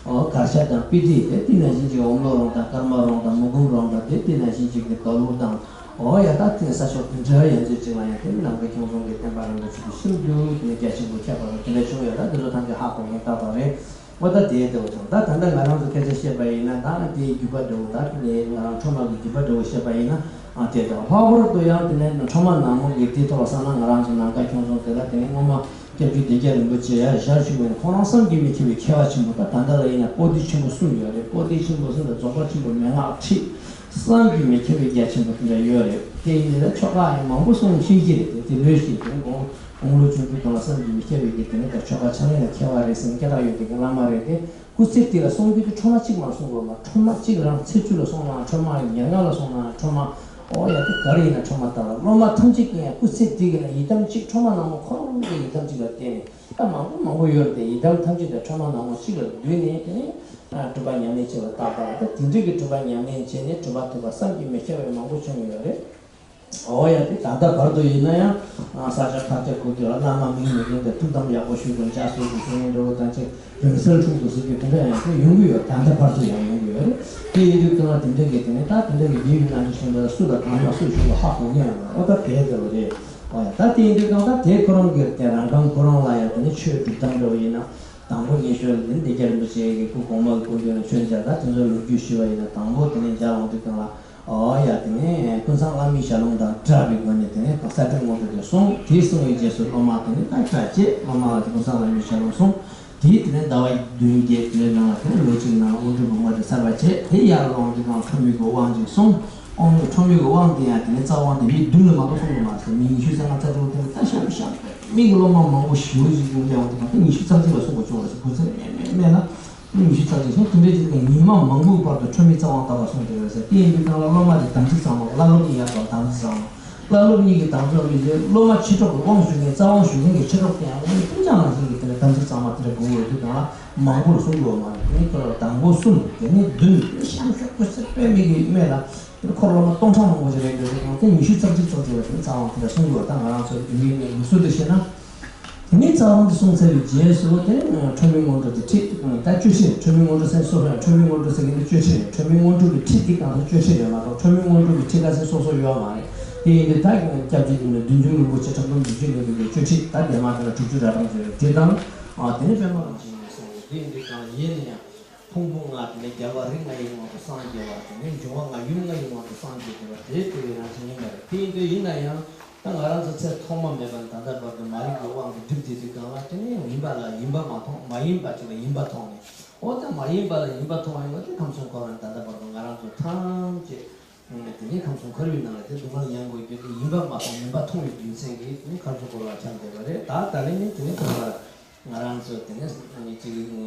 ཨོ་གར་ཤ་དང་སྤི་ཏི་དེ་དེ་ནང་བཞིན་གྱི་ཨོམ་ལོ་རོང་དང་ཀརྨ་རོང་དང་མུ་གུམ་རོང་དང་དེ་དེ་ནང་བཞིན་གྱི་གི་དོལ་པོ་དང་། ཨོ་ཡ་ད་དེ་ས་ཕྱོགས་དེ་འདྲ་ཡན་ཆོད་ཅིག་ལ་ཡང་དེ་ནི་ནམ་མཁའ་ཁྱུང་རྫོང་གི་བསྟན་པ་རིན་པོ་ཆེ་དེ་ཤིན་ཏུ་དེ་ནི་རྒྱ་ཆེན་པོ་ཁྱབ་པ་དང་དེ་འདྲ་བྱུང་ཡོད། ད་དེ་ཚོ་ཐམས་ཅད་ཧ་གོ་མཁན་ཏག་ཏག་རེད། ཨོ་ད་དེ་དེ་བ་ཚང་ད་ད་ལྟ་ང་རང་ཚོ་སྐད་ཆ་བཤད་པ་ཡིན་ན་ད་དེའི་བརྒྱུད་པ་འདྲ་བོ་ད་དེ་ནི་ང་རང་ཁྲོས་མ་གི་བརྒྱུད་པ་འདྲ་བོ་བཤད་པ་ཡིན་ན། ཨ་དེ་དང་ལྷག་པར་དུ་ཡང་དེ་ནས་ཁྲོས་མ་ནག་མོ་གི་དེ་ཐོག་ལ་བསམ་ན་ང་རང་ཚོ་ནམ་མཁའ་ཁྱུང་རྫོང་དེ་ལ་དེ་ནས་སྔོན་མ་སྐྱབས་རྗེ་སྡེ་བརྒྱད་རིན་པོ་ཆེ་ཡར་ཞལ་བཞུགས་པའི་ཁོང་རང་བསམ་གྱིས་མི་ཁྱབ་པའི་མཁས་པ་ཆེན་པོ་ད་ད་ལྟ་ལ་ཡིན་ན་པོ་ཏི་ཆེན་པོ་གསུམ་ཡོད་རེད། པོ་ཏི་ཆེན་པོ་གསུམ་དང་རྫོགས་པ་ཆེན་པོ་མན་ངག་ཁྲིད་བསམ་གྱིས་མི་ཁྱབ་པའི་རྒྱ་ཆེན་པོ་དེ་འདྲ་ཡོད་རེད། དེ་ཡིན་ན་ཆོ་ག་ཡང་མང་པོ་གསུང་ཤེས་ཀྱི་རེད། དེ་དེ་ལོས་ཤེས་དེ་ནས་དགུང་དགུང་ལོ་ཆུང་ཆུང་དང་ལ་བསམ་གྱིས་མི་ཁྱབ་པའི་གི་དེ་ནས་ད་ཆོ་ག་ཕྱག་ལེན་ལ་མཁས་པ་རེད་ཟེར་ནས་སྐད་གྲགས་ཡོད་པའི་གི་བླ་མ་རེད་དེ། སྐུ་ཚེ་དེ་ལ་གསུང་རྒྱུ་དེ་ཁྲོས་མ་གཅིག་མ་གསུང་དགོས་མ། ཁྲོས་མ་གཅིག་རང་ཚེས་བཅུ་ལ་སོང་ན་ཁྲོས་མ། ཉེར་ལྔ་ལ་སོང་ན་ཁྲོས་མ། ཨོ་ཡ་དེ་ག་རེ་ཡིན་ན་ཁྲོས་མ་ལྟ་བ། སློབ་མ་ཐམས་ཅད་ཀྱིས་ཡང་སྐུ་ཚེ་དེ་གི་ན་ཡི་དམ་གཅིག་ཁྲོས་མ་ནག་མོ་ཁོ་རང་གི་ཡི་དམ་གཅིག་ལ་བརྟེན་ནས་ད་མང་པོ་མང་པོ་ཡོད་རེད་དེ། ཡི་དམ་ཐམས་ཅད་དང་ཁྲོས་མ་ནག་མོ་གཅིག་ལ་བསྡུས་ནས་དེ་ནས་སྒྲུབ་པ་ཉམས་ལེན་བྱེད་པ་ལྟ་བུ་ད་དེ་འདྲ་གི་སྒྲུབ་པ་ཉམས་ལེན་བྱས་ནས་གྲུབ་པ་ཐོབ་པ་བསམ་གྱིས་མི་ཁྱབ་པའི་མང་པོ་བྱུང་ཡོད་རེད། ཨོ་ཡ་དེ་ད་ལྟ་བར་དུ་ཡིན་ན་ཡང་ས་སྐྱ་ཁ་སྐྱ་གོ་དུས་ལ་བླ་མ་མིང་མི་འདོན་ཏེ་ཐུགས་དམ་ཡག་པོ་ཞུས་དང་ལྕགས་སྲོལ་གྱི་བཤེས་གཉེན་འདྲ་བོ་དང་ཅིག་རིང་བསྲེལ་འཁྲུག་ཏུ་ཟེར་གྱི་དེ་འདྲ་ཡང་དེ་ཡོང་གི་ཡོད། ད་ལྟ་བར་དུ་ཡང་ཡོང་གི་ཡོད་རེད། དེ་ཡིན་དུས་གང་ལ་དེ་འདྲ་གི་དེ་ནས་ད་དེ་འདྲ་གི་ཡིན་ཡིན་ན་འདྲ་བཞིན་པ་སུ་ལ་གང་ལ་སུ་ཞུ་བ་ཧ་གོ་གི་ཡང་ཡོད། ཨོ་ད་དེ་ལྟ་བུ་རེད། ཨོ་ཡ་ད་དེ་ཡིན་དུས་གང་ལྟར་དེ་ཁོ་རང་གི་དེ་རང་རྐང་ཁོ་རང་ལ་ཡང་དེ་ནས་ཆོས་སྒྲུབ་སྟངས་འདྲ་བོ་ཡིན་ན། དང་པོ་ཉི་ཤུ་ལ་དེ་ནི་སྡེ་བརྒྱད་རིན་པོ་ཆེ་གི་སྐུ་གོང་མ་གི་སྐུ་མདུན་ལ་ཆོས་མཇལ། ད་དེ་ཚོའི་ལོ་རྒྱུས་ཞུས་པ་ཡིན་ན་དང་པོ་དེ་ནས་མཇལ་འོང་དུས་སྒང་ལ་ཨོ་ཡ་དེ་ནས་ཀུན་བཟང་བླ་མའི་ཞལ་ལུང་དང་སྦྲགས་པའི་སྒོ་ནས་དེ་ནས་གསལ་སྒྲོན་སྔོན་འགྲོ་དེ་གསུངས། དེ་གསུངས་པའི་རྗེས་སུ་སློབ་མ་དེ་ནས་ད་སྐྲ་བཅད། སློབ་མ་ལ་དེ་ཀུན་བཟང་བླ་མའི་ཞལ་ལུང་གསུངས། དེ་དེ་ནས་ཟླ་བ་བདུན་བརྒྱད་དེ་ནས་ནང་ལ་དེ་ནས་ལོ་གཅིག་ནང་དབུ་འབྲུ་འབུམ་པ་དེ་གསལ་བར་བྱས། དེ་ཡར་ལོངས་དུས་སྒང་ཁྲོ་མོའི་གི་དབང་ཅིག་གསུངས། ཁྲོ་མོའི་གི་དབང་དེ་ཡང་དེ་ནས་རྩ་དབང་དེ་མི་བདུན་ལས་མ་གཏོགས་གསུངས་ཡོད་མ་རེད། མི་ཉི་ཤུ་རྩ་ལྔ་རྩ་དྲུག་དེ་ནས་ད་ཤ་ཤ་མིག་གི་སློབ་མ་མང་པོ་ཞེ་པོ་ཞིག་ཡོང་ཡོང་དེ་ག་ད་ཉི་ཤུ་རྩ་གཅིག་ལ་གསུངས་པ་བྱུང་བ་རེད། དགུ་རྩ་མེད་མེད་མེད་ལ་ཉི་ཤུ་རྩ་གཅིག་སོང་། དེ་འདྲའི་ཅིག་ལ་ཉི་མ་མང་པོའི་བར་དུ་ཁྲོ་མོའི་རྩ་དབང་བཏབ་པ་གསུངས་བསྡད་ཡོད་ཟེར། དེ་ཡིན་དུས་སྒང་ལ་སློབ་མ་དེ་དམ་ཚིག་གཙང་མ། བླ་སློབ་གཉིས་ཡར་དང་དམ་ཚིག་གཙང་མ། བླ་སློབ་གཉིས་ཀྱི་དམ་ཚིག་ལ་དམིགས་ཏེ་སློབ་མ་མཆེད་གྲོགས་ཀྱི་དབང་ཞུ་མཁན་རྩ་དབང་ཞུ་མཁན་གྱི་མཆེད་གྲོགས་དེ་ཡང་དབང་སྤུན་ཀྱག་ནང་བཞིན་གྱི་དེ་ལ་དམ་ཚིག་གཙང་མ་དེ་འདྲ་དགོས་ཡོད་དུས་སྒང་ལ་མང་པོ་ལ་གསུང་གི་ཡོད་མ་རེད། དེ་ནས་དང་པོ་གསུམ། དེ་ནས་བདུན། ཤ་ཤ་ཀུ་སེ་དཔེ་མི་གི་སྨད་ལ། འཁོར་སློབ་མ་སྟོང་ཕྲག་མང་པོ་ཞིག་རེད་འདུག་ཟེར་གང་དེ་ཉི་ཤུ་རྩ་གཅིག་ཙམ་ཞིག་ལ་དེ་རྩ་དབང་དེ་འདྲ་གསུང་དགོས། ད་ང་རང་ཚོ་ཡིན་གྱི་ལུགས་སྲོལ་དུ་བཤད་ན། དེ་ནས་རྩ་དབང་དེ་གསུངས་ཚར་བའི་རྗེས་སུ་དེ་ཁྲོ་མོའི་སྔོན་འགྲོ་དེ་ཁྲིད། ད་གཅོད་ཁྲིད། ཁྲོ་མོའི་སྔོན་འགྲོ་ཟེར་སོ་སོ་ཡང་ཁྲོ་མོའི་སྔོན་འགྲོ་ཟེར་གྱི་འདུག་གཅོད་ཁྲིད་རེད། ཁྲོ་མོའི་སྔོན་འགྲོ་གི་ཁྲིད་དེ་གང་ལྟར་གཅོད་ཁྲིད་རེད་མ་གཏོགས་ཁྲོ་མོའི་སྔོན་འགྲོ་གི་ཁྲིད་ག་ཟེར་སོ་སོ་ཡོད་མ་རེད། དེ་ཡིན་དུས་ད་སྐྱབས་རྗེ་དེ་ནས་བདུད་འཇོམས་རིན་པོ་ཆེ་ཁྲག་འཐུང་བདུད་རྩི་ལས་དེ་ནས་གཅོད་ཁྲིད་ད་སྡེ་དམངས་དེ་ལ་དྲུག་ཅུ་རེ་གྲངས་ཅིག་རེད། དེ་དང་ཨ་དེ་ནས་པདྨ་རང་བཞིན་ཡིན་གསུངས། དེ་ཡིན་དུས་ཀྱང་ཡིན་ན་ཡང་ཕུང་པོ་ལྔ་དེ་ནས་རྒྱལ་བ་རིགས་ལྔ་ཡི་དབང་དུ་སངས་རྒྱས་པ་དེ་ནས་འབྱུང་བ་ལྔ་ཡུམ་ལྔ་ཡི་དབང་དུ་སངས་རྒྱས་བསྡད་པ་དེ་དེ་བས་རང་བཞིན་ཡིན་པ་རེད། དེ་ཡིན་དུས་ཡིན་ན་ཡང་ད་ང་རང་ཚོ་ཚེ་ཐོག་མ་མེད་པ་ནས་ད་ལྟ་བར་དུ་མ་རིག་པའི་དབང་གིས་སྒྲིབ་བསྡད་དུས་གང་ལ་དེ་ནས་ཡིན་པ་ལ་ཡིན་པ་མ་མཐོང་། མ་ཡིན་པ་ཅིག་ལ་ཡིན་པ་མཐོང་ནས། འོ་ད་མ་ཡིན་པ་ལ་ཡིན་པ་མཐོང་བ་ཡིན་ན་དེ་ཁམས་གསུམ་འཁོར་བ་ནས་ད་ལྟ་བར་དུ་ང་རང་ཚོ་ཐམས་ཅད་དེ་ནས་ཁམས་གསུམ་འཁོར་བའི་ནང་ལ་དེ་སྡུག་བསྔལ་མྱང་དགོས་རྒྱུ་དེ་ཡིན་པ་མ་མཐོང་མིན་པ་མཐོང་བའི་རྒྱུ་མཚན་གྱིས་དེ་ནས་ཁམས་གསུམ་འཁོར་བ་འཁྱམས་བསྡད་པ་རེད། ད་ད་ལན་ནི་དེ་ནས་ཁོ་ལ་ང་རང་ཚོ་དེ་ནས་ཅིག་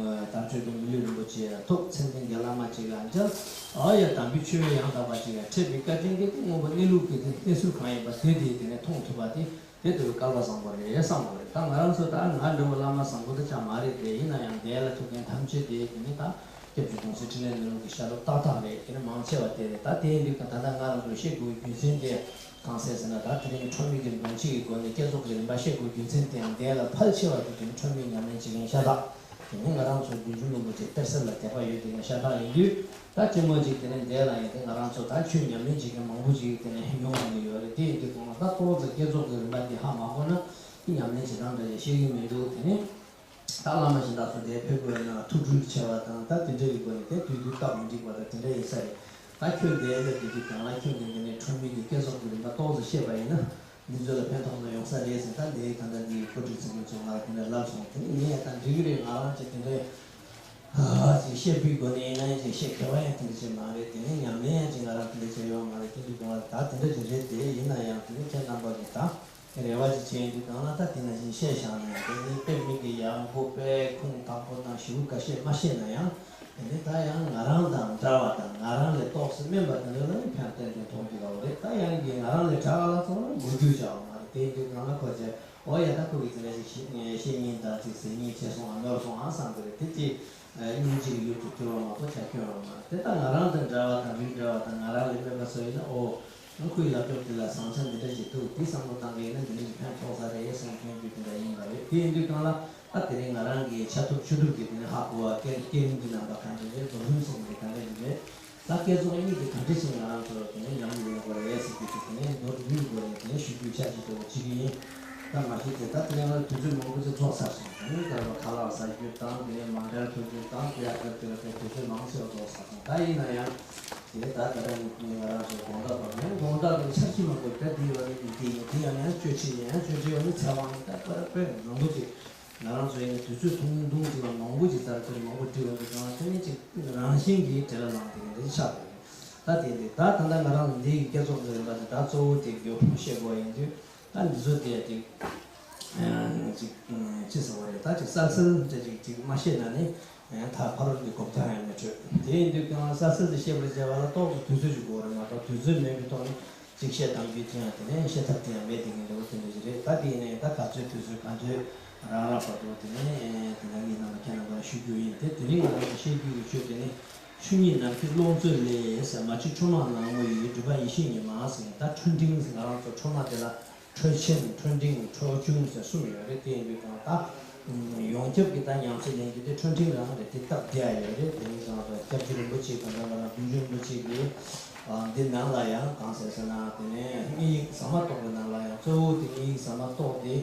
དམ་ཆོས་དང་མི་ལུས་རིན་པོ་ཆེ་ཐུག་མཚན་ལྡན་རྒྱ་བླ་མ་ཅིག་ལ་འཇལ། ཨ་ཡ་དམ་པའི་ཆོས་ཡང་དག་པ་ཅིག་ལ་འཕྲད་པའི་བཀའ་དྲིན་གྱིས་དེ་མངོན་པ་གནས་ལུགས་ཀྱི་དེ་གནས་ཚུལ་གང་ཡིན་པ་དེ་དེ་དེ་ནས་མཐོང་ཐུབ་པ་དེ། དེ་ལྟ་བུའི་སྐལ་བ་བཟང་པོ་རེད་བསམ་དགོས་རེད། ད་ང་རང་ཚོ་ད་ང་འདྲ་བོ་བླ་མ་བཟང་པོ་དེ་ཅང་མ་རེད་དེ། ཡིན་ན་ཡང་འདས་ལ་ཐུག་མཁན་ཐམས་ཅད་དེ་དེ་ནི་ད་སྐྱབས་རྗེ་གདུང་སྲས་འཕྲིན་ལས་ནོར་བུ་གི་ཞབས་ཏོག་ཏག་ཏག་རེད། དེ་ནི་མང་ཆེ་བ་དེ་རེད། ད་དེ་ཡིན་དུས་ད་ལྟ་ང་རང་ཚོ་བཤད་དགོས་པའི་རྒྱུ་མཚན་དེ་གང་ཟེར་ཟེར་ན། ད་དེ་རིང་འཕྲོ་མི་གི་འདོན་ཆེད་ཀྱི་སྒོ་ནས་བསྐྱེད་རྫོགས་ཀྱི་རིམ་པ་བཤད་དགོས་རྒྱུ་མཚན་དེ་ཡང་འདས་ལ་ཕལ་ཆེ་བ་དེ་དེ་ནི་འཕྲོ་མི་ཉམས་ལེན་བྱེད་མཁན་ཤ་སྟག་དེ་ནི་ང་རང་ཚོ་བདུད་འཇོམས་རིན་པོ་ཆེ་གཏེར་གསར་ལ་དད་པ་ཡོད་དེ་ནི་ཤ་སྟག་ཡིན་དུས། ད་ལྕི་མོ་ཅིག་དེ་ནས་འདས་ལ་ཡིན་ཏེ་ང་རང་ཚོ་ད་ཆོས་ཉམས་ལེན་བྱེད་མཁན་མང་པོ་ཅིག་དེ་ནས་ཡོང་བསྡད་ཀྱི་ཡོད་རེད། དེ་ཡིན་དུས་གོང་ལ་ད་ཏོག་ཙམ་བསྐྱེད་རྫོགས་ཀྱི་རིམ་པ་འདི་ཧ་མ་གོ་ན་དེ་ཉམས་ལེན་བྱེད་སྟངས་འདྲ་ཞིག་ཤེས་ཀྱི་མི་འདུག་དེ་ནས་ད་བླ་མ་གཞན་དག་ཚོ་འདིར་ཕེབས་དགོས་ན་ཐུགས་སྤྲུལ་ཆེ་བ་དང་ད་དེ་འདྲ་ཡི་སྒོ་ནས་དེ་དུས་དུས་སྐབས་མི་འགྲིག་པ་དང་དེ་འདྲ་ཡིན་ས་རེད། ད་ཁྱོད་འདིར་སླེབས་དུས་དུས་གང་ལ་ཁྱོད་ཀྱིས་འདི་ནས་འཕྲོ་མི་གི་བསྐྱེད་རྫོགས་ཀྱི་རིམ་པ་ཏོག་ཙམ་ཤེས་པ་ཡིན་ན། འདི་ཚོ་ལ་ཕན་ཐོགས་ན་ཡོང་ས་རེད་ཟེར། ད་འདི་ད་ལྟ་འདི་གོ་སྒྲིག་ཚོགས་མི་ཚོ་ང་ལ་དེ་འདྲ་ལབ་སོང་། དེ་ནས་ངས་ཡང་ད་འགྲིག་གི་རེད། ང་རང་ཅིག་དེ་འདྲའི་ཨ་ཅིག་བཤད་པའི་སྒོ་ནས་ཡིན་ན་ཅིག་བཤད་མཁས་པ་ཡང་དེ་འདྲ་ཅིག་མ་རེད། དེ་ནས་ཉམས་ལེན་ཡང་ཅིག་ང་རང་དེ་འདྲ་བྱས་ཡོད་མ་རེད། དེ་འདྲ་དུས་ལ་ད་དེ་འདྲ་ཅིག་རེད་དེ། ཡིན་ན་ཡང་དེ་ནས་ཁྱེད་རྣམ་པ་གིས་ད་རེ་བ་ཅིག་བྱས་ཡོང་དུས་གང་ལ་ད་དེ་ནང་བཞིན་བཤད་བཞག་ན་ཡང་དེ་ནི་དཔེ་མི་གི་ཡག་པོ་དཔེ་ཁུངས་དག་པོ་དང་ཞིབ་པོ་འགའ་ཤས་མ་ཤེས་ན་ཡང་། དེ་ནི་ད་ཡང་ང་རང་དང་འདྲ་བ་དང་ང་རང་ལས་ཏོག་ཙམ་དམན་པ་དེ་འདྲ་ལ་ནི་ཕན་ཏན་ཏན་ཐོགས་ཀྱི་ཡོད་རེད། ད་ཡང་གི་ང་རང་ལས་དྲག་ལ་ཚོ་ལ་མགོ་རྒྱུག་བྱ་བ་མ་རེད། དེ་ཡིན་དུས་ང་ལ་ཁོ་ཚོས་འོ་ཡ་ད་ཁོ་གི་དེ་འདྲ་ཞིག་བཤད་ཉན་དང་ཅིག་ཟེར་ཉན་བྱས་སོང་ཨ་ནོར་སོང་ཨ་བསམ་གི་རེད། དེ་ཅི་སྙིང་རྗེ་གི་ཡུལ་དུ་གྱུར་བ་མ་གཏོགས་ཆ་ཁྱོན་རང་མ་རེད། དེ་ད་ང་རང་དང་འདྲ་བ་དང་རིགས་འདྲ་བ་དང་ང་རང་ལས་དམན་པ་ཚོ་ཡིན་ན་འོ། ང་ཁོའི་ལབ་ཕྱོགས་དེ་ལ་བཟང་ཆ་འདི་འདྲ་ཞིག་འདུག་དེ་བསམ་བློ་བཏང་གི་ཡིན་ན་འདི་འདྲ་ཞིག་ཕན་ཐོགས་ས་རེད་བསམ་མཁན་རྒྱུ་དེ་འདྲ་ཡིན་པ་རེད། དེ་ཡིན་དུས་གང་ལ་ཨ་དེ་རིང་ང་རང་གི་ཆ་ཐུབ་ཆུ་ཐུབ་ཀྱི་དེ་ནས་ཧ་གོ་བ་སྐད་སྐད་རིམ་གྱི་རྣམ་པ་གང་འདྲ་རེད། མདོ་ལྷུན་སོགས་ཀྱི་ག་འདྲ་ཞིག་རེད། ད་བསྐྱེད་རྫོགས་གཉིས་ཀྱི་ག་འདྲ་ཞིག་ང་རང་ཚོ་དེ་ནས་ཉམས་ལེན་དགོས་རེད་ཟེར་རྒྱུ་དེ་དེ་ནས་མདོར་བསྡུས་སྒོ་ནས་དེ་ནས་ཞུ་རྒྱུའི་ཆ་ཞིག་འདྲ་བོ་བྱེད་ཀྱི་ཡིན། ད་མ་གཞི་དེ་ད་དེ་རིང་ང་དུས་ཚོད་མང་པོ་ཅིག་རྫོགས་ཚར་སོང་། དེ་ནས་ད་ཁ་ལག་ཟ་རྒྱུ་དང་དེ་ནས་མ་འདྲ་ཐུག་རྒྱུ་དང་དེ་ཡག་ག་དེ་ལ་དེ་དུས་ཚོད་མང་ཆེ་བ་རྫོགས་ཚར་སོང་། ད་ཡིན་ན་ཡང་། དེ་ད་ད་ལྟ་ནི་ང་རང་ཚོ་དགོང་དག་བར་ནས་དགོང་དག་གི་འཆར་གཞི་མང་པོ་ད་འདི་ཡོད་ནི་འདི་ཡིན་འདི་ཡང་ཡང་གཅོད་བྱེད་ཡང་གཅོད་བྱེད་ཡོད་ནི་ཚེ་དབང་ནི་ད་པར་དཔེ་མང་པོ་ཅིག་ང་རང་ཚོ་ཡིན་ན་དུས་ཚོད་ཐུང་ཐུང་ཅིག་ལ་མང་པོ་ཅིག་ཙར་ཙིར་མང་པོ་བྲིས་ཡོང་གི་ཙང་དེ་ནི་ཅིག་རང་བཞིན་གྱིས་བྲེལ་བ་ལངས་དེ་གི་འདི་ཆགས་པ་ཡིན། ད་དེ་འདི་ད་ད་ལྟ་ང་རང་ལ་འདི་ཡི་བསྐྱེད་རྫོགས་ཀྱི་རིམ་པ་དེ་ད་གཙོ་བོ་དེ་མགྱོགས་པོ་བཤད་དགོས་ཡིན་དུས། ད་འདི་ཚོ་དེ་ཅིག་ཅིག་ཅི་ཟེར་བ་རེད། ད་ཅིག་གསལ་གསལ་དེ་ཅིག་ཅིག་མ་ཤེས་ན་ནི་ད་ཕ་རོལ་གྱི་གོ་བརྡ་ཡང་མི་འཕྲོད། དེ་ཡིན་དུས་ཀྱང་གསལ་གསལ་དེ་བཤད་པར་བྱ་བ་ལ་ཏོག་ཙམ་དུས་ཚོད་ཅིག་དགོས་རེད་མ་གཏོགས་དུས་ཚོད་མེད་པའི་ཐོག་ནས་ཅིག་བཤད་གཏམ་རྒྱུད་དེ་ཡང་དེ་ནས་བཤད་ཐབས་དེ་ཡང་མེད་དེ་གི་འདྲ་བོ་དེ་འདྲ་ཞིག་རེད། ད་དེ་ཡིན་ན་ཡང་ད་ག་ཚོད་དུས་ཚོད་ག་ཚོད་རག་རག་བར་དུ་དེ་ནས་དེ་འདྲ་ངས་རྣམ་པ་ཁྱེད་རྣམ་པ་ལ་ཞུ་རྒྱུ་ཡིན། དེ་དེ་རིང་ང་རང་གི་བཤད་རྒྱུ་ཡི་ཆོས་དེ་ནི་ཆོས་ཉིད་ནམ་མཁའི་ཀློང་མཛོད་ལས་ཟེར་མ་གཅིག་ཁྲོས་མ་ནག་མོ་ཡི་སྒྲིབ་པ་ཡེ་ཤེས་ཉི་མ་ཟེར། ད་འཕྲོ་འབྲིང་ཟེར་ང་རང་ཚོ་ཁྲོས་མ་དེ་ལ། འཕྲོ་ཆེན་འཕྲོ་འབྲིང་འཕྲོ་ཆུང་ཟེར་གསུམ་ཡོད་རེད། དེ་ཡིན་དུས་ཀྱང་ད་ཡོངས་ཁྱབ་ཀྱི་ད་ཉམས་སུ་ལེན་རྒྱུ་དེ་འཕྲོ་འབྲིང་རང་རེད། དེ་སྟབས་བདེ་ཡ་ཡོད་རེད། དེ་ཡིན་ཙང་ད་སྐྱབས་རྗེ་རིན་པོ་ཆེ་དང་ད་ང་རང་བདུད་འཇོམས་རིན་པོ་ཆེ་གིས་འདི་ནང་ལ་ཡང་གང་ཟེར་ཟེར་ན་དེ་ནས་བསྙེན་ཡིག་ཟ་མ་ཏོག་གི་ནང་ལ་ཡང་གཙོ་བོ་དེ་བསྙེན་ཡིག་ཟ་མ་ཏོག་དེ་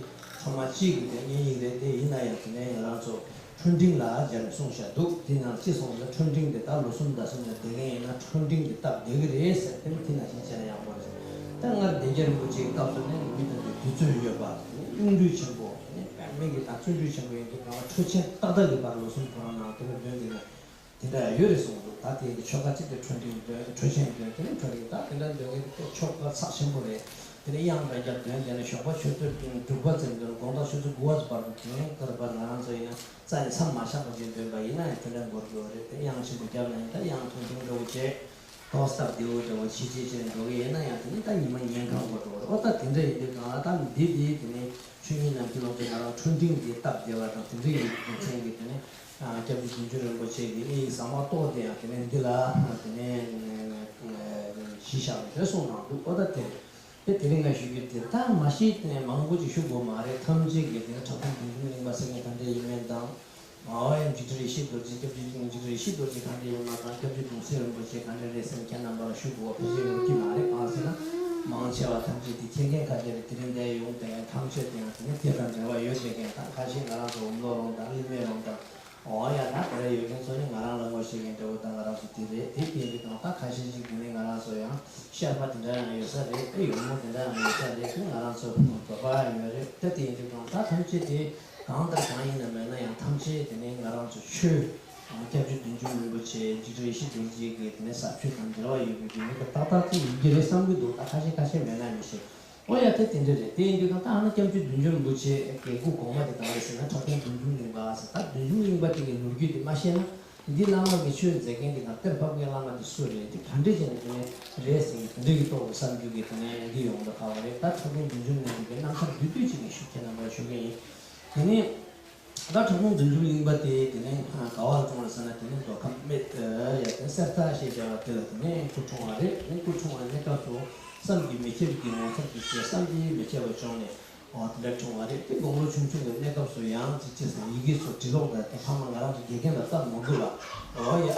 ཐོག་མ་གཅིག་གི་དེ་བསྙེན་ཡིག་རེད། དེ་ཡིན་ན་ཡང་དེ་ནས་ང་རང་ཚོ། འཕྲོ་འབྲིང་ལ་སྦྱར་ནས་གསུངས་བཞག་འདུག་དེ་ནང་ཅི་གསུངས་ན་འཕྲོ་འབྲིང་དེ་ད་ལོ་གསུམ་ཟླ་གསུམ་ལ་བསྡད་མཁན་ཡིན་ན་འཕྲོ་འབྲིང་དེ་སྟབས་བདེ་གི་རེད་ཟེར་དེ་ནི་དེ་ནང་བཞིན་བྱས་ན་ཡག་པོ་རེད། ད་སྔར་བདེ་རྒྱལ་རིན་པོ་ཆེའི་སྐབས་སུ་ནི་མི་དང་དེ་དུས་ཚོད་ཡོད་པ་དེ་ནི་གཡུང་དྲུང་ཆེན་པོ་དེ་ནི་པདྨའི་གི་ད་བརྩོན་འགྲུས་ཆེན་པོ་ཡིན་དུས་གང་ལ་འཕྲོ་ཆེན་ཏག་ཏག་གི་བར་ལོ་གསུམ་ཁོ་རང་ནང་དེ་ལ་འདོན་དེ་ནི་དེ་འདྲ་ཡོད་རེད་གསུངས་འདུག་ད་དེ་ཡིན་དུས་ཆོ་ག་གཅིག་དེ་འཕྲོ་འབྲིང་འདོན་འཕྲོ་ཆེན་འདོན་དེ་ནི་འཕྲོ་རིང་ད་དེ་འདྲ་འདོན་མཁན་དེ་ཆོ་ག་ཚགས་ཆེན་པོ་རེད། དེ་ནས་དབྱངས་རབ་བརྒྱབ་འདོན་དེ་ནས་ཞོགས་པ་ཆུ་ཚོད་དྲུག་པ་ཙམ་འདོན། དགོང་དག་ཆུ་ཚོད་དགུ་པ་ཙམ་བར་དུ་འདོན་དཀའ་བ། ང་རང་ཚོ་ཡིན་ན་རྩ་ནས་མཚམས་མ་བཞག་པ་ཅིག་འདོན་པ་ཡིན་ན་ཡང་དེ་འདྲ་འགོར་གྱི་ཡོད་རེད། དེ་དབྱངས་ཆེན་པོ་བརྒྱབ་ན་ཡང་ད་དབྱངས་ཐུང་ཐུང་འདྲ་བོ་བྱས་ཏོག་སྟབས་བདེ་བོ་འདྲ་བོ་བྱེད་བྱེད་བྱས་འགྲོ་གི་ཡིན་ན་ཡང་དེ་ནི་ད་ཉི་མ་ཉིན་གང་འགོར་འགྲོ་གི་རེད། ཨོ་ད་དེ་འདྲ་ཡིན་དུས་གང་ལ་ད་འདི་འདི་དེ་ནི་ཆོས་ཉིད་ནམ་མཁའི་ཀློང་དུ་ང་རང་འཕྲོ་འབྲིང་འདི་སྟབས་བདེ་བ་དང་དེ་འདྲ་ཡིན་དུས་མཚན་གྱི་དེ་ནི་སྐྱབས་རྗེ་བདུད་འཇོམས་རིན་པོ་ཆེ་གི་དབྱངས་ཡིག་ཟ་མ་ཏོག་དེ་ཡང་དེ་ནི་འདི་ལ་དེ་ནི་གཞི་བཞག་ནས་དེ་གསུངས་གནང་འདུག་ཨོ་ད་དེ་རེད། དེ་དེ་རིང་ང་ཞུ་རྒྱུ་དེ་ད་མ་གཞི་དེ་ནས་མང་པོ་ཅིག་ཞུ་དགོས་མ་རེད། ཐམས་ཅད་ཀྱིས་དེ་ནས་ཁྲག་འཐུང་བདུད་འཇོམས་གླིང་པ་ཟེར་མཁན་ག་འདྲ་ཡིན་མིན་དང་། ཨོ་ཡ་འཇིགས་བྲལ་ཡེ་ཤེས་རྡོ་རྗེ། སྐྱབས་རྗེ་འཇིགས་བྲལ་ཡེ་ཤེས་རྡོ་རྗེ་ག་འདྲ་ཡིན་མིན་དང་། སྐྱབས་རྗེ་གདུང་སྲས་རིན་པོ་ཆེ་ག་འདྲ་རེད་ཟེར་ཁྱེད་རྣམ་པ་ལ་ཞུ་དགོས་པ་ཕལ་ཆེར་ཡོང་གི་མ་རེད། གང་ཟེར་ན། མང་ཆེ་བ་ཐམས་ཅད་དེ་མཁྱེན་མཁན་ཁ་ཤས་རེད། དེ་རིང་འདིར་ཡོང་བསྡད་མཁན་ཐམས་ཅད་དེ་ཡང་དེ་ནི་དེ་དང་འབྲེལ་བ་ཡོད་བསྡད་མཁན་དང་། ཁ་ཤས་ང་རང་ཚོ་འོམ་ལོ་རོང་དང་གླིང་མེ་རོང་དང་། འོ་ཡ། ད་དེ་ར་ཡོད་མཁན་ཚོ་ནི་ང་རང་ལ་ངོ་ཤེས་མཁན་འདྲ་བོ་དང་ང་རང་ཚོ་དེ་རེད། དེ་དེ་ཡིན་དུས་ཀྱང་ད་ཁ་ཤས་ཤིག་དེ་ནི་ང་རང་ཚོ་ཡང་ཤར་པ་དེ་འདྲ་ཡང་ཡོད་ས་རེད། ཨེ་ཡོལ་མོ་དེ་འདྲ་ཡང་ཡོད་ས་རེད། དེ་ང་རང་ཚོ་བོད་པ་ཡང་ཡོད་རེད། ད་དེ་ཡིན་དུས་ཀྱང་ད་ཐམས་ཅད་དེ་གང་ལྟར་གང་ཡིན་ན་མེད་ན་ཡང་ཐམས་ཅད་དེ་ནི་ང་རང་ཚོ་ཆོས་སྐྱབས་རྗེ་བདུད་འཇོམས་རིན་པོ་ཆེ་འཇིགས་བྲལ་ཡེ་ཤེས་རྡོ་རྗེ་གི་དེ་ནི་ཟབ་ཆོས་དང་འབྲེལ་བ་ཡོད་པའི་དེ་ནི་ཏག་ཏག་ཅིག་ཡིན་གྱི་རེད་བསམ་གྱི་འདུག་ད་ཁ་ཤས་ཁ་ཤས་མེད་ན་མི་ཤེས། ཨོ་ཡ། དེ་དེ་འདྲ་རེད། དེ་ཡིན་དུས་ད་ལྟ་ཨ་ན་སྐྱབས་རྗེ་བདུད་འཇོམས་རིན་པོ་ཆེ་གི་སྐུ་གོང་མ་དེ་གང་རེད་ཟེར་ན་ཁྲ་ཁུང་བདུད་འཇོམས་གླིང་པ་ཟེར། ད་བདུད་འཇོམས་གླིང་པ་དེ་གི་ལོ་རྒྱུས་དེ་མ་ཤེས་ན། འདི་བླ་མ་གི་ཆོས་མཛད་མཁན་དེ་དང་གཏེར་ཕབ་མཁན་བླ་མ་དེ་སུ་རེད། དེ་ག་འདྲས་བྱས་ནས་དེ་ནས་རེད་ཟེར་གྱི་དེ་འདྲས་ཀྱི་ཐོག་ཏུ་བསམ་རྒྱུ་གི་དེ་ནས་འདི་ཡོང་འདུག་ཧ་བ་རེད། ད་ཁྲ་ཁུང་བདུད་འཇོམས་གླིང་པའི་གི་རྣམ་ཐར་བསྡུས་བསྡུས་ཅིག་ངས་ཞུ། ཁྱེད་རྣམ་པར་ཞུ་གི་ཡིན། དེ་ནས་ད་ཁྲ་ཁུང་བདུད་འཇོམས་གླིང་པ་དེ་དེ་ནས་ག་བ་ལ་འཁྲུངས་རེད་ཟེར་ན། དེ་ནས་མདོ་ཁམས་སྨད་ཡ་དེ་གསེར་རྟ་ཞེས་བྱ་བ་དེ་ལ་དེ་ནས་སྐུ་འཁྲུངས་པ་རེད། དེ་ནས་སྐུ་འཁྲུངས་པའི་གནས་སྐབས་སུ་བསམ་གྱིས་མི་ཁྱབ་ཀྱི་ངོ་མཚར་གྱི་ཆོས་བསམ་གྱིས་མི་ཁྱབ་པ་བྱུང་ནས། འོ་དེ་འདྲ་བྱུང་བ་རེད། དེ་དགུང་ལོ་ཆུང་ཆུང་གི་གནས་སྐབས་སུ་ཡང་ཅི་ཅི་ཟེར་ཡི་གེ་སོགས་འབྲི་ཀློག་དང་དེ་ཕ་མ་ང་རང་ཚོ་དགེ་རྒན་ལ་བལྟ་མ་དགོས་པ། འོ་ཡ།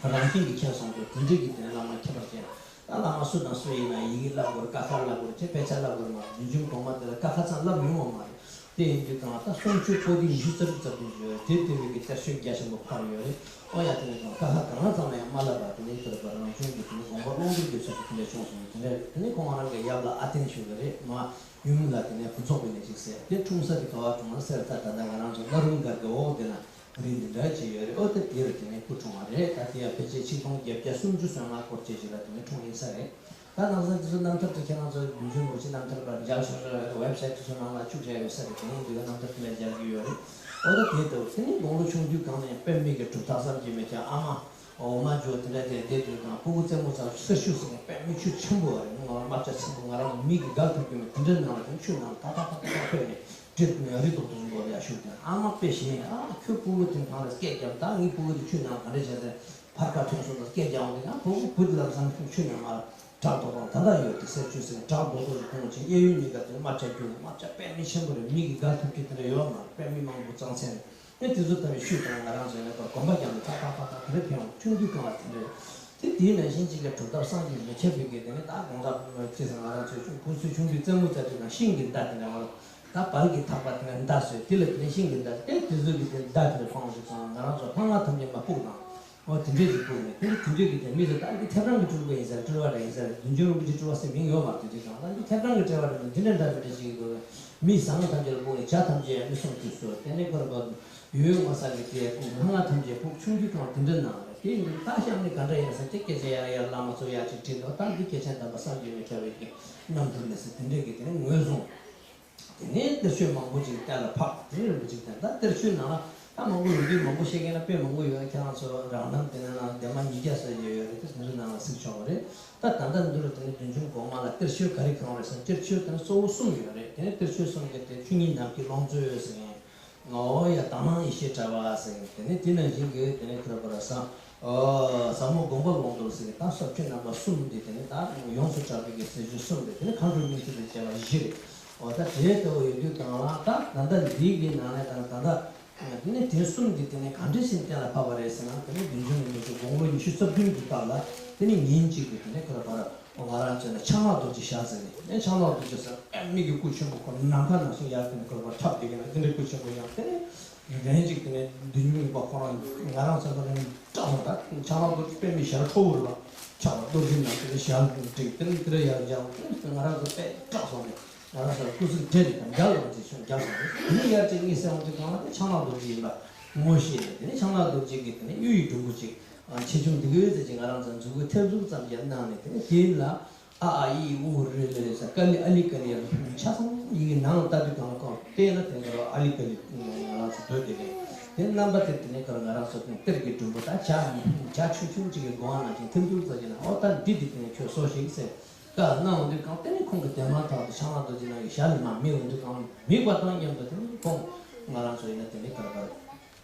རང་བཞིན་གྱིས་མཁྱེན་སོང་དུས་དེ་འདྲའི་གི་དེ་བླ་མ་ཁྱད་པར་ཅན། ད་བླ་མ་སུ་དང་སུ་ཡིན་ན་ཡི་གེ་བསླབ་དགོས་རེད། ཀ་ཁ་བསླབ་དགོས་རེད། ཅེས་དཔེ་ཆ་བསླབ་དགོས་རེད་མ་གཏོགས་བདུད་འཇོམས་གོང་མ་དེ་ལ་ཀ་ཁ་ཙམ་བསླབ་མྱོང་བ་མ་རེད། དེ་ཡིན་དུས་གང་ལྟར་གསུང་ཆོས་པོ་ཏི་ཉི་ཤུ་རྩ་དྲུག་རྩ་བདུན་ཡོད། དེ་ལྟ་བུའི་གི་གཏེར་ཆོས་རྒྱ་ཆེན་པོ་ཕར་ཡོད་རེད། ཨོ་ཡ། དེ་ནས་ཀ་ཁ་གང་ཙམ་ཡང་མ་བསླབ་པར་དེ་ནས་དེར་པར་རང་བྱུང་གི་དེ་ནས་དགོངས་པ་ཀློང་རྡོལ་གྱི་ཚུལ་དུ་དེ་འདྲ་བྱུང་སོང་། དེ་འདྲ་དེ་ནས་ཁོང་རང་གི་ཡབ་ལ་ཨ་བསྟན་ཞུ་གི་རེད་མ། ཡུམ་ལ་དེ་ནས་ཕུན་ཚོགས་པའི་གནས་ཅིག་ཟེར། དེ་འཁྲུངས་ས་དེ་ག་བ་འཁྲུངས་ན་ཟེར། ད་ད་ལྟ་ང་རང་ཚོ་བླ་རུང་སྒར་གྱི་འོག་དེ་ན་རི་འདི་འདྲ་ཅིག་ཡོད་རེད། ཨོ་དེ་དེ་རུ་དེ་ནས་སྐུ་འཁྲུངས་པ་རེད། ད་དེ་ཡང་ཕལ་ཆེར་ཆིག་སྟོང་བརྒྱད་བརྒྱ་སུམ་ཅུ་སོ་ལྔ་སྐོར་བཅས་ཅིག་ལ་དེ་ནས་འཁྲུངས་ཡིན་ས་རེད། ད་ནང་སང་དེ་ཚོ་རྣམ་ཐར་དེ་ཁྱེད་རང་ཚོ་བདུད་འཇོམས་རིན་པོ་ཆེ་རྣམ་ཐར་པར་མཇལ་ཆོག་ཆོག་རེད། ཝེབ་སའིཊ་དེ་ཚོ་ནང་ལ་བཅུག་བཞག་ཡོད་ས་རེད། དེ་ནས་འདི་ག་རྣམ་ཐར་དེ་ལ་མཇལ་གྱི་ཡོད་རེད། ཨོ་ད་དེ་ལྟ་བུ་དེ་ནས་དགུང་ལོ་ཆུང་དུས་གང་ནས་པད་མའི་གི་གྲུབ་རྟགས་བསམ་གྱིས་མི་ཁྱབ། ཨ་མ་འོ་མ་འཇོ་དེ་འདྲ་དེ་བསྡད་དུས་གང་སྤུ་གུ་རྩེད་མོ་རྩེ་བ་གསེར་ཞུ་ཟེར་ནས་པད་མའི་ཆུ་ཆེན་པོ་བ་རེད། ང་རང་རྨ་བྱ་ཆེན་པོ་ང་རང་ཚོ་མིག་གིས་འགའ་ཐུབ་རྒྱུ་མེད། དེ་འདྲའི་ནང་ལ་དེ་ཆུ་ནང་ལ་ཐག་ཐག་ཐག་ཐག་ཐག་ཕེབས་ནས་འདྲེ་རི་དོག་དོག་འགོ་ལ་ཡར་ཞུགས་ཀྱང་། ཨ་མ་དཔེ་ཞན། ཨ་ཁྱོད་སྤུ་གུ་དེ་གང་ལ་སྐད་རྒྱབ། ད་ངའི་སྤུ་གུ་དེ་ཆུ་ནང་ག་འདྲ་བྱས་ཏེ་ཕར་ཁ་ཐོན་སོང་ད་སྐད་རྒྱག་འོང་དེ། ཡང་སྤུ་གུ་བུ་དེ་ལ་བཟང་ཁྱོད་ཆུ་ནང་ང་བྲག་རྡོག་རང་ད་ལྟ་ཡོད་དེ་གསེར་ཆུ་ཟེར། བྲག་རྡོག་རྡོག་ཅིག་ཁོང་ཅིག་གཡས་གཡོན་གཉིས་ཀ་དེ་རྨ་བྱ་རྒྱུག་རྨ་བྱ་པད་མ་ཆེན་པོ་རེད། མིག་གིས་འགའ་ཐུབ་ཀྱི་དེ་འདྲ་ཡོད་མ་རེད། པད་མ་མང་པོ་གཙང་སེང་རེད། ཨེ་དེ་ཚོ་ལྟ་བུའི་ཤུལ་དང་ང་རང་ཚོ་ཡང་ན་གོམ་པ་རྒྱབ་ནས་ཐག་ཐག་ཐག་ཐག་དེ་འདྲ་ཕེབས་འོང་། ཆུང་དུས་གང་ལ་དེ་འདྲ་རེད། དེ་དེའི་ནང་བཞིན་གཅིག་གི་གྲུབ་རྟགས་བསམ་གྱིས་མི་ཁྱབ་པའི་གི་དེ་ནི་ད་དགོང་དག་ཅི་ཟེར་ང་རང་ཚོའི་ཆུང་ཁུ་ཚོའི་ཆུང་དུས་རྩེད་མོ་རྩེ་དུས་ན་ཤིང་གི་མདའ་དེ་འདྲ་བ་ལ། ད་བལ་གྱི་ཐག་པ་དེ་ལ་མདའ་བཟོས། དེ་ལ་དེ་ནས་ཤིང་གི་མདའ་ཨེ་དེ་ཚོ་གི་དེ་མདའ་དེ་ལ་འཕངས་ཤིག་སོང་། ང་རང་ཚོ་ལྷ་སྔགས་ཐམས་ཅད་མ་ཕུག་དང་། འོ་དེ་འདྲས་ཀྱི་ཕུག་ནས་དེ་ནི་དེ་འདྲས་ཀྱི་དེ་མི་ཚོ་ད་འདི་ཐེབས་རང་གི་སྤྲུལ་སྐུ་ཡིན་ཟེར། སྤྲུལ་བ་རེད་ཡིན་ཟེར། བདུད་འཇོམས་རིན་པོ་ཆེ་སྤྲུལ་བ་ཟེར་མིང་ཡོད་མ་རེད། དེ་དུས་ཀྱང་ད་འདི་ཐེབས་རང་གི་སྤྲུལ་བ་རེད། འདི་འདྲས་འདྲ་མི་འདྲ་ཞིག་གི་མི་ཟང་ཐམས་ཅད་ལ་ཕུག་ནས་བྱ་ཐམས་ཅད་མི་སྲུང་དུས་སུ་དེ་ནས་ཁོ་རང་ཡོད་ངོ་ས་གི་དེ་ལྷ་སྔགས་ཐམས་ཅད་ཕུག། ཆུང་དུས་ཀྱང་དེ་འདྲས་ནང་རེད། དེ་ཡིན་དུས་ད་ཤམ་ནི་ག་འདྲ་ཡིན་ཟེར་དེ་སྐད་ཆ་ཡར་ཡར་བླ་མ་ཚོ་ཡར་ཅིག་དྲིས་འདུག་ད་འདི་སྐད་ཆ་དམ་པ་བསམ་གྱིས་མི་ཁྱབ་པའི་གི་རྣམ་ཐར་ལས་ཟེར་དེ་འདྲས་ཀྱི་དེ་ནས་ངོས་བཟུང་། དེ་ནས་གཏེར་ཆོས་མང་པོ་ཅིག་གཏན་ལ་ཕབ། དེ་ནས་རིན་པོ་ཆེ་གཏན། ད་གཏེར་ཆོས་ནང་ལ་ད་མང་པོ་ཡོད་དུས་མང་པོ་བཤད་མཁན་ལ་དཔེ་མང་པོ་ཡོད། ཁྱེད་རང་ཚོ་རང་རྣམ་དེ་ནང་ལ་འདན་མ་ཉིས་བརྒྱ་ཟེར་ཡོད་རེད། དེ་ཚོ་ནང་ལ་གཟིགས་ཆོག་གི་རེད། ད་ད་ལྟ་འདི་རུ་དེ་ནས་བདུད་འཇོམས་གོང་མ་ལ་གཏེར་ཆོས་ག་རེ་གང་རེད་ཟེར་ན། གཏེར་ཆོས་དེ་ནས་གཙོ་བོ་གསུམ་ཡོད་རེད། དེ་ནས་གཏེར་ཆོས་གསུམ་གྱི་དེ་ཆོས་ཉིད་ནམ་མཁའི་ཀློང་མཛོད་ཟེར་མཁན། ཨོ་ཡ། དག་སྣང་ཡེ་ཤེས་དྲ་བ་ཟེར་མཁན། དེ་ནས་དེ་ནང་བཞིན་གྱི་དེ་ནས་ཁྱོད་ར་བ་ར་ཟ། ཨོ་ཟབ་མོ་སྒོམ་པ་ཀློང་རྡོལ་ཟེར་མཁན། ད་ཟབ་ཆོས་རྣམ་པ་གསུམ་འདི་དེ་ནས་ད་ཡོངས་སུ་གྲགས་པའི་གི་ཟབ་ཆོས་གསུམ་རེད། དེ་ནས་མཁའ་འགྲོའི་སྙིང་ཐིག་དང་བཅས་པ་བཞི་རེད། ཨོ་ད་དེ་ལྟ་བུ་ཡོད་དུས་གང་ལ་ད་ད་ལྟ་འདི་གི་ནང་ནས་ད་ད་ལྟ་དེ་ནས་དེ་གསུམ་འདི་དེ་ནས་ག་འདྲ་ཞིག་གཏན་ལ་ཕབ་པ་རེད་ཟེར་ན། དེ་ནས་བདུད་འཇོམས་རིན་པོ་ཆེ་དགུང་ལོ་ཉི་ཤུ་རྩ་བདུན་གྱི་སྐབས་ལ་དེ་ནས་ཉིན་གཅིག་གི་དེ་ནས་ཁོ་ར་བར་ང་རང་ཚོ་ནས་ཕྱག་ན་རྡོ་རྗེ་ཞལ་ཟེར་ནས། ཨེ་ཕྱག་ན་རྡོ་རྗེ་ཟེར་ཨེ་མིག་གི་སྐུ་ཆེན་པོ་ཁོ་ནམ་མཁའ་ནང་བཞིན་ཡར་དེ་ནས་ཁོ་ར་ཁྱབ་བསྡད་ཀྱི་ན། དེ་འདྲའི་སྐུ་ཆེན་པོ་ཡང་དེ་ནས་རིན་ཅིག་དེ་ནས་བདུད་འཇོམས་རིན་པོ་ཁོ་རང་ང་རང་ཚོ་ལ་ནས་སྐྲག་སོང་། ད་ཕྱག་ན་རྡོ་རྗེ་པད་མའི་ཞལ་ཁྲོ་བོ་རེད་པ། ཕྱག་ན་རྡོ་རྗེ་ནང་དེ་ནས་ཞལ་བསྒྲིགས། དེ་ནས་དེ་འདྲ་ཡར་བཞག་དེ་ནས་ང་རང་ཚོ་དཔེ་སྐྲག་སོང་ནས་ང་རང་ཚོ་སྐུ་གཟུགས་བྲེལ་ནས་དང་རྒྱ་ལོག་ཅིག་བྱུང་རྒྱག་སོང་རེད། དེ་ནས་ཡར་ཅིག་གཉིད་སད་འོང་དུས་གང་ལ་དེ་ཕྱག་ན་རྡོ་རྗེ་ཡིན་པ་ངོ་ཤེས་ནས། དེ་ནས་ཕྱག་ན་རྡོ་རྗེ་གིས་དེ་ནས་གཡུ་ཡི་སྒྲོམ་བུ་ཅིག་ཆེ་ཆུང་འདི་གའི་ཟེར་གྱི་ང་རང་ཚོ་མཛུབ་གུ་མཐེབ་གསུམ་ཙམ་ཞིག་གནང་ནས། དེ་ནས་དེ་ལ་ཨ་ཨ་ཨི་ཨི་ཨུ་རུ་ལེ་ལེ་ཟེར་ཀ་ལི་ཨ་ལི་ཀ་ལི་ཆ་ཚང་ཡི་གེ་ནང་ལ་བལྟ་དུས་གང་ལ་གང་བལྟས་ན་དེ་ཚོ་ཨ་ལི་ཀ་ལི་ང་རང་ཚོ་འདོད་དེ་རེད། དེ་རྣམ་པ་དེ་དེ་ནས་ཁར་ང་རང་ཚོ་གཏེར་གྱི་སྒྲོམ་བུ་ད་བྱ་བྱ་ཆུང་ཆུང་ཅིག་གི་སྒོ་ང་ནང་བཞིན་མཐེབ་གསུམ་ཙམ་ཞིག་ནང་། ཨོ་ད་འདི་འདི་དེ་ནས་ཁྱོད་གསོ་ཞིག་ཟེར། བཀའ་གནང་འོང་དུས་གང་དེ་ནས་ཁོང་གི་དེ་མ་ཐག་ཏུ་ཕྱག་ན་རྡོ་རྗེ་ནང་གི་ཞལ་ལ་མར་དམིགས་འོང་དུས་གང་དམིགས་པ་དང་མཉམ་དུ་དེ་ནས་ཁོང་ང་རང་ཚོ་ཡིན་ན་དེ་ནས་ག་རེ་ག་རེ།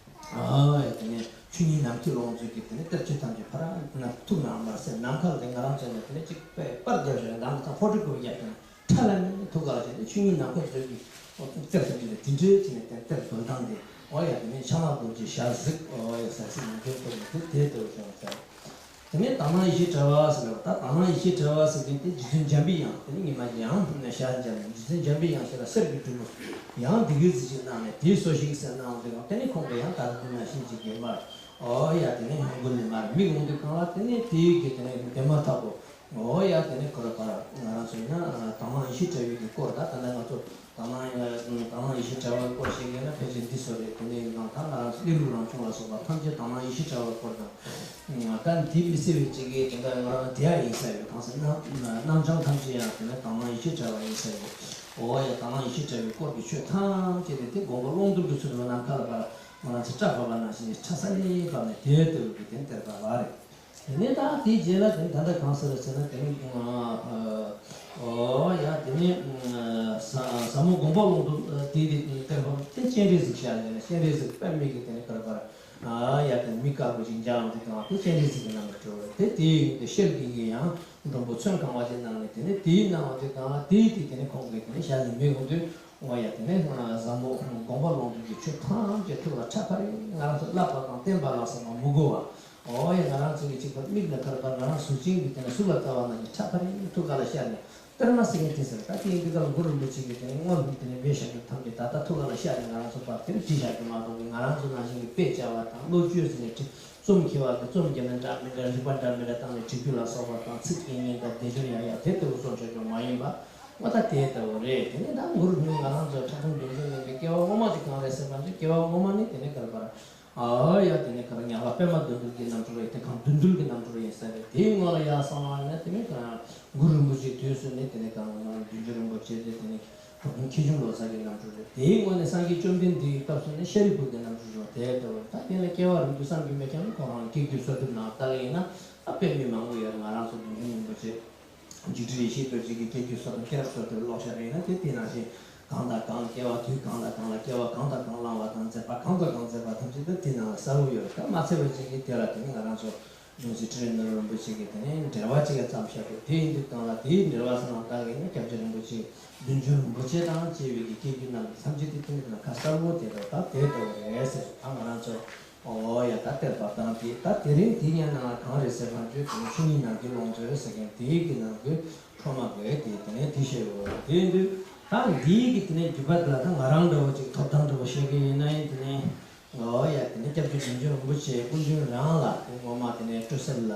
ཨ་ཡ། དེ་ནས་ཆོས་ཉིད་ནམ་མཁའི་ཀློང་མཛོད་ཀྱི་དེ་ནས་གཏེར་ཆོས་ཐམས་ཅད་ཕ་ར་ན་ཐུགས་ནང་མར་གསལ། ནམ་མཁའ་ལ་དེ་ང་རང་ཚོ་ནས་དེ་ནས་གཅིག་པའི་པར་རྒྱབ་བཞག་ནས་འདམ་དང་ཕོ་ཊི་ཀོ་པི་རྒྱབ་བཞག་ནས་ཁྲ་ལམ་མེ་ཐུགས་ཀ་ལ་བྱས་ཏེ་ཆོས་ཉིད་ནམ་མཁའི་མཛོད་ཀྱི་གཏེར་ཐམས་ཅད་དེ་འདྲའི་བྱས་ནས་དེ་གཏེར་འདོན་སྟངས་དེ། ཨོ་ཡ། དེ་ནས་ཕྱག་ན་རྡོ་རྗེ་ཞལ་གཟིགས། ཨོ་ཡ། ཟབ་ཞི་ནམ་མཁའི་ཀློང་དེ་དེ་ལྟ་བུ་བྱུང་ཟེར། དེ་ནས་དག་སྣང་ཡེ་ཤེས་བྲལ་བ་ཟེར་བ་ད་དག་སྣང་ཡེ་ཤེས་བྲལ་བ་ཟེར་དུས་དེ་རྗེ་བཙུན་འཇམ་པའི་དབྱངས་དེ་ནི་ཉི་མ་ཡང་ཞལ་འཇམ་རྗེ་བཙུན་འཇམ་པའི་དབྱངས་ཞེས་ལ་གསེར་གྱི་སྒྲོམ་བུ་ཡང་འདི་གའི་གཟི་བརྗིད་གནང་ནས་དེའི་སོ་ཤིག་སེར་སྣང་དེ་དང་དེ་ནི་ཁོང་གི་ཡང་ད་དུང་ན་ཤིང་གཅིག་གི་མར་ཨོ་ཡ་དེ་ནི་ཧང་གུ་ལི་མར་མིག་འོང་དུས་གང་ལ་དེ་ནི་དེའི་གི་དེ་ནི་དེ་མ་ཐག་པོ་ཨོ་ཡ་དེ་ནི་ཁོ་ར་པར་ང་རང་ཚོ་ཡིན་ན་དག་སྣང་ཡེ་ཤེས་བྲལ་བའི་གི་སྐོར་ད་ད་ལྟ་ང་ཚོ་དག་སྣང་ཡེ་དག་སྣང་ཡེ་ཤེས་བྲལ་བའི་སྐོར་ཞིག་ཡོད་ན་ཕལ་ཆེར་འདི་ཚོ་རེད། དེ་ནས་ཡིན་ནའང་ད་ང་རང་ཚོ་གནས་ལུགས་རང་བྱུང་ལ་སོགས་པ་ཐམས་ཅད་དག་སྣང་ཡེ་ཤེས་བྲལ་བའི་སྐོར་དང་། ད་འདི་མི་སྲིད་པའི་གཅིག་གིས་དེ་འདྲ་ང་རང་དེ་ཡང་ཡིན་ས་ཡོད། གང་ཟེར་ན་རྣམ་བྱང་ཐམས་ཅད་ཡང་དེ་ནས་དག་སྣང་ཡེ་ཤེས་བྲལ་བ་ཡིན་ས་ཡོད། འོ་ཡ་དག་སྣང་ཡེ་ཤེས་བྲལ་བའི་སྐོར་གྱི་ཆོས་ཐམས་ཅད་དེ་དེ་དགོངས་པ་ཀློང་རྡོལ་གྱི་ཚུལ་དུ་ནམ་མཁའ་ལ་ཕར་ང་རང་ཚོ་སྐྲ་བབས་པ་ནང་བཞིན་ཕྲ་ས་ནས་བབས་ནས་དེ་ལྟ་བུའི་གི་དེ་སྟེར་བ་རེད། དེ་ནས་ད་དེའི་རྗེས་ལ་དེ་ད་ལྟ་གང་ཟེར་ཟེར་ན་དེ་ནི་ཨོ་ཡ་དེ་ནི་ཟབ་མོ་དགོངས་པ་ཀློང་རྡོལ་དེའི་དེ་སྟེར་བ་དེ་སྤྱན་རས་གཟིགས་ཤར་ནས་སྤྱན་རས་གཟིགས་པད་མའི་གི་དེ་ནི་ཀར་པར། ཡ་དེ་མི་དཀར་པོ་ཞིག་འཇའ་འོང་དུས་གང་དེ་སྤྱན་རས་གཟིགས་ཀྱི་རྣམ་པར་གྲོལ་བ་དེ་དེའི་དེ་ཤེལ་གྱི་གི་ཡང་མགྲོན་པོ་ཚོན་གང་བ་ཅན་གནང་ནས་དེ་ནས་དེའི་གནང་བ་དེ་གང་དེའི་དེ་དེ་ནས་ཁོང་གིས་དེ་ནས་ཞལ་ནས་མི་འོང་དུས་འོ་ཡ་དེ་ནས་ཟབ་མོ་དགོངས་པ་ཀློང་རྡོལ་གྱི་ཆོས་ཐམས་ཅད་ཐུགས་ལ་ཕྲ་ཕ་རེ་ང་རང་ཚོ་བསླབ་པ་དང་བསྟན་པ་ལ་སོགས་པ་མི་དགོས་པ། འོ་ཡ་ང་རང་ཚོ་གི་གཅིག་པ་མིག་ལ་ཁར་པ་ང་རང་གཟུགས་ཅན་གྱི་དེ་ནས་གཟུགས་ལ་ལྟ་བ་ན་ནི་ཕྲ་ཕ་རེ་ཐུགས་ཀ་ལ་ཤར་ནས། དཔེར་ན་ཟེར་མཁན་དེ་ཟེར་ད་དེ་ཡིན་དུས་ཀ་ལ་གུ་རུ་རིན་པོ་ཆེ་གིས་དེ་ནས་སྔོན་དེ་ནས་སྦས་བཞག་རྒྱུ་ཐམས་ཅད་ད་ལྟ་ཐུགས་ཀ་ལ་ཤར་ནས་ང་རང་ཚོ་བར་དེར་བྲིས་བཞག་རྒྱུ་མ་གཏོགས་ཀྱི་ང་རང་ཚོ་ནང་བཞིན་གྱི་དཔེ་བཅའ་བ་དང་བློ་བཅོས་ཟེར་ནས་བྲིས་རྩོམ་མཁས་པ་གི་རྩོམ་རྒྱབ་ན་འདྲ་མི་འདྲ་རིགས་པ་འདྲ་མི་འདྲ་བཏང་ནས་བྲིས་རྒྱུ་ལ་སོགས་པ་དང་ཚིག་རྒྱན་རྙིང་དང་སྡེབ་སྦྱོར་ཡང་ཡང་དེ་ལྟ་བུ་རྩོམ་བྱ་རྒྱུ་མ་ཡིན་པ་ང་ད་དེ་ལྟ་བུ་རེད། དེ་ནས་ད་གུ་རུ་ནི་ང་རང་ཚོ་ཁྲག་འཐུང་བདུད་འཇོམས་གླིང་པའི་སྐྱེ་བ་སྔོན་མ་ཅིག་གང་རེད་ཟེར་བ་ཅིག་སྐྱེ་བ་སྔོན་མ་ནི་དེ་ནས་ག་རེ་བར། ཨ་ཡ་དེ་ནས་ག་རེ་ཉག་ལ་པད་མ་བདུད་འདུལ་གྱི་རྣམ་འཕྲུལ་རེད། དེ་གང་བདུད་འདུལ་གྱི་རྣམ་འཕྲུལ་ཡིན་ས་རེད། དེའི་སྔོན་ལ་ཡ་གསང་བ་ནས་དེ་ནས་གང་གུ་རུ་རིན་པོ་ཆེའི་དུས་སུ་ནས་དེ་ནས་གང་བདུད་འཇོམས་རིན་པོ་ཆེ་དེ་དེ་ནས་གྲུབ་ཐོབ་མཁས་འབྱུང་ལོ་ཙཱ་གི་རྣམ་འཕྲུལ་རེད། དེའི་སྔོན་ནས་སངས་རྒྱས་བཅོམ་ལྡན་འདས་ཀྱི་སྐབས་སུ་ནས་ཤཱ་རིའི་བུ་གི་རྣམ་འཕྲུལ་རེད། དེ་ལྟ་བུ་ད་དེ་ལ་སྐྱེ་བ་རིང་དུ་བསམ་གྱིས་མི་ཁྱབ་ན་ཁོ་རང་སྐྱེ་རྒྱུའི་བསོད་ཐབས་ནང་ལྟ་གི་ཡིན་ན་ཨ་དཔེ་མི་མང་པོ་ཡོད་རེད། ང་རང་ཚོ་བདུད་འཇོམས་རིན་པོ་ཆེ། འཇིགས་བྲལ་ཡེ་ཤེས་རྡོ་རྗེ་གི་སྐྱེ་རྒྱུའི་བསོད་ནམས་སྐྱེ་རབས་སོགས་དེར་ཀློག་བྱ་རེད་ན་དེ་དེ་ནང་བཞིན་གང་དང་གང་སྐྱེ་བ་དུས་གང་དང་གང་ལ་སྐྱེ་བ་གང་དང་གང་བླངས་པ་དང་མཛད་པ་གང་དང་གང་མཛད་པ་ཐམས་ཅད་དེ་དེ་ནང་ལ་གསལ་བོ་ཡོད་རེད། ད་མ་ཚད་པ་ཅིག་གིས་དེ་ལ་དེ་ནི་ང་རང་ཚོ་ལྗོན་ཤིང་ཁྲི་རལ་ནོར་བུ་རིན་པོ་ཆེ་གིས་དེ་ནི་འགྲེལ་པ་ཅིག་ཡང་བརྩམས་བཞག་པས། དེ་ཡིན་དུས་གང་ལ་དེའི་འགྲེལ་པ་ཚོ་ནང་ལྟར་ཡིན་ན་སྐྱབས་རྗེ་རིན་པོ་ཆེ་བདུད་འཇོམས་རིན་པོ་ཆེ་དང་བཅས་པའི་གི་སྐྱེ་རྒྱུ་རྣམས་ཐམས་ཅད་དེ་དེ་ནི་དེ་ལ་ཁ་གསལ་བོ་དེ་དང་ད་དེ་ལྟ་བུ་རེད་ཟེར། ད་ང་རང་ཚོ། ཨོ་ཡ་ད་དེར་བབ་དང་དེ་ད་དེ་རིང་དེ་ཉན་ན་གང་རེད་ཟེར་བ་བརྗོད་དེ་ནས་ཆོས་ཉིད་ནམ་མཁའི་ལོངས་སྤྱོད་ཟེར་མཁན་དེའི་གི་ནང་གི་ཁྲོ་མ་དགོས་དེ་དེ་ནས་དེ་བཤད་ཡོད་རེད། དེ་ཡིན་དུས་ད་འདིའི་གི་དེ་ནས་རྒྱུད་པ་དེ་ལ་ད་ང་རང་འདྲ་བོ་ཅིག་ཐོབ་ཐང་འདྲ་བོ་བཤད་གི་ཡིན་ན་ཡིན་དེ་ནས་ཨོ་ཡ་དེ་ནས་སྐྱབས་རྗེ་བདུད་འཇོམས་རིན་པོ་ཆེ་སྐུ་མདུན་རང་ལ་དེ་ངོ་མ་དེ་ནས་སྤྲོ་གསེར་ལ་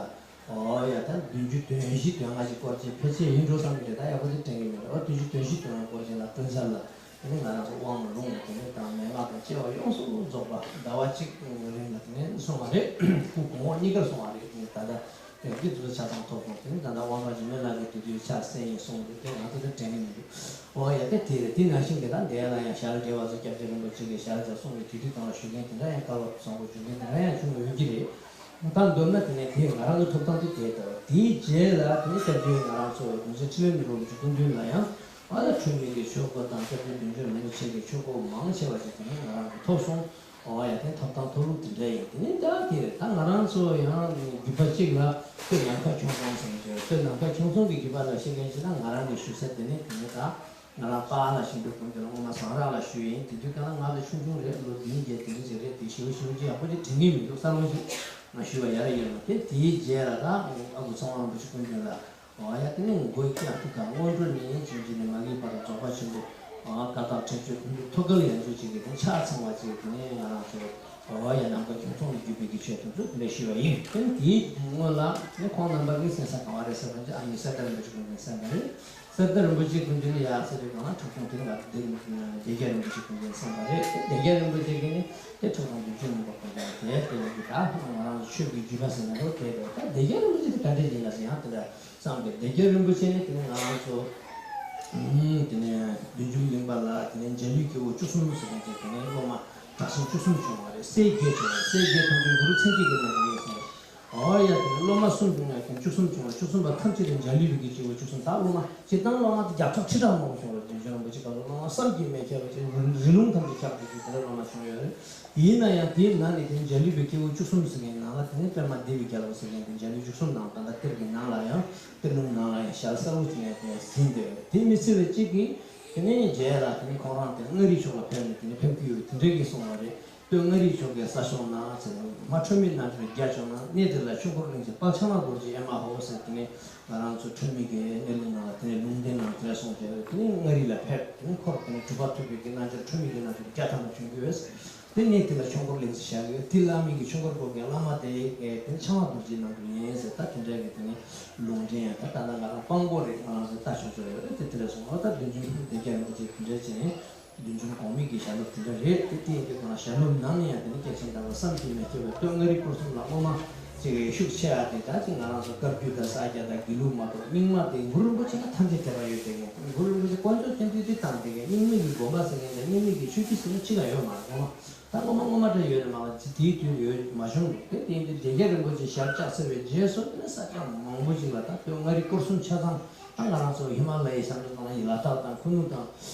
ཨོ་ཡ་ད་བདུན་ཅུ་དོན་བཞི་དོན་ལྔ་ཞིག་སྐོར་ཅིག་ཕལ་ཆེར་ཡིན་འགྲོ་བསམ་གི་རེད། ད་ཡག་པོ་ཅིག་དྲན་གི་མི་འདུག་ཨོ་བདུན་ཅུ་དོན་བཞི་དོན་ལྔ་སྐོར་ཅིག་ལ་སྤྲོ་གསེར་ལ། དེ་ནས་ང་རང་ཚོ་དབང་ལུང་དེ་ནས་དང་མན་ངག་དང་བཅས་པ་ཡོངས་སུ་རྫོགས་པ་ཟླ་བ་གཅིག་རིང་ལ་དེ་ནས་གསུངས་པ་རེད། སྐུ་གོང་འོག་གཉིས་ཀར་གསུངས་པ་རེད། དེ་ནས་ད་ལྟ་དོན་གྱི་རྫུ་ཆ་ཚང་ཐོབ་སོང་། དེ་ནས་ད་ལྟ་དབང་གྲགས་འཇིགས་མེད་ལགས་ཀྱིས་དེ་དུས་ཕྱག་གསལ་ཡིན་གསུངས་འདུག་དེ་ང་ཚོ་དེ་དྲན་གི་མི་འདུག་ཨོ་ཡ་དེ་དེ་རེད། དེ་ནང་བཞིན་གྱི་ད་འདས་ལ་ཡང་ཞལ་རྒྱས་པ་ཚོ་སྐྱབས་རྗེ་རིན་པོ་ཆེ་གིས་ཞལ་རྒྱས་གསུངས་པའི་དེ་དུས་གང་ལ་ཞུ་མཁན་དེ་འདྲ་ཡང་སྐལ་བ་བཟང་པོ་བྱུང་མཁན་དེ་འདྲ་ཡང་བྱུང་ཡོད་ཀྱི་རེད། ད་མདོར་ན་དེ་ནས་དེ་ང་རང་གི་ཐོབ་ཐང་དེ་དེ་ལྟ་བུ། དེའི་རྗེས་ལ་དེ་ནས་སྐྱབས་རྗེ་ང་རང་ཚོ་ལྗོན་ཤིང་ཁྲི་རལ་ནོར་བུ་རིན་པོ་ཆེ་སྐུ་མདུན་ལ་ཡང་། ཨ་ལ་འཁྲུལ་མེད་ཀྱི་ཆོས་སྐོར་དང་སྐྱབས་རྗེ་བདུད་འཇོམས་རིན་པོ་ཆེ་གི་ཆོས་སྐོར་མང་ཆེ་བ་ཞིག་དེ་ནས་ང་རང་གིས་ཐོབ་སོང་། ཨོ་ཡ་དེ་ཐོབ་ཐང་ཐོབ་ལུགས་དེ་འདྲ་ཡིན། དེ་ནས་ད་དེ་རེད། ད་ང་རང་ཚོ་ཡང་རྒྱུད་པ་གཅིག་ལ་སྟོད་ནམ་མཁའ་ཁྱུང་ཚང་ཟེར་གྱི་ཡོད། སྟོད་ནམ་མཁའ་ཁྱུང་ཚང་གི་རྒྱུད་པ་ལ་བཤད་མཁན་ཞིག་ན་ང་རང་གི་ཞུ་ས་དེ་ནས་དེ་ནས་ད་ང་རང་པཱ་ལགས་ཞིག་འདུག་དགོན་དེ་ལ་སྔོན་མ་ཟངས་རག་ལ་ཞུས་ཡིན། དེ་དུས་ག་ལ་ང་ལ་ཆུང་ཆུང་རེད། ལོ་བདུན་བརྒྱད་དེ་འདྲ་ཅིག་རེད། དེ་ཞེ་པོ་ཞེ་པོ་ཅིག་ཡག་པོ་ཅིག་དྲན་གྱི་མི་འདུག་གསར་བ་ཞིག་ང་ཞུས་པ་ཡར་ཡོད་ན། དེ་དེའི་རྗེས་ལ་ད་ཨ་ཁུ་ཚེ་དབང་རིན་པོ་ཆེ་སྐུ་མདུན་ལ། ཨོ་ཡ་དེ་ནས་མགོའི་སྐྱ་ཐུག་ག་སྔོན་འགྲོ་ནས་ཅུང་ཅིག་ནས་མ་གི་བར་རྫོགས་པ་ཆེན་པོ་ཨ་ཀ་དག་ཁྲེགས་ཆོད་ཐུགས་ཀར་ཡང་ཅུང་ཅིག་གི་དེ་ཆ་ཚང་བ་ཅིག་དེ་ནས་ང་རང་ཚོ་ཨོ་ཡ་ནམ་མཁའ་ཁྱུང་ཚང་ལ་བརྒྱུད་པའི་གི་ཆོས་དེ་ཚོ་དེ་འདྲ་ཞུས་པ་ཡིན། དེ་ནས་དེའི་སྔོན་ལ་ནི་ཁོང་རྣམ་པ་གི་གསན་ས་ག་བ་རེད་ཟེར་བ་ཅིག་ཨ་ནི་གསེར་རྟ་རིན་པོ་ཆེ་སྐུ་མདུན་གསན་པ་རེད། གསེར་རྟ་རིན་པོ་ཆེ་སྐུ་མདུན་ལ་ཡ་ཟེར་བའི་སྒང་ལ་ཁྲག་འཐུང་དེ་ནི་ང་ཚོ་བདེ་བདེ་རྒྱལ་རིན་པོ་ཆེ་སྐུ་མདུན་གསན་པ་རེད། བདེ་རྒྱལ་རིན་པོ་ཆེ་གིས་ནི་དེ་ཁྲག་འཐུང་བདུན་ཅུ་མིན་པ་སྐུ་མདུན་དེ་དེ་ནི་གི་ད་ང་རང་ཚོ་ཆོས་ཀྱི་བརྒྱུད་པ་ཟེར་ན་རོ་དེ་རེད། ད་བདེ་རྒྱལ་རིན་པོ་ཆེ་དེ་ག་འདྲ་ཡིན་ན་ཟེར་ཡང་དེ་འདྲ། བསམ་པའི་བདེ་རྒྱལ་རིན་པོ་ཆེ་ནི་དེ་ནི་ང་རང་ཚོ་དེ་ནི་བདུད་འཇོམས་གླིང་པ་ལ་དེ་ནི་འཇའ་ལུས་སྐྱེ་བོ་བཅུ་གསུམ་ཟེར་མཁན་དེ་དེ་ནི་སློབ་མ་དྲག་ཞན་བཅུ་གསུམ་བྱུང་བ་རེད། སྲས་བརྒྱད་བྱུང་བ། སྲས་བརྒྱད་ཐམས་ཅད་གུ་རུ་མཚན་བརྒྱད་ཀྱི་རྣམ་པར་ཡོད་ཟེར། ཨོ་ཡ་དེ་ནི་སློབ་མ་གསུམ་བྱུང་ཡ་དེ་ནི་བཅུ་གསུམ་བྱུང་བ། བཅུ་གསུམ་པ་ཐམས་ཅད་དུ་འཇའ་ལུས་པའི་གི་སྐྱེ་བོ་བཅུ་གསུམ། ད་སློབ་མ་སྤྱིར་བཏང་སློབ་མ་དེ་བརྒྱ་ཕྲག་ཁྲི་ཕྲག་མང་པོ་བྱུང་བ་རེད། བདུད་འཇོམས་རིན་པོ་ཆེ་སྐབས་སུ་སློབ་མ་བསམ་གྱིས་མི་ཁྱབ་པ་ཅིག་རི་ལུང་ཐམས་ཅད་ཁྱབ་པའི་གི་དེ་འདྲ་སློབ་མ་བྱུང་ཡོད་རེད། ཡིན་ན་ཡང་དེའི་ནང་ནས་དེ་འཇའ་ལུས་པའི་སྐྱེ་བོ་བཅུ་གསུམ་ཟེར་མཁན་ནང་ལ་དེ་ནས་པདྨ་འདེབས་པའི་རྒྱལ་པོ་ཟེར་མཁན་དེ་འཇའ་ལུས་བཅུ་གསུམ་ནང་ད་ལྟ་གཏེར་གྱི་ནང་ལ་ཡང་གཏེར་ལུང་ནང་ལ་ཡང་ཞལ་གསལ་བོ་བྱས་ནས་དེ་ཟིན་བསྡད་ཡོད་རེད། དེ་མི་སྲིད་པའི་གཅིག་གིས་དེ་ནས་རྗེས་ལ་དེ་ནས་ཁོང་རང་དེ་མངའ་རིས་ཕྱོགས་ལ་ཕེབས་ནས་དེ་ནས་ཕེབས་ཀྱི་ཡོད་དེ་འདྲའི་གི་གསུང་བ་རེད། སྟོད་མངའ་རིས་ཕྱོགས་ཀྱི་ས་ཕྱོགས་ན་ཟེར་ནས། མ་ཁྲོ་མོའི་རྣམ་འཕྲུལ་རྒྱ་ཕྱོགས་ན། གནས་དེ་ལ་ཆོས་འཁོར་གླིང་ཆེན་དཔལ་ཕྱག་ན་རྡོ་རྗེ་ཨེ་མ་ཧོ་ཟེར། དེ་ནས་ང་རང་ཚོ་ཁྲོ་མོའི་གི་གནས་ལུགས་ནང་ལ། དེ་ནས་ལུང་བསྟན་ནང་དེ་གསུངས་བྱས། དེ་ནས་མངའ་རིས་ལ་ཕེབས། དེ་ནས་འཁོར་དེ་ནས་གྲུབ་པ་ཐོབ་པའི་གི་རྣལ་འབྱོར་ཁྲོ་མོའི་གི་རྣལ་འབྱོར་བརྒྱ་ཐམ་པ་བྱོན་གྱི་ཡོད། དེ་ནས་དེ་ལ་ཆོས་འཁོར་གླིང་ཟེར་བཞག་གི་ཡོད། དེ་བླ་མའི་གི་ཆོས་འཁོར་སྐོར་གྱི་བླ་མ་དེ་དེ་ཕྱག་ན་རྡོ་རྗེའི་རྣམ་འཕྲུལ་ཡིན་ཟེར། ད་དེ་འདྲ་གི་དེ་ནས་ལུང་འདྲེན་ཡང་ད་ད་ལྟ་ང་རང་དཔང་པོ་རེད། ང་རང་ཚོ་ལྟ་ཆོག་ཆོག་ཡོད་རེད། དེ་དེ་འདྲ་སོང་བ། ད་བདུད་འཇོམས་ཕུག་སྡེ་བརྒྱད་རིན་པོ་ཆེ་དེ་འདྲ་བྱས་ནས། བདུད་འཇོམས་གོང་མའི་གི་ཞལ་སློབ་དེ་འདྲ་རེད། དེ་དེ་ཡིན་དུས་གང་ལ་ཞལ་སློབ་ནང་ནས་ཡང་དེ་ནི་སྐྱེས་ཆེན་དམ་པ་བསམ་གྱིས་མི་ཁྱབ་པའི་སྟོད་མངའ་རིས་སྐོར་གསུམ་ལ་སློབ་མ་ཅིག་ཤུགས་ཆེ་བ་དེ། ད་ཅིག་ང་རང་ཚོ་བཀའ་བརྒྱུད་དང་ས་སྐྱ་དང་དགེ་ལུགས་མ་གཏོགས། རྙིང་མ་དེ་གུ་རུ་རིན་པོ་ཆེ་ལ་ཐམས་ཅད་དད་པ་ཡོད་དེ། གུ་རུ་རིན་པོ་ཆེ་དཀོན་མཆོག་མཁྱེན་བརྩེ་དེ་དང་དེ་གའི་རྙིང་མ་གི་དགོན་པ་ཟེར་མཁན་དང་རྙིང་མ་གི་ཆོས་བརྒྱུད་ཟེར་མཁན་གཅིག་ལ་ཡོད་མ་རེད། སློབ་མ་ད་སློབ་མ་སྔོན་མ་འདྲ་ཡོད་རེད་མ་གཏོགས། དེའི་དུས་ཡོད་མ་བྱུང་། དེ་དེ་ཡིན་དུས་སྡེ་བརྒྱད་རིན་པོ་ཆེ་ཞལ་བཅགས་ཚར་བའི་རྗེས་སུ། དེ་ནས་ས་ཆ་མང་པོ་ཅིག་ལ། ད་སྟོད་མངའ་རིས་སྐོར་གསུམ་ཆ་ཚང་། ད་ང་རང་ཚོ་ཧི་མ་ལ་ཡའི་ས་མཚམས་ནང་ལ་ཡི་ལ་དྭགས་དང་ཁུ་ནུ་དང་།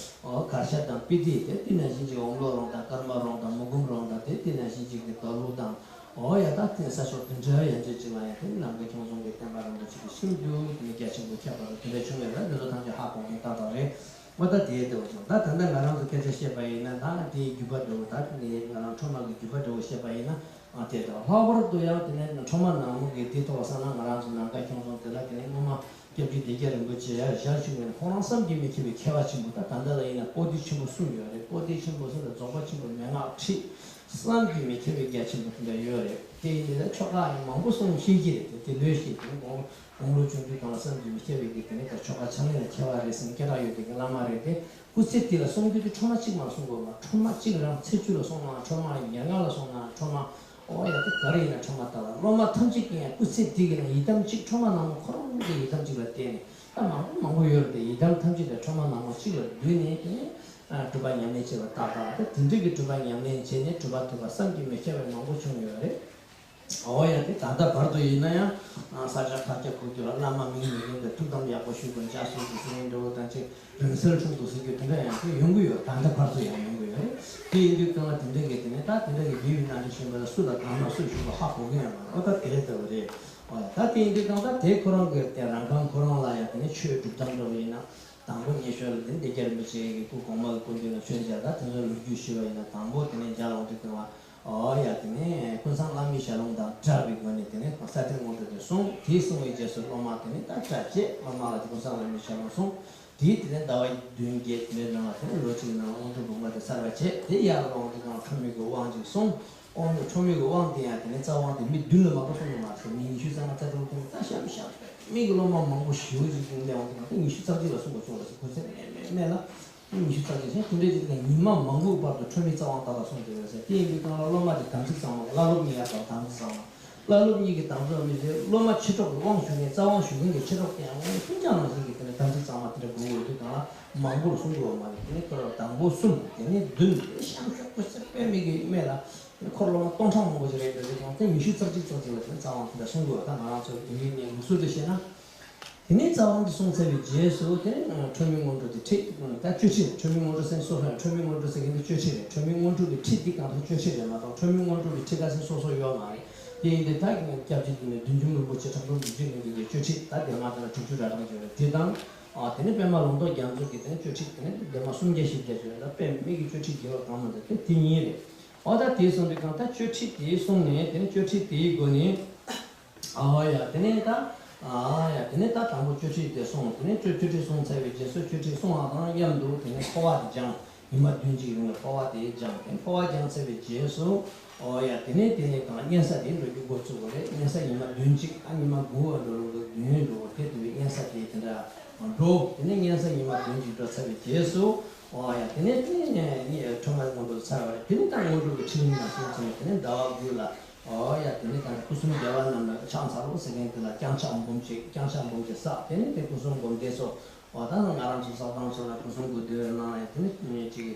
ཨོ་གར་ཞ་དང་སྤི་ཏི། དེ་དེ་ནང་བཞིན་གྱི་ཨོམ་ལོ་རོང་དང་ཀརྨ་རོང་དང་མུ་གུམ་རོང་དང་། དེ་དེ་ནང་བཞིན་གྱི་གི་རྡོ་ལུག་དང་། ཨོ་ཡ། ད་དེ་ས་ཕྱོགས་དེ་འདྲ་ཡན་ཆད་ཅིག་ལ་ཡང་དེ་ནི་ནམ་མཁའི་ཁྱུང་རྫོང་གི་བསྟན་པ་རིན་པོ་ཆེ་གི་ཤིན་ཏུ་དེ་ནི་རྒྱ་ཆེན་པོ་ཁྱབ་པ་དང་དེ་འདྲ་བྱུང་ཡོད་ལ། འདི་ཚོ་ཐམས་ཅད་ཧ་གོ་མཁན་ཏག་ཏག་རེད། ཨོ་ད་དེ་ལྟ་བུ་བྱུང་། ད་ད་ལྟ་ང་རང་ཚོ་སྐད་ཆ་བཤད་པ་ཡིན་ན། ད་དེའི་བརྒྱུད་པ་འདྲ་བོ། ད་དེ་ནི་ང་རང་ཁྲོས་མ་གི་བརྒྱུད་པ་འདྲ་བོ་བཤད་པ་ཡིན་ན། ཨ་དེ་དང་ལྷག་པར་དུ་ཡང་དེ་ནས་ཁྲོས་མ་ནག་མོ་གི་དེ་ཐོག་ས་ན་ང་རང་ཚོ་ནམ་མཁའ་ཁྱུང་རྫོང་དེ་ལ་དེ་ནས་སྔོན་མ་སྐྱབས་རྗེ་སྡེ་བརྒྱད་རིན་པོ་ཆེ་ཡར་ཞལ་བཞུགས་པ་ཡིན་ན། ཁོང་རང་བསམ་གྱིས་མི་ཁྱབ་པའི་མཁས་པ་ཆེན་པོ། ད་ད་ལྟ་ལ་ཡིན་ན་པོ་ཏི་ཆེན་པོ་གསུམ་ཡོད་རེད། པོ་ཏི་ཆེན་པོ་གསུམ་ལ་རྫོགས་པ་ཆེན་པོ་མན་ངག་ཁྲིད། བསམ་གྱིས་མི་ཁྱབ་པའི་རྒྱ་ཆེན་པོ་དེ་འདྲ་ཡོད་རེད། དེ་ཡིན་དུས་ད་ཆོ་ག་ཡང་མང་པོ་གསུང་ཤེས་ཀྱི་རེད། དེ་དེ་ལོས་ཤེས་དེ་དགུང་དགུང་ལོ་ཆུང་དུས་གང་ལ་བསམ་གྱིས་མི་ཁྱབ་པའི་གི་དེ་ནས་ད་ཆོ་ག་ཕྱག་ལེན་ལ་མཁས་པ་རེད་ཟེར་ནས་སྐད་གྲགས་ཡོད་དེ་གི་བླ་མ་རེད་དེ། སྐུ་ཚེ་དེ་ལ་གསུང་རྒྱུ་དེ་ཁྲོས་མ་གཅིག་མ་གསུང་དགོས་མ། ཁྲོས་མ་གཅིག་རང་ཚེས་བཅུ་ལ་གསུང་ན་ཁྲོས་མ། ཉེར་ལྔ་ལ་གསུང་ན་ཁྲོས་མ། ཨོ་ཡ། དེ་ག་རེ་ཡིན་ན་ཁྲོས་མ་ལྟ་བ། སློབ་མ་ཐམས་ཅད་ཀྱིས་ཡང་སྐུ་ཚེ་འདི་གི་ནང་ཡི་དམ་གཅིག་ཁྲོས་མ་ནག་མོ་ཁོ་རང་གི་ཡི་དམ་གཅིག་ལ་བརྟེན་ནས། ད་མང་པོ་མང་པོ་ཡོད་རེད་དེ། ཡི་དམ་ཐམས་ཅད་ལ་ཁྲོས་མ་ནག་མོ་གཅིག་ལ་བསྡུས་ནས་དེ་ནས་སྒྲུབ་པ་ཉམས་ལེན་བྱེད་པ་ཏག་ཏག། ད་དེ་འདྲ་གི་སྒྲུབ་པ་ཉམས་ལེན་བྱས་ནས་སྒྲུབ་པ་ཐོབ་པ་བསམ་གྱིས་མི་ཁྱབ་པའི་མང་པོ་བྱུང་ཡོད་རེད། ཨོ་ཡ། དེ་ད་ལྟ་བར་དུ་ཡིན་ན་ཡང་ས་ཆ་ཁ་རྒྱ་ཁུག་ཀྱོག་ལ་བླ་མ་མིང་མི་རིང་བའི་ཐུགས་དམ་ཡག་པོ་ཞུ་དགོས། འཇའ་ཟུར་དུ་སེང་གེ་འདྲ་བོ་དང་ཅིག་རིང་བསྲེལ་འཁྲུག་འདུག་ཟེར་རྒྱུ་དེ་འདྲ་ཡང་དེ་ཡོང་གི་ཡོད། ད་ལྟ་བར་དུ་ཡང་ཡོང་གི་ཡོད་རེད། དེ་ཡིན་དུས་གང་ལ་དེ་འདྲ་གི་དེ་ནས་ད་དེ་འདྲ་གི་ཡུལ་ཡུལ་ན་འདྲ་བཞིན་པ་ལ་སུ་ལ་གང་ན་སུ་ཞུགས་པ་ཧ་གོ་གི་ཡང་མ་རེད། ཨོ་ད་དེ་ལྟ་བུ་རེད། ཨོ་ད་དེ་ཡིན་དུས་གང་ལྟར་དེ་ཁོ་རང་གི་དེ་རང་ཁང་ཁོ་རང་ལ་ཡང་དེ་ནས་ཆོས་སྒྲུབ་སྟངས་འདྲ་བོ་ཡིན་ན། དང་པོ་ཉེ་ཤོས་ལ་དེ་ནས་སྡེ་བརྒྱད་རིན་པོ་ཆེ་གི་སྐུ་གོང་མ་གི་སྐུ་མདུན་ལ་ཆོས་མཇལ། ད་དེ་ཚོ་ལོ་རྒྱུས་ཞུས་པ་ཡིན་ན། དང་པོ་དེ་ནས་མཇལ་འོང་དུས་གང་ལ། ཨོ་ཡ། དེ་ནས་ཀུན་བཟང་བླ་མའི་ཞལ་ལུང་དང་སྦྲགས་པའི་སྒོ་ནས་དེ་ནས་ས་སྟེང་སྔོན་འགྲོ་དེ་གསུངས། དེ་གསུངས་པའི་རྗེས་སུ་སློབ་མ་དེ་ནས་ད་སྐྲ་བཅད། སློབ་མ་ལ་དེ་ཀུན་བཟང་བླ་མའི་ཞལ་ལུང་གསུངས། དེ་དེ་ནས་ཟླ་བ་བདུན་བརྒྱད་དེ་འདྲའི་ནང་ལ་དེ་ནས་ལོ་གཅིག་གི་ནང་ལ་དབང་སྒྲུབ་འབུམ་པ་དེ་ཚར་བ་བྱས། དེ་ཡར་ལ་འོང་དུས་གང་ལ་ཁྲོ་མོའི་གི་དབང་ཅིག་གསུངས། དབང་སྒྲུབ་ཁྲོ་མོའི་གི་དབང་དེ་ཡང་དེ་ནས་རྩ་དབང་དེ་མི་བདུན་ལས་མང་པོ་གསུངས་ཡོད་མ་རེད། མི་ཉི་ཤུ་རྩ་ལྔ་རྩ་དྲུག་དེ་ནས་ད་གཤམ་གཤམ་མི་གི་སློབ་མ་མང་པོ་ཞེ་པོ་ཅིག་གི་ལས་དབང་དེ་གང་དེ་ཉི་ཤུ་རྩ་གཅིག་ལ་གསུངས་པ་བྱུང་བ་རེད་ཟེར། ཁོ་ཚེ་མེད་མེད་མེད་ལ། ཉི་ཤུ་རྩ་གཅིག་ཟེར་དེ་འདྲའི་ཅིག་ལ་ཉི་མ་མང་པོའི་བར་དུ་ཁྲོ་མོའི་རྩ་དབང་ཏག་ཏག་གསུངས་བསྡད་ཡོད་ཟེར། དེ་ཡིན་དུས་གང་ལ་སློབ་མ་དེ་དམ་ཚིག་གཙང་མ། བླ་སློབ་གཉིས་ཀ་དང་དམ་ཚིག་གཙང་མ། བླ་སློབ་གཉིས་ཀྱི་དམ་ཚིག་མི་ཟེར། སློབ་མ་མཆེད་གྲོགས་ཀྱི་དབང་ཞུ་མཁན། རྩ་དབང་ཞུ་མཁན་གྱི་མཆེད་གྲོགས་དེ་ཡང་དབང་ཤིན་ཅང་ནང་བཞིན་གྱི་དེ་ནས་དམ་ཚིག་གཙང་མ་དེ་འདྲ་དགོས་ཡོད་དུས་གང་ལ་མང་པོར་གསུང་གི་ཡོད་མ་རེད། དེ་ནས་ཁོ་རང་དང་པོ་གསུམ། དེ་ནས་བདུན། དེ་ཤང་ཤོག་ཁོ་ཚེ་དཔེ་མི་གི་སྨད་ལ་འཁོར་སློབ་མ་སྟོང་ཕྲག་མང་པོ་ཞིག་རེད་འདུག་དེ་གང་དེ་ཉི་ཤུ་རྩ་གཅིག་རྩ་གཅིག་ལ་དེ་ནས་རྩ་དབང་དེ་འདྲ་གསུང་གི་ཡོད། ད་ང་རང་ཚོ་དེ་ནས་ལུགས་སྲོལ་དུ་བཤད་ན། དེ་ནས་རྩ་དབང་དེ་གསུངས་ཚར་བའི་རྗེས་སུ་དེ་ནས་ཁྲོ་མོའི་སྔོན་འགྲོ་དེ་ཁྲིད། ད་གཅོད་ཁྲིད། ཁྲོ་མོའི་སྔོན་འགྲོ་ཟེར་སོ་སོ་ཡང་ཁྲོ་མོའི་སྔོན་འགྲོ་ཟེར་མཁན་དེ་གཅོད་ཁྲིད་རེད། ཁྲོ་མོའི་སྔོན་འགྲོ་གི་ཁྲིད་དེ་གང་ལྟར་གཅོད་ཁྲིད་རེད་མ་གཏོགས། ཁྲོ་མོའི་སྔོན་འགྲོ་གི་ཁྲིད་ཀ་ཟེར་སོ་སོ་ཡོད་མ་རེད། དེ་ཡིན་དུས་ད་སྐྱབས་རྗེ་དེ་ནས་བདུད་འཇོམས་རིན་པོ་ཆེ་ཁྲག་འཐུང་བདུད་རྩིའི་གླིང་གི་གཅོད་ཁྲིད་ད་ལྡན་མ་དེ་ལ་དྲུག་ཅུ་རེ་གྲངས་ཡོད་རེད། དེ་དང་། ཨ་དེ་ནས་པདྨ་ལུང་རྟོགས་རྒྱ་མཚོ་གི་དེ་ནས་གཅོད་ཁྲིད་དེ་ནས་ལྡན་མ་སུམ་བརྒྱ་བཞི་བརྒྱ་ཅིག་ཡོད་ལ། དཔེ་མི་གི་གཅོད་ཁྲིད་རྒྱས་པ་གང་མ་འདུག་དེ་དེ་གཉིས་རེད། ཨོ་ད་དེ་གསུངས་དུས་གང་ད་གཅོད་ཁྲིད་དེ་གསུངས་ནས་དེ་ནས་གཅོད་ཁྲིད་དེའི་སྒོ་ནས། ཨོ་ཡ། དེ་ནས་ད། ཨ་ཡ། དེ་ནས་ད་དང་པོ་གཅོད་ཁྲིད་དེ་གསུངས། དེ་ནས་གཅོད་གཅོད་ཁྲིད་གསུངས་ཚར་བའི་རྗེས་སུ་གཅོད་ཁྲིད་གསུངས་པ་དང་མཉམ་དུ་དེ་ནས་འཕོ་བ་དེ་སྦྱངས། ཉི་མ་བདུན་གཅིག་རིང་ལ་འཕོ་བ་དེ་སྦྱངས་ཏེ། འཕོ་བ་སྦྱངས་ཚར་བའི་རྗེས་སུ། ཨོ་ཡ། དེ་ནས་དེ་ནས་གང་བསྙེན་ས་དེ་འགྲོ་རྒྱུ་འགོ་ཚུགས་པ་རེད། བསྙེན་ས་ཉི་མ་བདུན་གཅིག་ཨ་ཉི་མ་དགུ་བ་འགྲོ་རུང་འགྲོ་བདུན་འགྲོ་དེ་དུ་བའི་བསྙེན་ས་དེ་དེ་འདྲ་འགྲོ། དེ་ནས་བསྙེན་ས་ཉི་མ་བདུན་གཅིག་འགྲོ་ཚར་བའི་རྗེས་སུ། ཨོ་ཡ། དེ་ནས་དེ་ནས་ཁྲོས་མ་སྔོན་འགྲོ་ཚར་བ་རེད། དེ་ནས་ད་སྔོན་འགྲོ་གི་ཁྲིད་ལུང་ནང་གསུངས་ཚར་ནས་དེ་ནས་ཟླ་བ་དགུ་ལ། ཨོ་ཡ། དེ་ནས་ད་སྐུ་གསུམ་རྒྱལ་བ་རྣམས་ལ་ཕྱག་འཚལ་ལོ་ཟེར་མཁན་དེ་ལ་བརྐྱང་ཕྱག་འབུམ་གཅིག་བརྐྱང་ཕྱག་འབུམ་གཅིག་བསགས། དེ་ནས་དེ་སྐུ་གསུམ་སྒོམ་བཟླས་སོ། འོ་ད་ང་རང་ཚོ་བསགས་སྟངས་སོགས་ལ་སྐུ་གསུམ་སྒོམ་བཟླས་གནང་ཡ་དེ་ནས་གཅིག་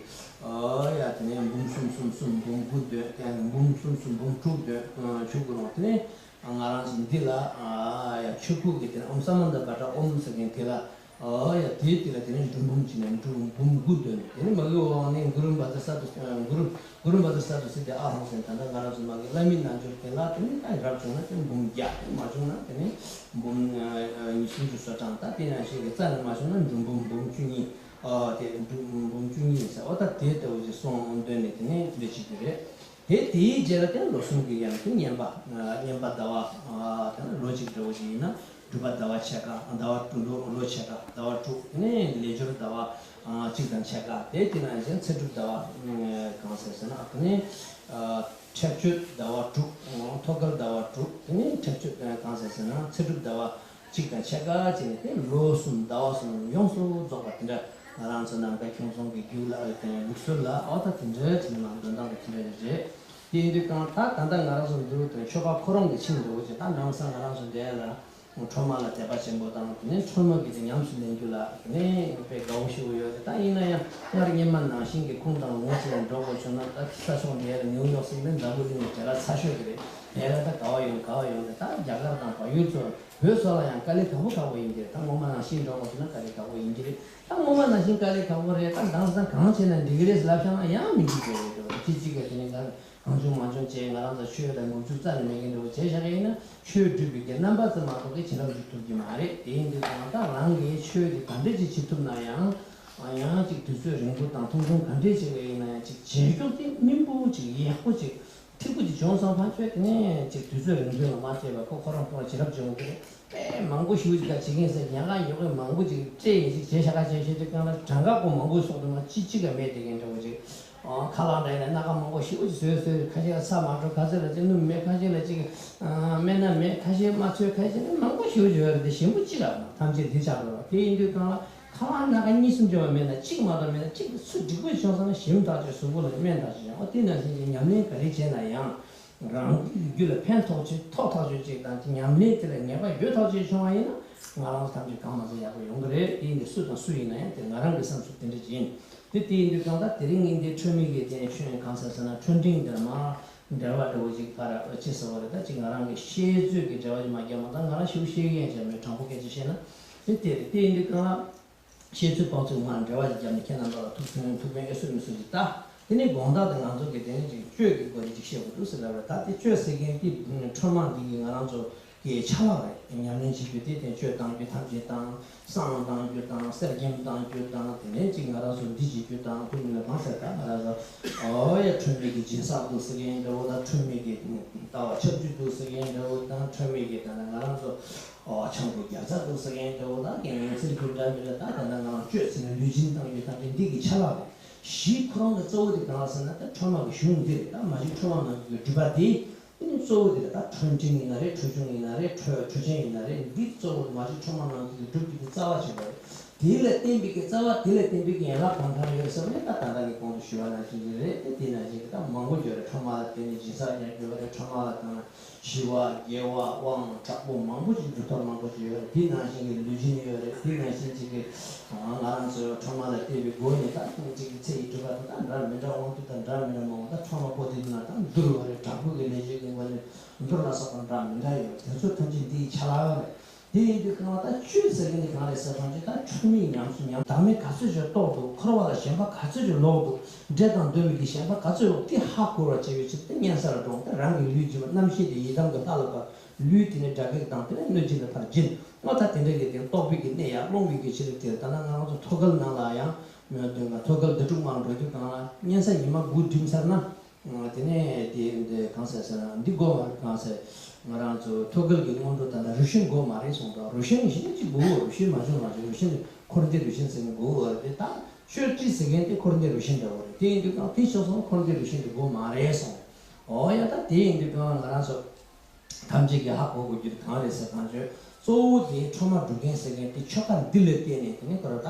ཨོ་ཡ། དེ་ནས་འབུམ་གསུམ་གསུམ་གསུམ་འབུམ་དགུ་འདོན། དེ་ནས་འབུམ་གསུམ་གསུམ་འབུམ་དྲུག་འདོན་ཆོག་གི་རུང་། དེ་ནས་ང་རང་ཚོ་འདི་ལ་ཨ་ཡ་ཆོས་སྐུ་གི་དེ་ནས་ཨོཾ་ས་མནྟ་པྲ་ཨོཾ་ཟེར་མཁན་དེ་ལ། ཨོ་ཡ། དེའི་དེ་ལ་དེ་ནས་འབྲུ་འབུམ་བྱིན་ནས་འབྲུ་འབུམ་དགུ་འདོན། དེ་ནས་མ་གི་འོག་ནས་གུ་རུ་བཛྲ་སཏྭ་གུ་རུ་གུ་རུ་བཛྲ་སཏྭ་སིདྡྷི་ཨ་ཧོ་ཟེར། ད་ལྟ་ང་རང་ཚོ་མ་གི་བླ་མའི་རྣལ་འབྱོར་དེ་ལ་དེ་ནས་ད་རབ་བྱུང་ན་དེ་ནས་འབུམ་བརྒྱ། དེ་མ་བྱུང་ན་དེ་ནས་འབུམ་ཉི་ཤུ་སུམ་ཅུ་སོ་གྲངས། ད་དེ་ནང་བཞིན་གྱི་རྩ་ནས་མ་བྱུང་ན་འབྲུ་འབུམ་འབུམ་བཅུ་གཉིས། ཨོ་དེ་འབྲུ་འབུམ་བཅུ་གཉིས་ཟེར། ཨོ་ད་དེ་ལྟ་བུ་ཞིག་གསུང་འདོན་ནས་དེ་ནས་འདི་བྱེད་རྒྱུ་རེད། དེ་དེའི་རྗེས་ལ་དེ་ལོ་གསུམ་གྱི་ཡང་དེ་བསྙེན་པ། བསྙེན་པ་ཟླ་བ། དེ་ལོ་གཅིག་འདྲ་བོ་ཞིག་ཡིན་ན་སྒྲུབ་པ་ཟླ་བ་ཕྱེད་ཀ། ཟླ་བ་དྲུག་ལོ་ལོ་ཕྱེད་ཀ། ཟླ་བ་དྲུག་དེ་ནས་ལས་སྦྱོར་ཟླ་བ་གཅིག་དང་ཕྱེད་ཀ། དེ་དེ་ནང་བཞིན་ཚེ་སྒྲུབ་ཟླ་བ་གང་ཟེར་ཟེར་ན་དེ་ནས་ཁྲེགས་ཆོད་ཟླ་བ་དྲུག། ཐོད་རྒལ་ཟླ་བ་དྲུག། དེ་ནས་ཁྲེགས་ཆོད་གང་ཟེར་ཟེར་ན་ཚེ་སྒྲུབ་ཟླ་བ་གཅིག་དང་ཕྱེད་ཀ་བྱས་ནས་དེ་ལོ་གསུམ་ཟླ་བ་གསུམ་ཡོངས་སུ་རྫོགས་པ་དེ་འདྲ། ང་རང་ཚོ་ནམ་མཁའ་ཁྱུང་གསུམ་གྱི་རྒྱུད་ལ་ཡོད་དེ་ལུགས་སྲོལ་ལ་ཨོ་ད་དེ་འདྲ་བྱས་ནས་མར་འདོན་སྟངས་དེ་དེ་འདྲ་རེད། དེ་ཡིན་དུས་གང་ད་ད་ལྟ་ང་རང་ཚོ་འདུག་དེ་ཆོ་ག་ཁོ་རང་གི་ཆིངས་འགྲོ་གི་ད་ནང་སང་ང་རང་ཚོ་འདས་ལ་ཁྲོས་མ་ལ་དད་པ་ཆེན་པོ་དང་དེ་ནས་ཁྲོས་མ་གི་དེ་ཉམས་སུ་ལེན་རྒྱུ་ལ་དེ་ནས་དཔེ་དགའ་བོ་ཞེ་པོ་ཡོད་རེད། ད་ཡིན་ན་ཡང་སྔར་སྔོན་མ་ནང་བཞིན་གྱི་ཁུངས་དང་ལུང་ཅིག་ལ་འགྲོ་དགོས་བྱུང་ན་ད་ས་ཕྱོགས་འདི་ལ་ནིའུ་ཡོག་སི་ནི་འཛམ་བུ་གླིང་གི་གྲས་ལ་ཚ་ཤོས་ཀྱི་རེད། དེ་ལ་ད་ག་བ་ཡོང་ག་བ་ཡོང་དེ་ད་རྒྱ་གར་དང་བལ་ཡུལ་ཚོ་བོད་སོགས་ལ་ཡང་དཀའ་ལས་ཁག་པོ་ཁག་པོ་ཡིན་གྱི་རེད། ད་སྔོན་མ་ནང་བཞིན་འགྲོ་དགོས་བྱུང་ན་དཀའ་ལས་ཁག་པོ་ཡིན་གྱི་རེད། ད་སྔོན་མ་ནང་བཞིན་དཀའ་ལས་ཁག་པོ་རེད། ད་དེང་སང་གང་བྱས་ན་འགྲིག་གི་རེད་ལབ་བཞག་ན་ཡང་མི་འགྲིག་གི་རེད། ཅི་གཅིག་ག་དེ་ནས་ད། གང་བྱུང་མང་བྱུང་བྱས་ང་རང་ཚོ་ཆོས་དང་འགུག་ཆུ་རྩ་ནས་མེད་མཁན་འདྲ་བོ་བྱས་བཞག་ཡིན་ན་ཆོས་སྒྲུབ་པའི་གི་རྣམ་པ་ཙམ་མ་གཏོགས་གི་བྱིན་རླབས་འཇུག་ཐུབ་ཀྱི་མ་རེད། དེ་ཡིན་དུས་ཙང་ད་རང་གིས་ཆོས་དེ་ག་འདྲས་ཅིག་བྱེད་ཐུབ་ན་ཡང་། ཡང་ཅིག་དུས་ཚོད་རིང་པོ་དང་ཐུང་ཐུང་ག་འདྲས་ཅིག་ལ་ཡིན་ན་ཡང་ཅིག་བྱེད་རྒྱུ་དེ་སྨིན་པོ་ཅིག་ཡག་པོ་ཅིག་ཐིག་པོ་ཅིག་བྱུང་སོང་ཕན་ཆོད་དེ་ནས་ཅིག་དུས་ཚོད་རིང་པོའི་ལ་མ་བལྟས་པ་ཁོ་ཁོ་རང་ཁོ་རང་བྱིན་རླབས་འཇོག་གི་རེད། དཔེ་མང་པོ་ཞིག་ཅིག་ག་བྱེད་མཁན་ཟེར་ཉག་ག་ཉོག་གི་མང་པོ་ཅིག་སྤྲད་ཡིན་ཅིག་བྱས་ཤ་ཁ་བྱས་བྱས་དུས་གང་ལ་གྲངས་ཀ་ཀོ་མང་པོ་སོགས་དུ་མ་ཅི་གཅིག་ག་མེད་དེ་མཁན་འདྲ་བོ་ཅིག་ཁ་ལག་འདྲ་ཡིན་ན་སྣ་ཁ་མང་པོ་ཞེ་པོ་ཅིག་བཟོས་བཟོས། ཁ་ཤས་ལ་ཚྭ་མ་འགྲོ། ཁ་ཤས་ལ་ཅིག་སྣུམ་མེད། ཁ་ཤས་ལ་ཅིག་སྨན་སྣ་མེད། ཁ་ཤས་མ་ཚོས། ཁ་ཤས་ནི་མང་པོ་ཞེ་པོ་ཅིག་ཡོད་རེད། དེ་ཞིམ་པོ་ཅི་ལ་ཐམས་ཅད་འདི་ཆགས་འགྲོ་བ་དེ་ཡིན་དུས་གང་ལ་ཁ་ལག་སྣ་ཁ་གཉིས་གསུམ་ཅིག་མ་མེད་ན་གཅིག་མ་གཏོགས་མེད་ན་གཅིག་གི་ཚུལ་འགྲིག་པོ་ཞིག་བྱུང་སོང་ན་ཞིམ་ཐག་ཆོད་གཟུགས་པོ་ལ་སྨན་ཐག་ཆོད་ཡང་ཨོ་དེ་ནང་བཞིན་གྱི་ཉམས་ལེན་ག་རེ་བྱས་ན་ཡང་རང་རྒྱུད་ལ་ཕན་ཐོགས་ཆེ་ཐོགས་ཐག་ཆོད་ཅིག་དང་ཉམས་ལེན་དེ་ལ་ངེས་པ་ཡོད་ཐག་ཆོད་བྱུང་བ་ཡིན་ན་ང་རང་ཐམས་ཅད་གང་མ་ཚད་ཡག་པོ་ཡོང་གི་རེད། དེ་ཡིན་དུས་སུ་དང་སུ་ཡིན་ན་ཡང་དེ་ང་རང་གི་བསམ་ཚུལ་དེ་འདྲ་ཅིག་ཡིན། དེ་དེ་ཡིན་དུས་གང་ལྟར་དེ་རིང་ངས་འདི་ཁྲོས་མེད་ཀྱི་དེ་ནས་ཆོས་གང་ཟེར་ཟེར་ན་ཁྲོས་འབྲིང་དེ་ལ་མར་འབྲེལ་བ་འདྲ་བོ་ཅིག་ཕར་ཅི་ཟེར་བ་རེད། ད་ཅིག་ང་རང་གི་བཤད་ཚོད་ཀྱི་འབྲེལ་བ་ཅིག་མ་བརྒྱབ་མ་ད་ང་རང་ཞེ་པོ་བཤད་ཀྱི་ཡན་ཆད་མེད། དྲང་པོ་སྐད་ཆ་བཤད་ན་དེ་དེ་རེད། དེ་ཡིན་དུས་གང་ལ་བཤད་ཚོད་དཔག་ཚོད་མར་འབྲེལ་བ་ཅིག་བརྒྱབ་ནས་ཁྱེད་རྣམ་པ་ལ་ཐུགས་ཕན་ཐུགས་ཕན་ཨེ་གསོས་མི་གསོས་ཅིག་ལྟ། དེ་ནས་དགོངས་དག་དེ་ང་ཚོ་གི་དེ་ནས་ཅིག་གཅོད་ཀྱི་སྒོ་ནས་ཅིག་བཤད་དགོས་འདུག་ཟེར་ལབ་རེད། ད་དེ་གཅོད་ཟེར་མཁན་དེ་ཁྲོས་མ་འདི་གི་ང་རང་ཚོ་གི་ཆ་ལག་རེད། ཉམས་ལེན་བྱེད་རྒྱུ་དེ་དེ་གཅོད་གཏང་རྒྱུ་ཐམས་ཅད་དང་བསང་གཏང་རྒྱུ་དང་གསེར་སྐྱེམས་གཏང་རྒྱུ་དང་དེ་ནས་ཅིག་ང་རང་ཚོ་འདི་བྱེད་རྒྱུ་དང་ཁོ་མིན་ལ་གང་ཟེར་ད་ང་རང་ཚོ་ཨོ་ཡ་ཁྲོས་མེད་ཀྱི་སྦྱིན་སྲེག་འདུག་ཟེར་མཁན་འདྲ་བོ་དང་ཁྲོས་མེད་ཀྱི་ལྟ་བ་ཁྱབ་འཇུག་འདུག་ཟེར་མཁན་འདྲ་བོ་དང་ཁྲོས་མེད་ཀྱི་ད་ནི་ང་རང་ཚོ་ཨོ་ཆང་བུ་བརྒྱ་རྩ་འདུག་ཟེར་མཁན་འདྲ་བོ་དང་རྐྱེན་ངན་ཚིག་རྒྱུ་འདྲ་མི་འདྲ་ད་ད་ནི་ང་རང་གཅོད་ཟེར་ནས་ལུས་སྦྱིན་གཏང་རྒྱུ་དང་དེ་འདི་གི་ཆ་ལག་རེད། གཞི་ཁོ་རང་གི་གཙོ་བོ་དེ་གང་ལ་ཟེར་ན་ད་ཁྲོས་མ་གི་གཞུང་འདི་རེད། ད་མ་གཞི་ཁྲོས་མ་ནང་གི་སྒྲུབ་པ་དེ། དེ་ནི་གཙོ་བོ་དེ་ལ་ད་ཁྲོས་འབྲིང་ཡིན་ན་རེད། ཁྲོས་ཆུང་ཡིན་ན་རེད། ཁྲོས་ཁྲོས་ཆེན་ཡིན་ན་རེད། འདི་གཙོ་བོ་མ་གཞི་ཁྲོས་མ་ནང་གི་སྒྲུབ་རྒྱུ་དེ་རྩ་བ་ཆེན་པོ་རེད། དེ་ལ་བརྟེན་པའི་གི་རྩ་བ་དེ་ལ་བརྟེན་པའི་གི་ཡན་ལག་གང་གང་ཡོད་ཟེར་བ་ནི་ད་ད་ལྟ་ངས་གོང་དུ་ཞུས་པ་ནང་བཞིན་གྱི་རེད། དེ་དེ་ནང་བཞིན་གྱི་ད་མང་པོ་ཡོད་རེད། ཁྲོས་མ་ལ་བརྟེན་ནས་སྦྱིན་སྲེག་ཡང་ཡོད་རེད། ཁྲོས་མ་ལ་བརྟེན་ནས་ཞི་བ་དགེ་བ་དབང་དྲག་པོ་མང་པོ་ཅིག་སྒྲུབ་ཐབས་མང་པོ་ཅིག་ཡོད་རེད། དེ་ནང་བཞིན་གྱི་ལུས་སྦྱིན་ཡོད་རེད། དེ་ནང་བཞིན་ཅིག་གི་ང་རང་ཚོའི་ཁྲོས་མ་ལ་བརྟེན་པའི་སྒོ་ནས་ད་ཐུན་གཅིག་གི་ཚེ་ཡི་སྒྲུབ་པ་དང་ད་འདྲ་མི་འདྲ་དབང་སྒྱུར་དང་འདྲ་མི་འདྲ་མང་བོ་ད་ཁྲོས་མ་པོ་ཏི་ན་ད་འདུལ་བ་རེད། དྲག་པོའི་གི་ལས་བྱེད་ཀྱི་ངོ་ནས་འདུལ་ལ་སོགས་པ་འདྲ་མི་འདྲ་ཡོད། དེ་ཚོ་ཐམས་ཅད་འདིའི་ཆ་ལག་རེད། དེ་ཡིན་དུས་གང་ལ་ད་གཅོད་ཟེར་མཁན་དེ་གང་རེད་ཟེར་བ་ཅིག་ད་ཁྲོས་མའི་ཉམས་སུ་ཉམས་བདག་མེད་ག་ཚོད་ཅིག་རྟོགས་འདུག་འཁོར་བ་ལ་ཞེན་པ་ག་ཚོད་ཅིག་ལོག་འདུག་འདྲེ་དང་གདོན་མི་གི་ཞེན་པ་ག་ཚོད་ཡོད་དེ་ཧ་གོ་བར་བྱེད་པའི་ཕྱིར་དེ་གཉན་ས་ལ་འགྲོ། དེ་རང་གི་ལུས་སྦྱིན་པ་རྣམ་ཤེས་དེ་ཡི་དམ་གྱི་ལྷ་ལ་བབས། ལུས་དེ་ནི་དགྲ་བགེགས་དང་དེ་ནི་གནོད་སྦྱིན་ལ་ཕར་སྦྱིན། ཨོ་ད་དེ་འདྲ་གི་དེ་རྟོགས་པའི་གི་གནད་ཡར་སློང་བའི་གི་ཕྱིར་དེ་ད་ལྟ་ང་རང་ཚོ་ཐོད་རྒལ་ནང་ལ་ཡང་མི་འདོད་ན་ཐོད་རྒལ་བདུད་དྲུག་མར་འགྲོ་རྒྱུ་གང་ལ་གཉན་ས་ཉི་མ་དགུ་འགྲིམས་ཚར་ན། དེ་ནས་དེ་འདི་གང་ཟེར་ཟེར་ན་འདི་དགོས་མ་རེད། གང་ཟེར་ང་རང་ཚོ་ཐོད་རྒལ་གྱི་སྔོན་འགྲོ་ད་ལྟ་རུ་ཤན་དགོས་མ་རེད་གསུངས་དང་། རུ་ཤན་གཞི་ནས་གཅིག་དགོས། རུ་ཤན་མ་བྱུང་མ་བྱུང་རུ་ཤན་འཁོར་འདས་རུ་ཤན་ཟེར་ནས་དགོས་པ་རེད། དེ་ད་གཅོད་ཀྱི་ཟེར་མཁན་དེ་འཁོར་འདས་རུ་ཤན་འདྲ་བོ་རེད། དེ་ཡིན་དུས་གང་དེ་ཤོག་སོང་འཁོར་འདས་རུ་ཤན་དེ་དགོས་མ་རེད་གསུངས། ཨོ་ཡ་ད་དེ་ཡིན་དུས་གང་ང་རང་ཚོ་ཐམས་ཅད་ཀྱིས་ཧ་གོ་དགོས་རྒྱུ་དེ་གང་རེད་ཟེར་གང་བྱོས། གཙོ་བོ་དེ་ཁྲོས་མ་སྒྲུབ་མཁན་ཟེར་མཁན་དེ་ཆོ་ག་འདི་ལ་བརྟེན་ནས་དེ་ནི་ཁོ་ར་ད་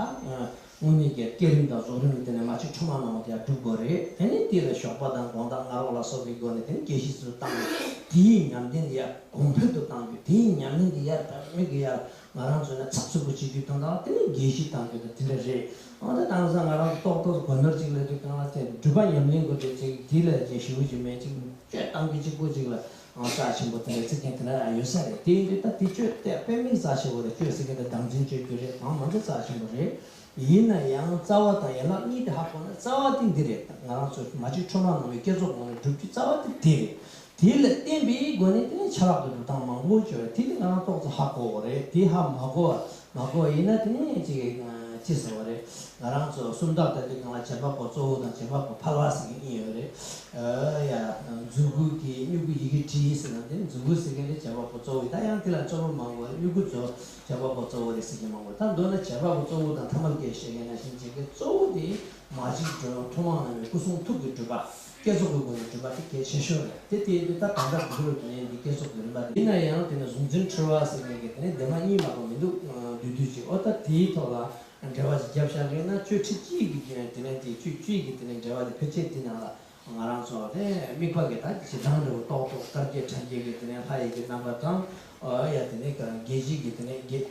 དངོས་གནས་ཀྱི་བསྐྱེད་རིམ་དང་རྫོགས་རིམ་ལ་བརྟེན་ནས་མ་གཅིག་ཁྲོས་མ་ནང་བ་དེ་ཡར་སྒྲུབ་དགོས་རེད། དེ་ནས་དེ་ལ་ཞོགས་པ་དང་དགོང་དག་སྔ་རོགས་ལ་སོགས་པའི་སྒོ་ནས་དེ་ནི་དགེ་བཤེས་ཚོས་བཏང་ནས་དེའི་ཉམས་ལྡན་དེ་ཡར་གོང་འཕེལ་དུ་གཏང་རྒྱུ། དེའི་ཉམས་ལྡན་དེ་ཡར་དང་མིག་གི་ཡར་ང་རང་ཚོ་ནས་ཚགས་ཚུད་པོ་བྱེད་རྒྱུ་དང་དང་དེ་ནས་དགེ་བཤེས་བཏང་རྒྱུ་དང་དེ་འདྲ་རེད། འོ་ད་དེང་སང་ང་རང་ཚོ་ཏོག་ཏོག་གོ་ནོར་གཅིག་ལ་དུས་གང་ལ་དེ་སྒྲུབ་པ་ཉམས་ལེན་དགོས་དེ་ཅིག་དེ་ལ་ཅིག་ཞུ་རྒྱུ་མེད། ཅིག་གཅོད་གཏང་རྒྱུ་གཅིག་པོ་ཅིག་ལ་རྩ་ཆེན་པོ་དེ་འདྲ་ཚིག་རྒྱན་དེ་འདྲ་ཡང་ཡོད་ས་རེད། དེ་ཡིན་དུས་ད་དེ་གཅོད་དེ་དཔེ་མིག་རྩ་ཆེ་བོ་རེད། གཅོད་ཟེར་མཁན་དེ་དམ་འཛིན་གཅོད་རྒྱུ་རེད། གང་མང་ཚོ་རྩ་ཆེན་པོ་རེད། ཡིན་ན་ཡང་རྩ་བ་དང་ཡན་ལག་གཉིས་དེ་ཧ་གོ་ན་རྩ་བ་དེ་འདི་རེད། ང་རང་ཚོ་མ་གཅིག་ཁྲོས་མ་ནང་བའི་བསྐྱེད་རྫོགས་ངོ་ནས་སྒྲུབ་རྒྱུ་རྩ་བ་དེ་དེ་རེད། དེ་ལ་བརྟེན་པའི་སྒོ་ནས་དེ་ནས་ཆ་ལག་ཏུ་སྒྲུབ་སྟངས་མང་པོ་བྱོས། དེ་དེ་ང་རང་ཏོག་ཙམ་ཧ་གོ་བ་རེད། དེ་ཧ་མ་གོ་བ་མ་གོ་བ་ཡིན་ན་དེ་ནས་ཅིག་ ཅི་ཟེར་བ་རེད། ང་རང་ཚོ་སུམ་རྟགས་ལྟ་དུས་སྒང་ལ་བྱེད་པ་པོ་གཙོ་བོ་དང་བྱེད་པ་པོ་ཕལ་བ་ཟེར་མཁན་གཉིས་ཡོད་རེད། ཨ་ཡ། མཛུ་གུ་གི་སྨྱུ་གུ་ཡི་གེ་བྲིས་ཟེར་ན་དེ་མཛུ་གུ་ཟེར་མཁན་དེ་བྱེད་པ་པོ་གཙོ་བོ་ཡིན། ད་ཡང་དེ་ལ་གཙོ་བོ་མང་པོ་སྨྱུ་གུ་ཚོ་བྱེད་པ་པོ་གཙོ་བོ་རེད་ཟེར་མཁན་མང་པོ། ད་མདོར་ན་བྱེད་པ་པོ་གཙོ་བོ་དང་ཐ་མལ་སྐད་བཤད་མཁན་ནང་བཞིན་བྱེད་མཁན་གཙོ་བོ་དེ་མ་གཅིག་གྲོལ་ཐོག་མ་ནང་བའི་སྐུ་གསུང་ཐུགས་ཀྱི་སྒྲུབ་པ། བསྐྱེད་རྫོགས་ཀྱི་སྒོ་ནས་སྒྲུབ་པ་དེ་གལ་ཆེ་ཤོས་རེད། དེ་དེ་ཡིན་དུས་ད་གང་ལྟར་འདུག་རེད་དེ་ནས་འདི་བསྐྱེད་རྫོགས་ཀྱི་རིམ་པ་དེ་ཡིན་ན་ཡང་དེ་ནས་གཟུང་འཛིན་འཁྲུལ་བ་ཟེར་མཁན་གྱི་དེ་ནས་འདས་མ་གཉིས་མ་གཏོགས་མི་འདུག་ཨ། བསྡུས་བསྡུས་ཅིག་ཨོ་ད་དེའི་ཐོག་ལ་འགྲེལ་བ་ཞིག་བརྒྱབ་བཞག་རེད་ན། ཆོས་ཁྲིད་གཅིག་གི་དེ་ནས་དེ་ནས་དེ་ཆོས་གཅིག་གི་དེ་ནས་འགྲེལ་བ་དེ་ཕལ་ཆེར་དེ་ནང་ལ་ང་རང་ཚོ་དེ་དམིགས་པ་གི་ད་ཇི་ལྟར་འདྲ་བོ་རྟོག་རྟོག་དཀར་གྱི་ཕྲ་རྒྱས་ཀྱི་དེ་ནས་ལྷ་ཡི་གི་རྣམ་པ་དང་། ཨོ་ཡ་དེ་ནས་ག་རྒྱལ་སྤྱི་གི་དེ་ནས་རྒྱལ་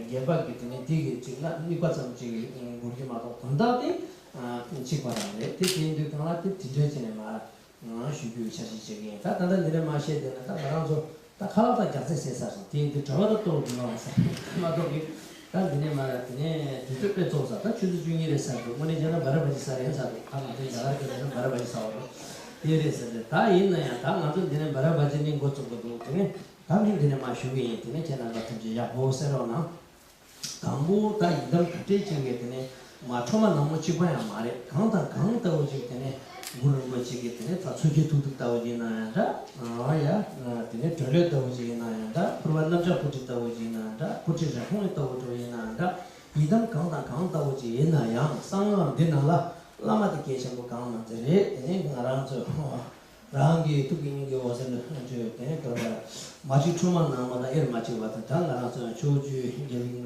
རྒྱལ་པ་གི་དེ་ནས་དེ་གི་ཅིག་ལ་དམིགས་པ་ཙམ་ཅིག་འགུར་གྱི་མ་གཏོགས་དོན་དག་དེ། ཨ་གཅིག་པ་རང་རེད། དེ་དེ་ཡིན་དུས་གང་ལ་དེ་དེ་འདྲའི་ཆ་ནས་མར་ཞུ་རྒྱུའི་འཆར་གཞི་བྱེད་ཀྱི་ཡིན། ད་ད་ལྟ་འདི་ནས་མར་བཤད་བསྡད་ན་ད་ང་རང་ཚོ་ད་ཁ་ལག་དང་རྒྱགས་ཚད་ཟས་ཚར་སོང་། དེ་ཡིན་དུས་གྲྭ་པ་དང་ལྟོ་ལ་འགྲོ་ན་འོང་ས་མ་གཏོགས་ཀྱི། ད་འདི་ནས་མར་དེ་ནས་དུས་ཚོད་དཔེ་ཚོགས་ས་ད་ཆུ་ཚོད་བཅུ་གཉིས་རེད་ཟེར་འདུག་དངོས་གནས་བྱས་ན་བ་ར་བ་ཅི་ཟ་རེད་ཟེར་འདུག་ད་ང་ཚོའི་རྒྱ་གར་སྐད་ནང་བ་ར་བ་ཅི་ཟ་བ་རེད། དེ་རེད་ཟེར་ཏེ་ད་ཡིན་ན་ཡང་ད་ང་ཚོ་འདི་ནས་བ་ར་བ་ཅི་ནས་འགོ་བཙུགས་དགོས་འདུག་དེ་ནས་ད་ངས་འདི་ནས་མར་ཞུ་གི་ཡིན། དེ་ནས་ཁྱེད་རྣམ་པ་ཐམས་ཅད་ཡག་པོ་གསན་རོགས་གནང་། དང་པོ་ད་ཡི་དམ་ག་འདྲས་ཅིག་གི་དེ་ནས་མ་ཁྲོ་མ་ནག་མོ་གཅིག་པ་ཡང་མ་རེད། གང་དང་གང་ལྟ་བུ་ཅིག་དེ་ནས་གུ་རུ་རིན་པོ་ཆེ་གི་དེ་ནས་ད་མཚོ་སྐྱེས་ཐུགས་ཐུགས་ལྟ་བུ་ཅིག་ཡིན་ན་ཡང་འདྲ། ཨ་ཡ། དེ་ནས་གྲོ་ལོད་ལྟ་བུ་ཅིག་ཡིན་ན་ཡང་འདྲ། ཕུར་པ་གནམ་ལྕགས་སྤུ་གྲི་ལྟ་བུ་ཅིག་ཡིན་ན་ཡང་འདྲ། སྤུ་གྲི་རི་བོང་ལྟ་བུ་ཅིག་ཡིན་ན་ཡང་འདྲ། ཡི་དམ་གང་དང་གང་ལྟ་བུ་ཅིག་ཡིན་ན་ཡང་གསང་སྔགས་འདི་ནང་ལ་བླ་མ་དེ་གལ་ཆེན་པོ་གང་མ་ཚད་རེད། དེ་ནས་ང་རང་ཚོ། རང་གི་ཐུགས་ཀྱི་སྙིང་གི་འོད་ཟེར་འཕྲོས་ཏེ་ག་རེ་མ་གཅིག་ཁྲོ་མ་ནག་མོ་དང་དབྱེར་མ་ཕྱེ་བ་དང་། ད་ང་རང་ཚོ་ཡང་ཕྱོགས་བཅུའི་རྒྱལ་བའི་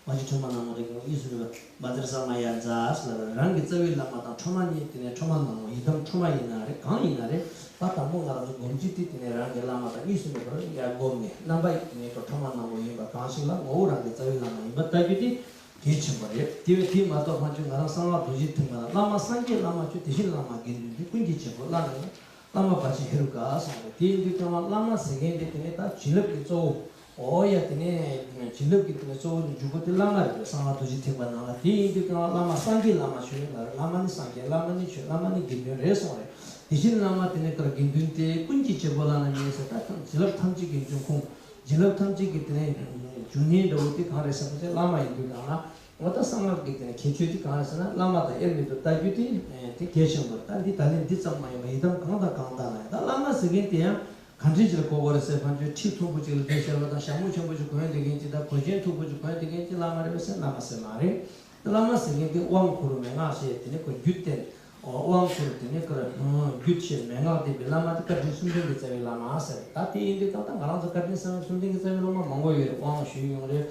མ་གཅིག་ཁྲོ་མ་ནག་མོ་དང་གཉིས་སུ་མེད་པ་མ་ཛར་ས་མ་ཡ་ཛ་ཟེར་ལ། རང་གི་རྩ་བའི་བླ་མ་དང་ཁྲོ་མ་གཉིས་དེ་ནས་ཁྲོ་མ་ནག་མོ་ཡི་དམ་ཁྲོ་མ་ཡིན་ན་རེད། གང་ཡིན་ན་རེད། ད་དང་པོ་ང་རང་ཚོ་སྒོམ་རྒྱུ་དེ་དེ་ནས་རང་གི་བླ་མ་དང་གཉིས་སུ་མེད་པར་ཡར་བསྒོམས་ནས་རྣམ་པ་ཡི་དེ་ནས་ཁྲོ་མ་ནག་མོ་ཡིན་པ་གང་ཞིག་ལ་ངོ་བོ་རང་གི་རྩ་བའི་བླ་མ་ཡིན་པ་ལྟ་རྒྱུ་དེ་གལ་ཆེན་པོ་རེད། དེ་བས་དེ་མ་གཏོགས་ཕན་ཆད་ང་རང་གསང་སྔགས་རྡོ་རྗེ་ཐེག་པ་ལ་བླ་མ་སངས་རྒྱས་བླ་མ་མཆོག་དེ་བཞིན་བླ་མ་དགེ་འདུན་འདི་ཀུན་གྱི་བྱེད་པོ་བླ་ན་མེད། བླ་མ་བ་ཅི་ཧེ་རུ་ཀ་གསུངས་རེད། དེ་ཡིན་དུས་ཀྱང་བླ་མ་ཟེར་མཁན་དེ་དེ་ནས་ད་བྱིན་རླབས་ཀྱི་གཙོ་བོ། ཨོ་ཡ། དེ་ནས་བྱིན་རླབས་ཀྱི་དེ་ནས་གཙོ་བོ་ནི་འཇུག་སྒོ་དེ་བླ་མ་རེད་པས། གསང་སྔགས་རྡོ་རྗེ་ཐེག་པ་ནང་ལ། དེ་ཡིན་དུས་ཀྱང་བླ་མ་སངས་རྒྱས་བླ་མ་མཆོག་ཡིན་ལ། བླ་མ་ནི་སངས་རྒྱས། བླ་མ་ནི་ཆོས། བླ་མ་ནི་དགེ་འདུན་རེད་གསུངས་རེད། དེ་བཞིན་བླ་མ་དེ་ནས་ཀར་དགེ་འདུན་ཏེ་ཀུན་གྱི་བྱེད་པོ་བླ་ན་མེད་ཟེར། ད་བྱིན་རླབས་ཐམས་ཅད་ཀྱི་འབྱུང་ཁུངས། བྱིན་རླབས་ཐམས་ཅད་ཀྱི་དེ་ནས་འབྱུང་གནས་འདྲ་བོ་དེ་གང་རེད་ཟེར་བ་ཚེ་བླ་མ་ཡིན་དུས་ཀྱང་ལ། འོ་ད་གསང་སྔགས་ཀྱི་དེ་ནས་ཁྱད་ཆོས་དེ་གང་རེད་ཟེར་ན་བླ་མ་དང་དབྱེར་མེད་དུ་ལྟ་རྒྱུ་དེ་དེ་གལ་ཆེན་པོ་རེད། ད་འདི་ད་ལན་འདི་ཙམ་མ་ཡིན་པར་ཡི་དམ་གང་དང་གང་ལྟ་ན་ཡང་ད་བླ་མ་ཟེར་མཁན་དེ་ཡང་ག་འདྲས་ཅིག་ལ་གོ་དགོས་རེད་ཟེར་ཕན་ཆད་ཁྲི་མཐོན་པོ་ཅིག་ལ་བསྡད་བཞག་པ་དང་ཞྭ་མོ་ཆེན་པོ་ཅིག་གོན་བསྡད་མཁན་ཅིག་དང་གོས་ཆེན་མཐོན་པོ་ཅིག་གོན་བསྡད་མཁན་ཅིག་བླ་མ་རེད་པས་ཟེར། བླ་མ་ཟེར་མ་རེད། བླ་མ་ཟེར་མཁན་དེ་དབང་བསྐུར་མན་ངག་བཤད་དེ་ནས་ཁོ་རྒྱུད་བསྟན། དབང་བསྐུར་དེ་ནས་ཁོ་རྒྱུད་བཤད་མན་ངག་བསྟན་པའི་བླ་མ་དེ་བཀའ་དྲིན་གསུམ་ལྡན་གྱི་རྩ་བའི་བླ་མ་ཟེར། ད་དེ་ཡིན་དུས་ཀྱང་ད་ང་རང་ཚོ་བཀའ་དྲིན་གསུམ་ལྡན་གྱི་རྩ་བའི་བླ་མ་མང་པོ་ཡོད་རེད། དབང་ཞུས་ཡོང་རེད།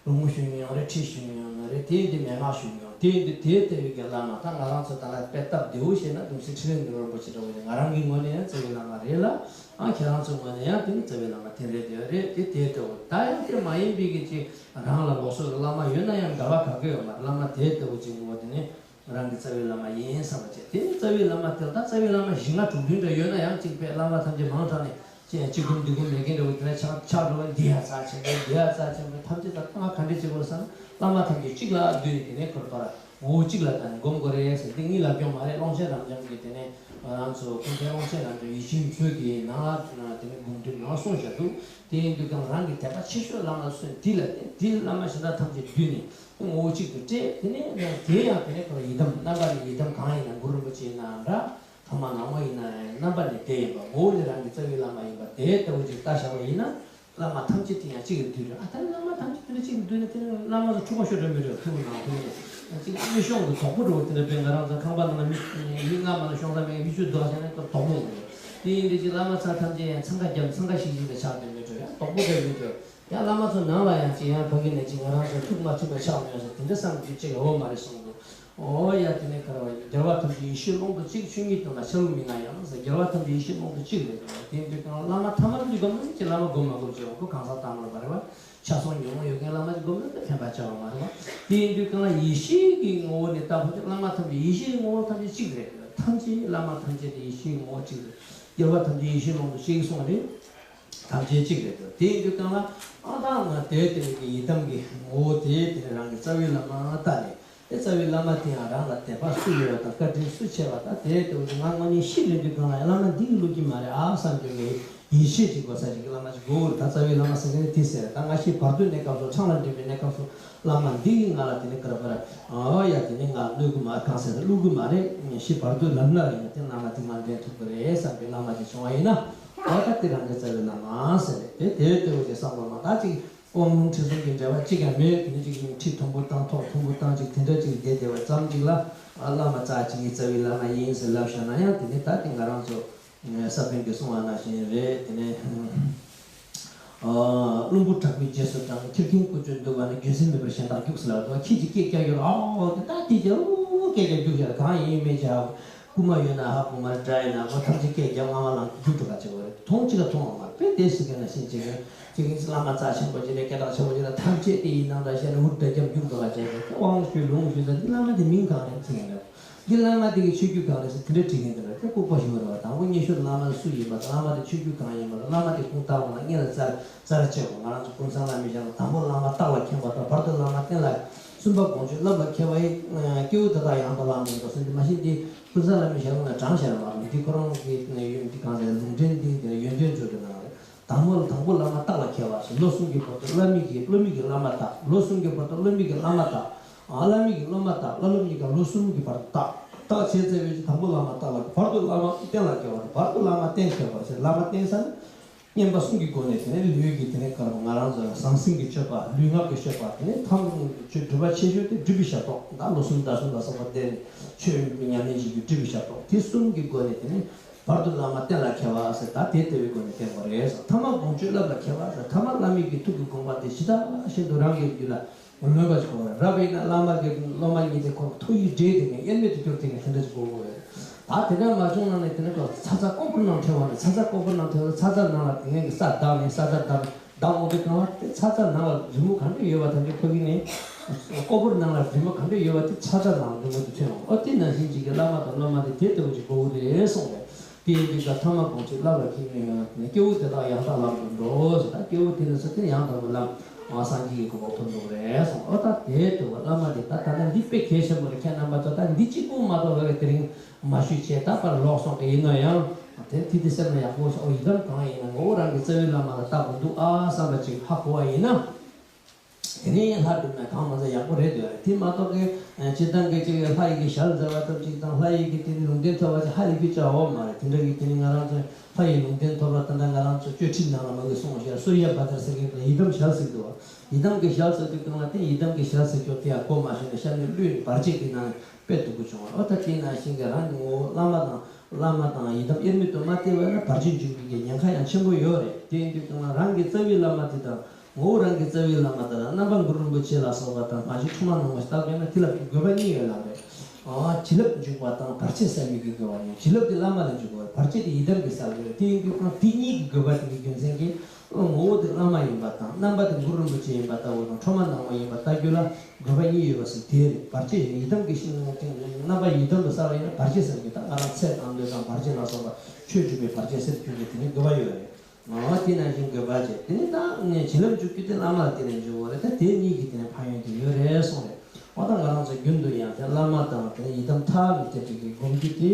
ལུང་ཞུས་ཡོང་རེད། ཁྲིད་ཞུས་ཡོང་རེད། དེ་ཡིན་དུས་མན་ངག་ཞུས་ཡོང་། དེ་ཡིན་དུས་དེ་ལྟ་བུའི་གི་བླ་མ་ད་ང་རང་ཚོ་ད་ལ་དཔེ་སྟབས་བདེ་བོ་བཤད་ན་གདུང་སྲས་ཁྲི་ལས་ནོར་བུ་རིན་པོ་ཆེ་འདྲ་བོ་ཡིན། ང་རང་གི་ངོས་ནས་ཡང་རྩ་བའི་བླ་མ་རེད་ལ། ཨ་ཁྱེད་རང་ཚོའི་ངོས་ནས་ཡང་དེ་ནི་རྩ་བའི་བླ་མ་དེ་རེད། དེ་རེད། དེ་དེ་ལྟ་བུ་ད་ཡང་དེ་མ་ཡིན་པའི་གི་ཅིག་རང་ལ་ལོགས་སུ་གི་བླ་མ་ཡོད་ན་ཡང་འགལ་བ་ག་གེ་ཡོད་མ་རེད། བླ་མ་དེ་ལྟ་བུ་ཅིག་ངོ་བོ་དེ་ནི། རང་གི་རྩ་བའི་བླ་མ་ཡིན་བསམ་པ་བྱས། དེ་ནི་རྩ་བའི་བླ་མ་དེ་ལ་ད་རྩ་བའི་བླ་མ་བཞི་ལྔ་དྲུག་བདུན་འདྲ་ཡོད་ན་ཡང་གཅིག་པས་བླ་མ་ཐམས་ཅད་མང་དྲགས་ནས་ཅི་ཡང་གཅིག་སྒོམ་འདི་སྒོམ་མེད་མཁན་འདྲ་བོ་དེ་ལ་ཆགས་ཆགས་འགྲོ་བ། འདི་ཡང་རྩ་ཆེན་པོ་འདི་ཡང་རྩ་ཆེན་པོ་ཐམས་ཅད་ད་ང་ག་འདྲ་བྱེད་དགོས་བསམ་ན་བླ་མ་ཐམས་ཅད་གཅིག་ལ་བསྡུས་ནས་དེ་ནས་ཁོ་རང་ངོ་བོ་གཅིག་ལ་བལྟས་ནས་སྒོམ་དགོས་རེད་ཟེར། འདི་ངའི་ལབ་རྒྱུ་མ་རེད། ཀློང་ཆེན་རབ་འབྱམས་ཀྱི་དེ་ནས་ང་རང་ཚོ་ཀུན་མཁྱེན་ཀློང་ཆེན་རབ་འབྱམས་ཡིད་བཞིན་མཛོད་ཀྱི་ནང་ལ་དེ་ནས་སྒོམ་སྒྲུབ་ནང་གསུངས་བཞག་འདུག་དེ་ཡིན་དུས་ཀྱང་རང་གི་དད་པ་ཆེ་ཤོས་བླ་མ་སུ་དེ་ལ་བརྟེན། དེ་བླ་མ་གཞན་དག་ཐམས་ཅད་བསྡུས་ནས། ངོ་བོ་གཅིག་ཏུ་སྤྲད། དེ་ནས་དེ་ཡང་དེ་ནས་ཁོ་རང་ཡི་དམ་རྣམ་པ་ནི་ཡི་དམ་གང་ཡིན་ན་གུ་རུ་རིན་པོ་ཆེ་ཡིན་ནའང་འདྲ། ཐ་མ་ནག་མོ་ཡིན་ནའང་རྣམ་པ་ནི་དེ་ཡིན་པ། ངོ་བོ་ནི་རང་གི་རྩ་བའི་བླ་མ་ཡིན་པ་དེ་ལྟ་བུ་ཅིག་ལྟ་བཞག་པ་ཡིན་ན། བླ་མ་ཐམས་ཅད་དེ་ཡང་གཅིག་ཏུ་འདུས་རེད། ཨ་ད་བླ་མ་ཐམས་ཅད་དེ་འདྲ་གཅིག་ཏུ་འདུས་ན་དེ་ནི་བླ་མ་ཚོ་འཁྲུག་པ་ཤོར་འགྲོ་མི་འགྲོ། ཐུག་ནང་ཐུག་ནས་གཅིག་མི་ཤོང་གི་དོག་པོ་འགྲོ། དེ་འདྲ་དཔེ་ང་རང་ཚོ་ཁང་པ་ནང་ལ་མི་མི་ལྔ་མ་ལ་ཤོང་ས་མེད་མི་བཅུ་འདུག་བྱས་ན་དོག་མོ་འགྲོ། དེ་ཡིན་དུས་ཀྱི་བླ་མ་ཚོ་ཐམས་ཅད་ཡང་འཚང་ཁ་རྒྱབ་འཚང་ཁ་ཤིག་ཤིག་ཏུ་ཆགས་ཏེ་མི་འགྲོ། ཡང་དོག་པོ་འགྲོ་མི་འགྲོ། ཡང་བླ་མ་ཚོ་ནང་ལ་ཡང་ཅིག་ཡང་ཕ་གི་ནས་ཅིག་ང་རང་ཚོ་ཐུགས་མ་ཚིམ་པ་ཆགས་མེད་ཟེར་དེ་འདྲ་བསམ་རྒྱུ་ཅིག་ཡོད་མ་རེད་གསུངས་འདུག་ཨོ་ཡ། དེ་ནས་ག་རེ་བ་ཡིན། རྒྱལ་བ་ཐམས་ཅད་ཡེ་ཤེས་ཀློང་དུ་གཅིག་ཆོས་ཉིད་དོན་ལ་ཆ་ལུགས་མི་སྣང་ཡང་ཟེར། རྒྱལ་བ་ཐམས་ཅད་ཡེ་ཤེས་ཀློང་དུ་གཅིག་རེད། དེ་ཡིན་དུས་གང་བླ་མ་ཐ་མལ་གྱི་སྒོམ་ན་ཅི་བླ་མ་སྒོམ་མ་སྒོམ་ཅི་འོ་ཁོ་གང་ཟག་དང་མ་རེད་བ། ཆགས་སོང་ཉོན་མོངས་ཡོད་མཁན་བླ་མ་ཅིག་སྒོམ་ན་དེ་ཕན་པ་ཆེ་བ་མ་རེད་བ། དེ་ཡིན་དུས་གང་ལ་ཡེ་ཤེས་ཀྱི་ངོ་བོ་ནས་ལྟ་བུ་ཅིག་བླ་མ་ཐམས་ཅད་ཡེ་ཤེས་ཀྱི་ངོ་བོ་ཐམས་ཅད་གཅིག་རེད། ཐམས་ཅད་བླ་མ་ཐམས་ཅད་དེ་ཡེ་ཤེས་ཀྱི་ངོ་བོ་གཅིག་རེད། རྒྱལ་བ་ཐམས་ཅད་ཡེ་ཤེས་ཀློང་དུ་གཅིག་གསུངས་རེད། ཐམས་ཅད་གཅིག་རེད་དོ། དེ་ཡིན་དུས་གང་ལ་ཨ་ད་ང་དེ་དེ་ནས་ཀྱི་ཡི་དམ་གྱི་ངོ་བོ་དེ་དེ་ནས་རང་གི་རྩ་བའི་བླ་མ་ལྟ་ནས། དེ་རྩ་བའི་བླ་མ་དེ་ཡང་རང་ལ་དད་པ་སུ་ཡོད་པ་དང་བཀའ་དྲིན་སུ་ཆེ་བ་དང་དེ་དེ་བོ་ང་དངོས་གནས་ཤི་རན་དུས་གང་ལ་བླ་མ་འདི་གི་བླུག་གི་མ་རེད་ཨ་བསམ་རྒྱུ་གི་ ཡེ་ཤེས་ཀྱི་གོ་ས་ཅིག་གི་བླ་མ་ཅིག་དགོས། ད་རྩ་བའི་བླ་མ་ཟེར་མཁན་དེ་ཟེར། ད་ང་ཤི་བར་དོའི་གནས་སྐབས་སུ་ཆང་ལ་འདྲེས་པའི་གནས་སྐབས་སུ་བླ་མ་འདི་གིས་ང་ལ་དེ་ནས་ག་རེ་ག་རེ་ཨ་ཡ་དེ་ནས་ང་གནོད་གི་མ་གང་ཟེར་བླུག་གི་མ་རེད། ཤི་བར་དོའི་ལམ་སྣ་ཡིན་ན་དེ་བླ་མ་དེ་ང་འདྲེན་ཐུབ་ཀྱི་རེད་བསམ་པའི་བླ་མ་ཅིག་བྱུང་བ་ཡིན་ན། ཨོ་ད་དེ་རང་གི་རྩ་བའི་བླ་མ་ཟེར་རེད། དེ་དེ་ལྟ་བུ་ཅིག་བསམ་བློ་མ་ད་ཅིག་དབང་ལུང་ཁྲིད་གསུམ་གྱི་འབྲེལ་བ་གཅིག་ཀྱང་མེད། དེ་ནས་ཅིག་ཁྲི་མཐོན་པོ་བཏང་ཐོག་མཐོན་པོ་བཏང་ཅིག་དེ་འདྲ་ཅིག་བསྡད་བསྡད་པ་ཙམ་ཅིག་ལ་ཨ་བླ་མ་རྩ་ཆེན་གྱི་རྩ་བའི་བླ་མ་ཡིན་ཟེར་ལབ་བཞག་ན་ཡང་དེ་ནས་ད་དེ་ང་རང་ཚོ་ས་པཎ་གྱིས་གསུངས་པ་ནང་བཞིན་རེད། དེ་ནས་ཨ་བླུན་པོ་དྲག་པོའི་རྗེས་སུ་འབྲང་། ཁྱི་རྒན་ཀུ་ཅོ་འདུལ་བ་ནི། རྒྱུ་མཚན་མེད་པར་གཞན་དག་རྒྱུག་ཟེར་ལབ་འདུག་ཁྱི་ཅིག་སྐད་རྒྱག་ཡོད་ཨ་དེ་ད་དེ་རྒྱག་ཨོ་སྐད་རྒྱག་རྒྱུག་བྱས་གང་ཡིན་མིན་བྱས། རྐུ་མ་ཡོད་ན་ཧ་གོ། མ་འདྲ་ཡིན་ན་ཁོ་ཐམས་ཅད་སྐད་རྒྱག་ང་ང་ལ་རྒྱུག་འགྲོ་ག་བྱེད་དགོས་རེད། མཐོང་གཅིག་ག་མཐོང་བ་མ་དཔེ་དེ་སི་ཀ་ན་ཤིན་ཅིག་གི་ཅིག་བླ་མ་རྩ་ཆེན་པོ་ཅིག་ནས་སྐད་གྲགས་ཆེན་པོ་ཅིག་ལ་ཐམས་ཅད་དེ་ཡི་ནང་ད་བཤད་ནས་འུར་སྒྲ་རྒྱབ་རྒྱུག་འགྲོ་ག་བྱེད་དགོས། དབང་ཞུས་ལུང་ཞུས་ད་འདི་བླ་མ་དེ་མིང་གང་རེད་ཟེར་གྱི་འདུག་འདི་བླ་མ་དེ་གི་ཆོས་བརྒྱུད་གང་རེད་ཟེར་དེ་འདྲ་དྲི་མཁན་དེ་འདྲ་དེ་ལྐུགས་པ་ཞིག་རེད་བ། དང་པོ་སྙན་ཞུ་བླ་མ་སུ་ཡིན་པ་དང་བླ་མ་དེ་ཆོས་བརྒྱུད་གང་ཡིན་པ་དང་བླ་མ་དེ་ཁུངས་བཏགས་པ་ལ་སྔོན་ལ་རྩ་རྩ་ར་ཆེ་བ། ང་རང་ཚོ་ཀུན་བཟང་བླ་མའི་ཞལ་ལ་དང་པོ་བླ་མ་བརྟག་ལ་མཁྱེན་པ་དང་བར་དུ་བླ་མ་བསྟེན་ལ། གསུམ་པ་དགོངས་མཆོད་བསླབ་ལ་མཁས་པ་ཡི། སྐྱེ་བོ་དེ་དག་ཡང་དག་བླང་དོན་དུ་ཟེར་འདི་མ་གཞི་འདི་ཀུན་བཟང་བླ་མའི་ཞལ་ལ་དྲངས་བཞག་པ་མ་རེད། འདི་ཁོ་རང་གི་ཡོན་འདི་གང་ཟེར་ལུང་འདྲེན་འདི་དེ་ཡོན་ཏན་མཛོད་དུ་གནང་རེད། དང་པོ་དང་པོ་བླ་མ་བརྟག་ལ་མཁས་པ་ཟེར། ལོ་གསུམ་གྱི་བར་དུ་བླ་མའི་གི་བླ་མའི་གི་བླ་མ་བརྟག་ལོ་གསུམ་གྱི་བར་དུ་བླ་མའི་གི་བླ་མ་བརྟག་ཨ་བླ་མའི་གི་སློབ་མ་བརྟག་བླ་སློབ་གཉིས་ཀ་ལོ་གསུམ་གྱི་བར་དུ་བརྟག་བརྟག་བྱས་ཚར་བའི་ཕྱིར་དང་པོ་བླ་མ་བརྟག་ལ་བར་དུ་བླ་མ་བསྟེན་ལ་མཁས་པ་ཟེར། བར་དུ་བླ་མ་བསྟེན་མཁས་པ་ཟེར། བླ་མ་བསྟེན་ས་ནི་བསྙེན་པ་གསུམ་གྱི་སྒོ་ནས་དེ་ནས་ལུས་ཀྱི་དེ་ནས་ག་རེ་ང་རང་ཚོ་ཟང་ཟིང་གི་སྤྱོད་པ་ལུས་ངག་གི་སྤྱོད་པ་དེ་ནས་ཐམས་ཅད་སྒྲུབ་པ་ཆེ་ཤོས་དེ་སྒྲུབ་པའི་ཞབས་ཏོག་ད་ལོ་གསུམ་ཟླ་གསུམ་ལ་སོགས་པ་བསྟེན་ཆོས་ཉམས་ལེན་བྱེད་རྒྱུ་སྒྲུབ་པའི་ཞབས་ཏོག་དེ་གསུམ་གྱི་སྒོ་ནས་དེ་ནས་བར་དུ་བླ་མ་བསྟེན་ལ་མཁས་པ་ཟེར། ད་དེ་ལྟ་བུའི་སྒོ་ནས་བསྟེན་དགོས་རེད་ཟེར། ཐ་མ་དགོངས་མཆོད་བསླབ་ལ་མཁས་པ་ཟེར། ཐ་མ་བླ་མའི་གི་ཐུགས་ཀྱི་དགོངས་པ་དེ་ཇི་ལྟ་བཞིན་དུ་རང་གི་རྒྱུད་ལ་ལོན་པ་ཞིག་དགོས་རེད། རབ་ཡིན་ན་བླ་མ་གི་སློབ་མ་གཉིས་དེ་ཁོ་ཐུགས་ཡིད་འདྲེས་དེ་ནས་དབྱེར་མེད་དུ་གྱུར་དེ་ནས་དེ་འདྲ་ཞིག་དགོས་དགོས་རེད། ད་དེ་འདྲ་མ་བྱུང་ན་ནི་དེ་ནས་ཁོ་ཚ་ཚ་ཀོ་བུར་ནང་ཐལ་བ་ནི་ཚ་ཚ་ཀོ་བུར་ནང་ཐལ་བ་ཚ་ཚ་ནང་ལ་དེ་ནས་ཀྱི་ས་བདག་ནས་ས་ཚ་བདག་བདག་འོང་དུས་གང་ལ་དེ་ཚ་ཚ་ནང་ལ་རི་མོ་ག་འདྲ་ཡོད་པ་ཐམས་ཅད་ཁོ་གི་ནས་ཀོ་བུར་ནང་ལ་རི་མོ་ག་འདྲ་ཡོད་པ་དེ་ཚ་ཚ་ནང་རི་མོ་དུ་ཐོན་འོང་། ཨོ་དེ་ནང་བཞིན་ཅིག་གི་བླ་མ་དང་སློབ་མ་དེ་དེ་ལྟ་བུ་ཅིག་དགོས་ཀྱི་རེད་གསུངས་པས། དེ་ཡིན་དུས་ཀ་ཐ་མ་དགོངས་མཆོད་བསླབ་ལ་མཁས་པའི་ཡོན་ཏན་སྐྱེ་བོ་དེ་དག་ཡང་དག་ལམ་དུ་འགྲོ་ཟེར། ད་སྐྱེ་བོ་དེ་ནི་ཟེར་ཏེ་ཡང་དག་པའི་ལམ་སངས་རྒྱས་ཀྱི་གོ་འཕང་ཐོབ་འགྲོ་གི་རེད་གསུངས། ཨོ་ད་དེ་ལྟ་བུ་བླ་མ་དེ་ད་ད་ལྟ་འདི་དཔེ་གལ་ཆེན་པོ་རེད། ཁྱེད་རྣམ་པ་ཚོ་ད་འདི་གཅིག་པུ་མ་གཏོགས་བོད་ཀྱི་དེ་རིང་མ་ཞུས་བྱས་ད་པར་ལོག་སོང་གི་ཡིན་ན་ཡང་དེ་དེ་དེ་སེམས་ལ་ཡག་པོ་ཨོ་ཡི་དམ་གང་ཡིན་ན་ངོ་བོ་རང་གི་རྩ་བའི་བླ་མ་ལ་བལྟ་དགོས་འདུག་ཨ་བསམ་པ་ཅིག་ཧ་གོ་བ་ཡིན་ན། དེ་ནས་ལྷ་སྒྲུབ་ན་གང་མ་ཟད་ཡག་པོ་རེད་འདོད་རེད། དེ་མ་གཏོགས་ཀྱི་སྤྱིར་བཏང་གི་ཅིག་ལྷ་ཡི་གི་ཞལ་ཟེར་བ་ཙམ་ཅིག་དང་ལྷ་ཡི་གི་དེ་ནི་ལུང་བསྟན་ཐོབ་པ་ཅིག་ཧ་ལས་རྒྱུ་ཅག་འོ་མ་རེད། དེ་འདྲ་གི་དེ་ནི་ང་རང་ཚོ་ལྷ་ཡི་ལུང་བསྟན་ཐོབ་པ་ད་ལྟ་ང་རང་ཚོ་གཅོད་ཁྲིད་ནང་ལ་མ་གི་གསུངས་བཞག་སུ་ཡ་བ་དར་ཟེར་མཁན་དེ་ཡི་དམ་ཞལ་ཟེར་འདུག་ཡི་དམ་གྱི་ཞལ་ཟེར་དུས་གང་ལ་དེ་ཡི་དམ་གྱི་ཞལ་ཟེར་ཀྱོག་དེ་ཡང་གོ་མ་ཤེས་ནས་ཤ་ནས་བླུད་བར་ཆད་ཀྱི་ནང་དཔེ་སྡུག་པོ་བྱུང་བ། ཨོ་ད་དེ་ནང་བཞིན་གྱི་རང་གི་ངོ་བོ་བླ་མ་དང་བླ་མ་དང་ཡི་དམ་དབྱེར་མེད་དུ་མ་བལྟས་པ་ན་བར་ཆད་འཇུག་པའི་གི་ཉེན་ཁ་ཡང་ཆེན་པོ་ཡོད་རེད། དེ་ཡིན་དུས་གང་ལ་རང་གི་རྩ་བའི་བླ་མ་དེ་དང་། ངོ་བོ་རང་གི་རྩ་བའི་བླ་མ་དང་རྣམ་པ་གུ་རུ་རིན་པོ་ཆེ་ལ་སོགས་པ་དང་མ་གཞི་ཁྲོ་མ་ནག་མོ་ཞིག་བཏགས་པས་ན་དེ་ལ་དགོས་པ་གཉིས་ཡོད་ལབ་རེད། ཨ་བྱིན་རླབས་འཇུག་པ་དང་བར་ཆད་བསལ་བའི་གི་དགོས་པ་གཉིས། བྱིན་རླབས་དེ་བླ་མ་ལ་འཇུག་དགོས་པ་རེད། བར་ཆད་དེ་ཡི་དམ་གྱིས་བསལ་དགོས་རེད། དེ་ཡིན་དུས་ཀྱང་དེ་གཉིས་ཀྱི་དགོས་པ་དེ་གི་རྒྱུ་མཚན་གྱིས་ངོ་བོ་དེ་བླ་མ་ཡིན་པ་དང་རྣམ་པ་དེ་གུ་རུ་རིན་པོ་ཆེ་ཡིན་པ་ལྟ་བུ་དང་ཁྲོ་མ་ནག་མོ་ཡིན་པ་ལྟ་རྒྱུ་ལ་དགོས་པ་གཉིས་ཡོད་པ་ཟེར་དེ་རེད། བར་ཆད་ཡི་དམ་གྱི་ཤིང་རྣམ་པ་ཡི་དམ་དུ་བསལ་བ་ཡིན་ན་བར་ཆད་བསལ་རྒྱུ་དང་ང་རང་ཚེ་དང་ལུས་དང་བར་ཆད་ལ་སོགས་པ་ཆོས་སྒྲུབ་པའི་བར་ཆད་སེལ་རྒྱུ་གི་དེ་ནི་དགོས་པ་ཡོད་རེད། ཨོ་དེ་ནང་བཞིན་དགོས་པ་བྱས། དེ་ནི་ད་ངས་བྱིན་རླབས་འཇུག་རྒྱུ་དེ་བླ་མ་ལ་དེ་ནས་འཇུག་དགོས་རེད། ད་དེ་གཉིས་ཀྱི་དེ་ནས་ཕན་ཡོན་དེ་ཡོད་རེད་གསུངས་རེད། ཨོ་ད་ང་རང་ཚོ་རྒྱུན་དུ་ཡང་དེ་བླ་མ་དང་དེ་ཡི་དམ་ཐ་མི་དད་པའི་གི་སྒོམ་རྒྱུ་དེ་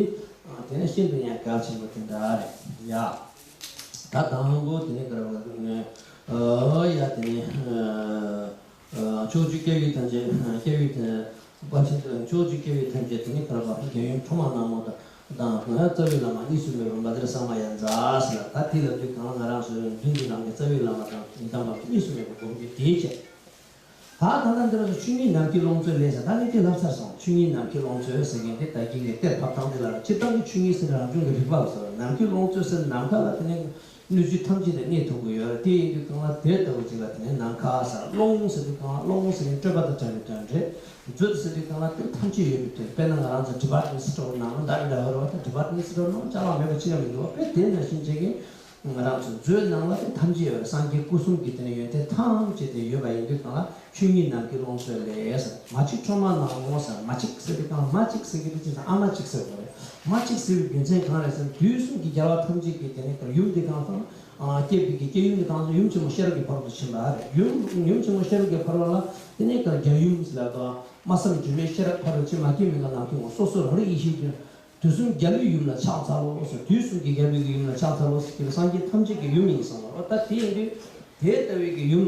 དེ་ནས་ཤིན་ཏུ་ཡང་གལ་ཆེན་པོ་དེ་འདྲ་རེད་ཡ། ད་དང་པོ་དེ་ནས་ག་རེ་བ་ནས་ཨོ་ཡ་དེ་ནས་ཕྱོགས་བཅུའི་སྐྱེ་བོའི་ཐམས་ཅད་སྐྱེ་བོའི་ཐམས་ཅད། དཔལ་ཆེན་དུ་ཕྱོགས་བཅུའི་སྐྱེ་བོའི་ཐམས་ཅད་དེ་ནི་གར་བ་རྒྱལ་ཡུམ་ཁྲོ་མ་ནག་མོ་དང་དང་རྩ་བའི་བླ་མ་གཉིས་སུ་མེད་པ་མ་དར་ས་མ་ཡ་མཛའ་ཟེར་ལ། ད་དེ་ལ་དུས་གང་ང་རང་ཚོའི་མདུན་གྱི་ནང་གི་རྩ་བའི་བླ་མ་དང་ཡི་དམ་པ་གཉིས་སུ་མེད་པ་སྒོམ་རྒྱུ་དེའི་ཆེད། ད་ད་ལྟ་འདི་ར་ཆོས་ཉིད་ནམ་མཁའི་ཀློང་མཚོ་ལས་ཟེར་ད་ནི་དེ་ལབ་ཚར་སོང་། ཆོས་ཉིད་ནམ་མཁའི་ཀློང་མཚོ་ཟེར་མཁན་དེ་ད་གིན་གྱི་གཏེར་ཕབ་སྟངས་དེ་ལ་སྤྱིར་བཏང་གི་ཆོས་ཉིད་ཟེར་རང་བྱུང་གི་རིག་པ་ལ་ཟེར། ནམ་མཁའི་ཀློང་མཚོ་ཟེར་ནམ་མཁའ་ལ་དེ་ནི། སྣོད་བཅུད་ཐམས་ཅད་དུ་གནས་ཐུབ་ཀྱི་ཡོད་རེད། དེ་ཡིན་དུས་གང་ལ་དེ་ལྟ་བུ་ཅིག་ལ་དེ་ནས་ནམ་མཁའ་ཟེར། ཀློང་ཟེར་དུས་གང་ལ་ཀློང་ཟེར་ནས་སྤྲོས་པ་དང་བྲལ་བའི་དོན་རེད། མཛོད་ཟེར་དུས་གང་ལ་དེ་ཐམས་ཅད་ཡོད་པའི་དོན། དཔེར་ན་ང་རང་ཚོ་ཌི་པཱར་ཊི་མེན་ཊི་སི་ཊོར་ནང་ལ་འདྲ་འདྲ་ཡོད་རེད་བ། ད་ཌི་པཱར་ཊི་མེན་ཊི་སི་ཊོར་ནང་ཅ་ལག་མེད་པ་ཅི་ཡང་མི་འདུག་བ། དཔེ་དེ་ནང་བཞིན་བྱས་ཀྱི་ང་རང་ཚོ་མཛོད་ནང་ལ་དེ་ཐམས་ཅད་ཡོད་རེད། སངས་རྒྱས་སྐུ་གསུམ་གྱི་དེ་ནས་ཡོན་ཏན་ཐམས་ཅད་དེ་ཡོད་པ་ཡིན་དུས་གང་ལ། ཆོས་ཉིད་ནམ་མཁའི་ཀློང་མཚོ་ལས་ཟེར། མ་གཅིག་ཁྲོ་མ་ནག་མོ་ཟེར། མ་གཅིག་ཟེར་དུས་གང་མ་གཅིག་ཟེར་གྱི་དུས་ཅི་ཟེར་ཨ་མ་གཅིག་ཟེར་དགོས་རེད། མ་གཅིག་ཟེར་བའི་རྒྱུ་མཚན་གང་རེད་ཟེར་ན་དུས་གསུམ་གྱི་རྒྱལ་བ་ཐམས་ཅད་ཀྱི་དེ་ནས་ཡུམ་དེ་གང་ཟེར་ན་སྐྱེས་པའི་གི་སྐྱེ་ཡུམ་དེ་གང་ཟེར་ན་ཡུམ་ཆེན་མོ་ཤེས་རབ་ཀྱི་ཕ་རོལ་ཏུ་ཕྱིན་པ་རེད། ཡུམ་ཡུམ་ཆེན་མོ་ཤེས་རབ་ཀྱི་ཕ་རོལ་ལ་དེ་ནས་གང་རྒྱལ་ཡུམ་ཟེར་ལ་དང་སྨྲ་བསམ་བརྗོད་མེད་ཤེས་རབ་ཕ་རོལ་ཕྱིན། མ་སྐྱེས་མི་འགག་ནམ་མཁའི་དབང་། སོ་སོ་རང་རིག་ཡེ་ཤེས་ཀྱི། དུས་གསུམ་རྒྱལ་བའི་ཡུམ་ལ་ཕྱག་འཚལ་ལོ་ཟེར། དུས་གསུམ་གྱི་རྒྱལ་བའི་ཡུམ་ལ་ཕྱག་འཚལ་ལོ་ཟེར། དེ་ལ་སངས་རྒྱས་ཐམས་ཅད་ཀྱི་ཡུམ་ཡིན་གསུངས་པ་རེད། ད་དེ་ཡིན་དུས་དེ་ལྟ་བུའི་གི་ཡུམ།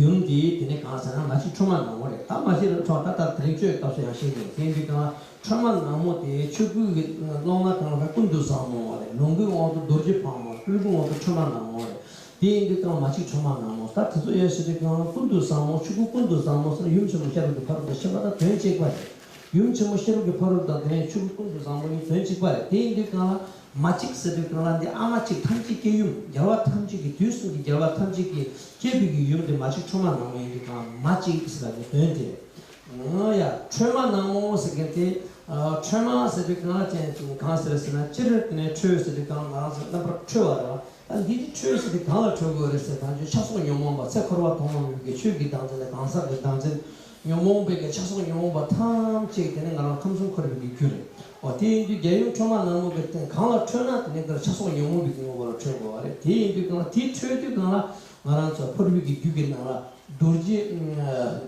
ཡུམ་དེ་དེ་ནས་གང་ཟེར་ན་མ་གཅིག་ཁྲོས་མ་ནག་མོ་རེད། ད་མ་གཅིག་ལ་ཁྲོས་ད་ལྟ་དེ་རིང་གཅོད་སྐབས་སུ་ཡང་བཤད་ཀྱི་ཡོད། དེ་ཡིན་དུས་གང་ལ་ཁྲོས་མ་ནག་མོ་དེ་ཆོས་སྐུའི་གི་ཀློང་ན་གང་ལ་ཀུན་ཏུ་བཟང་མོ་བ་རེད། ལོངས་སྐུའི་དབང་དུ་རྡོ་རྗེ་ཕག་མོ། སྤྲུལ་སྐུའི་དབང་དུ་ཁྲོས་མ་ནག་མོ་རེད། དེ་ཡིན་དུས་གང་མ་གཅིག་ཁྲོས་མ་ནག་མོ། ད་དེ་ཚོ་ཡོད་ཟེར་དུས་གང་ལ་ཀུན་ཏུ་བཟང་མོ། ཆོས་སྐུ་ཀུན་ཏུ་བཟང་མོ་ཟེར་ན་ཡུམ་ཆེན་མོ་ཤེས་རབ་ཀྱི་ཕ་རོལ་ཏུ་ཕྱིན་པ་དང་དོན་གཅིག་པ་རེད། ཡུམ་ཆེན་མོ་ཤེས་རབ་ཀྱི་ཕ་རོལ་དང་དེ་ནས་ཆོས་སྐུ་ཀུན་ཏུ་བཟང་མོ་གཉིས་དོན་གཅིག་པ་རེད། དེ་ཡིན་དུས་གང་ལ་མ་གཅིག་ཟེར་དུས་གང་ལ་འདི་ཨ་མ་གཅིག་ཐམས་ཅད་སྐྱེ་ཡུམ། རྒྱལ་བ་ཐམས་ཅད་ཀྱི་དུས་གསུམ་གྱི་རྒྱལ་བ་ཐམས་ཅད་ཀྱི་སྐྱེ་བའི་གི་ཡུམ་དེ་མ་གཅིག་ཁྲོས་མ་ནག་མོ་ཡིན་དུས་གང་ལ་མ་གཅིག་ཟེར་བ་གི་དོན་དེ་རེད། ཨོ་ཡ། ཁྲོས་མ་ནག་མོ་ཟེར་མཁན་དེ། ཨ། ཁྲོས་མ་ཟེར་དུས་གང་ལ་ཅན་གང་ཟེར་ཟེར་ན་སྤྱིར་དེ་ནས་ཁྲོས་ཟེར་དུས་གང་ང་རང་ཚོ་རྣམ་པར་ཁྲོས་པ་རེད་བ། ད་འདི་ཁྲོས་ཟེར་དུས་གང་ལ་ཁྲོས་དགོས་རེད་ཟེར་ན་ཆགས་སོགས་ཉོན་མོངས་པ་ཚེ་འཁོར་བ་ཐོག་མ་མེད་པའི་ཆོས་ཀྱི་བདག་འཛིན་ལ་གང་ཟག་གི་བདག་འཛིན། ཉོན་མོངས་པའི་གི་ཆགས་སོགས་ཉོན་མོངས་པ་ཐམས་ཅད་དེ་ནི་ང་རང་ཁམས་གསུམ་འཁོར་བའི་གི་རྒྱུ་རེད། འོ་དེ་ཡིན་དུས་རྒྱལ་ཡུམ་ཁྲོས་མ་ནག་མོ་གི་སྟེང་གང་ལ་ཁྲོས་ན་དེ་ནི་དེར་ཆགས་སོགས་ཉོན་མོངས་པའི་གི་ངོ་བོ་ལ་ཁྲོས་དགོས་པ་རེད། དེ་ཡིན་དུས་གང་ལ་དེ་ཁྲོས་དུས་གང་ལ་ང་རང་ཚོ་འཁོར་བའི་གི་རྒྱུ་གི་ནང་ལ་རྡོ་རྗེ་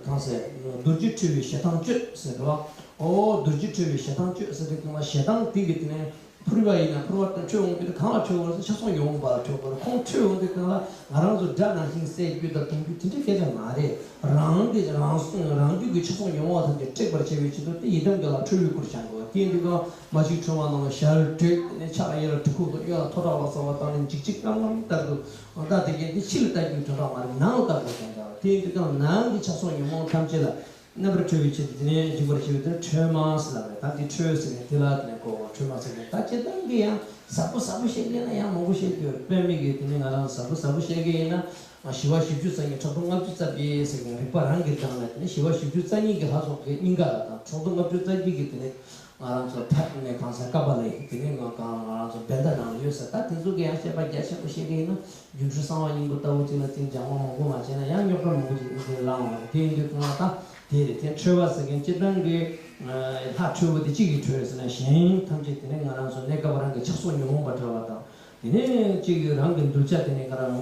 གང་ཟེར་རྡོ་རྗེ་ཁྲོས་པའི་ཞེ་སྡང་གཅོད་ཟེར་འགྲོ་བ། འོ་རྡོ་རྗེ་ཁྲོས་པའི་ཞེ་སྡང་གཅོད་ཟེར་དུས་གང་ལ་ཞེ་སྡང་དེ་གི་དེ་ནི། འཕུར་བ་ཡིན་ན་འཕུར་བ་དང་ཁྲོད་འོང་དུས་གང་ལ་ཁྲོད་འོང་ཟེར་ཆགས་སོགས་ཉོན་མོངས་པ་ལ་ཁྲོད་དགོས་རེད། ཁོང་ཁྲོད་འོང་དུས་གང་ལ་ང་རང་ཚོ་དགྲ་ནང་བཞིན་བསད་རྒྱུ་དང་བརྡུང་རྒྱུ་དེ་འདྲའི་སྐད་ཆ་མ་རེད། རང་གི་རང་སྲོག་རང་རྒྱུད་ཀྱི་ཆགས་སོགས་ཉོན་མོངས་པ་ཐམས་ཅད་བསྲེག་པར་བྱ་བའི་ཆེད་དུ་དེ་ཡི་དམ་རྒྱལ་ལ་ཁྲོས་པའི་སྐུར་བཞེངས་དགོས། དེ་ཡིན་དུས་གང་མ་གཅིག་ཁྲོས་མ་ནག་མོ་ཞལ་བགྲད་དེ་ནས་ཕྱག་གཡས་ལ་གྲི་ཁུག་ཏུ་གཡོན་ལ་ཐོད་ཁྲག་ལ་སོགས་པ་བཏང་ནས་འཇིགས་འཇིགས་རྔམ་རྔམ་ལྟར་དུ་ད་དེ་གས་འདི་ཕྱི་ལ་ལྟ་རྒྱུའི་དོན་དག་མ་རེད། ནང་ལ་ལྟ་དགོས་དོན་དག་རེད། དེ་ཡིན་དུས་གང་ནང་གི་ཆགས་སོགས་ཉོན་མོངས་ཐམས་ཅད་ལ། རྣམ་པར་ཁྲོས་པའི་ཆེད་དུ་དེ་ནས་འཇིགས་པར་བྱེད་པའི་དེ་ཁྲོས་མ་ཟེར་ལབ་རེད། ད་འདི་ཁྲོས་ཟེར་ནས་དེ་ལ་དེ་ནས་གོ་ཁྲོས་མ་ཟེར་ནས་ད་སྤྱིར་བཏང་གི་ཡང་ཟབ་པོ་ཟབ་པོ་བཤད་ཀྱི་ཡིན་ན་ཡང་མང་པོ་བཤད་རྒྱུ་ཡོད་རེད། དཔེ་མེད་ཀྱི་དེ་ནས་ང་རང་ཟབ་པོ་ཟབ་པོ་བཤད་ཀྱི་ཡིན་ན་ཞི་བ་བཞི་བཅུ་རྩ་གཉིས་ཕྲག་དོག་ལྔ་བཅུ་རྩ་བརྒྱད་ཟེར་མཁན་རིག་པ་རང་གི་སྒང་ལ་དེ་ནས་ཞི་བ་བཞི་བཅུ་རྩ་གཉིས་ཀྱི་ལྷ་ཚོགས་ཀྱི་སྙིང་ག་ལ་དང་ཕྲག་དོག་ལྔ་བཅུ་རྩ་བརྒྱད་ཀྱི་དེ་ནས་ང་རང་ཚོ་ཐབས་ནས་གང་ཟག་བཀའ་པ་ལ་ཡིན་དེ་ནས་ང་གང་ང་རང་ཚོ་བེ་ད་ནང་ལ་ཡོད་ཟེར། ད་དེ་ཚོ་གི་ཡང་བཤད་པ་རྒྱ་ཆེན་པོ་བཤད་ཀྱི་ཡིན་ན། སྒྱུ་འཕྲུལ་གསང་བ་སྙིང་པོ་ལྟ་བུ་གཅིག་ལ་ཅིག་སྦྱང་བ་མང་པོ་མ་བྱས་ན་ཡང་རྙོག་དྲ་མང་པོ་ཅིག་ལངས་འོང་། དེ་ཡིན་དུས་གང་ལ་ད་དེ་རེད། དེ་ཁྲོས་པ་ཟེར་མཁན་སྤྱིར་བཏང་གི་ལྷ་ཁྲོས་པོ་དེ་གཅིག་གིས་ཁྲོས་ཟེར་ན་གཞན་ཐམས་ཅད་དེ་ནི་ང་རང་ཚོ་གནས་སྐབས་རང་གི་ཆགས་སོགས་ཉོན་མོངས་པ་བྲལ་བ་དང་དེ་ནས་གཅིག་གིས་རང་གི་གདུལ་བྱ་དེ་ནི་ང་རང་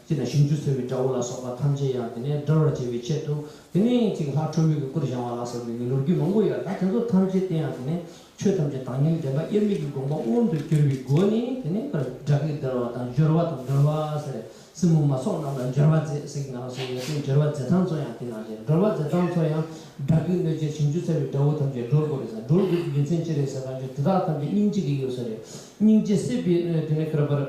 སྤྱིར་ན་ཞིང་བཅུ་འཚོ་བའི་དགྲ་བོ་ལ་སོགས་པ་ཐམས་ཅད་ཡང་དེ་ནས་བསྒྲལ་བར་བྱ་བའི་ཆེད་དུ་དེ་ནས་གཅིག་ལྷ་ཁྲོས་པོའི་གི་སྐུར་བཞེངས་པ་ལ་སོགས་པའི་གི་ལོ་རྒྱུས་མང་པོ་ཡོད། ད་དེ་ཚོ་ཐམས་ཅད་དེ་ཡང་དེ་ནས། ཆོས་ཐམས་ཅད་བཏང་སྙོམས་བདེན་པ་དབྱེར་མེད་ཀྱི་དགོངས་པ་མངོན་དུ་གྱུར་པའི་སྒོ་ནས་དེ་ནས་དགྲ་བགེགས་བསྒྲལ་བ་དང་སྦྱོར་བ་དང་སྒྲོལ་བ་ཟེར། སྲིན་མོ་མ་ཚོགས་རྣམས་ལ་སྦྱོར་བ་མཛད་ཟེར་གྱི་ནང་སོང་ཡོད་དེ་སྦྱོར་བ་མཛད་སྟངས་ཚོ་ཡང་དེ་ནང་བཞིན་སྒྲོལ་བ་མཛད་སྟངས་ཚོ་ཡང་དགྲ་བགེགས་གནོད་བྱེད་ཞིང་བཅུ་རྩ་བའི་དགྲ་བོ་ཐམས་ཅད་སྒྲོལ་དགོས་རེད་ཟེར། སྒྲོལ་དགོས་ཀྱི་རྒྱུ་མཚན་ཅི་རེད་ཟེར་བ་ཅིག་དེ་དག་ཐམས་ཅད་སྙིང་རྗེ་གིས་གཡོས་ས་རེད། སྙིང་རྗེ་སྲེད་པའི་དེ་ནས་ཁར་བར།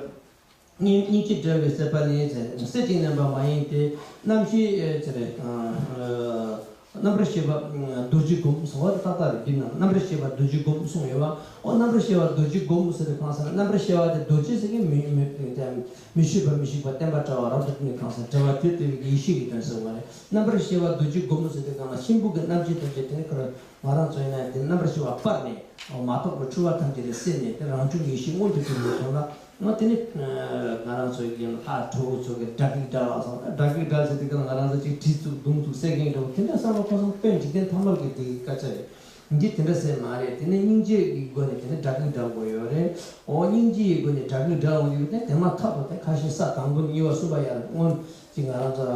སྙིང་སྙིང་རྗེ་བྲལ་བའི་སྲེད་པ་ནི་ཟེར། སྲེད་ཅིང་མནན་པ་མ་ཡིན་ཏེ། རྣམ་ཤེས་ཨེ་ཟེར། ཨ། རྣམ་པར་ཤེས་པ་རྡོ་རྗེ་སྒོམ་གསུངས་པ་ཏག་ཏག་རེད། འདི་ན་རྣམ་པར་ཤེས་པ་རྡོ་རྗེ་སྒོམ་གསུངས་ཡོད་པ། ཨོ་རྣམ་པར་ཤེས་པ་རྡོ་རྗེ་སྒོམ་ཟེར་དུས་གང་ཟེར་ན་རྣམ་པར་ཤེས་པ་དེ་རྡོ་རྗེ་ཟེར་མཁན་མི་མི་མི་ཤེས་པ་མི་ཤེས་པ་བརྟན་པ་བྲལ་བ་རབ་ཏུ་ནི་གང་ཟེར་བྲལ་བ་དེ་ལྟ་བུའི་ཡེ་ཤེས་ཀྱི་དོན་གསུངས་པ་རེད། རྣམ་པར་ཤེས་པ་རྡོ་རྗེ་སྒོམ་ཟེར་དུས་གང་ལ་གཤིན་པོ་གི་རྣམ་འབྱེད་ཐམས་ཅད་དེ་ནི་ཁོ་རང་ང་རང་ཚོ་ཡིན་ན་དེ་རྣམ་པར་ཤེས་པ་སྤར་ནས་མ་རྟོགས་པའི་འཁྲུལ་པ་ཐམས་ཅད་དེ་སེལ་ནས་དེ་རང་བྱུང་གི་ཡེ་ཤེས་མངོན་དུ་གྱུར་པའི་དོན་ལ། ང་དེ་ནི་ང་རང་ཚོའི་ཡིན་ལྷ་གྲོགས་ཚོ་གི་དགྲ་བགེགས་བསྒྲལ་བ་སོང་། དགྲ་བགེགས་བསྒྲལ་ཟེར་དུས་ཀྱང་ང་རང་ཚོ་ཅིག་གྲི་བཙུགས་མདུང་བཙུགས་བསད་མཁན་འདྲ་བོ་དེ་འདྲ་བསམ་བློ་འཁོར་སོང་། དཔེ་འཇིག་རྟེན་ཐ་མལ་གྱི་དེ་གི་སྐད་ཆ་རེད། འདི་དེ་འདྲ་ཟེར་མ་རེད། དེ་ནི་སྙིང་རྗེ་ཡི་སྒོ་ནས་དེ་ནི་དགྲ་བགེགས་བསྒྲལ་དགོས་ཡོད་རེད། འོ་སྙིང་རྗེ་ཡི་སྒོ་ནས་དགྲ་བགེགས་བསྒྲལ་འོང་དུས་དེ་དེ་མ་ཐག་ཏུ་དེ་ཁ་ཤས་ས་དང་པོ་གཉིས་པ་གསུམ་པ་ཡར་སྔོན་ཅིག་ང་རང་ཚོ་ར་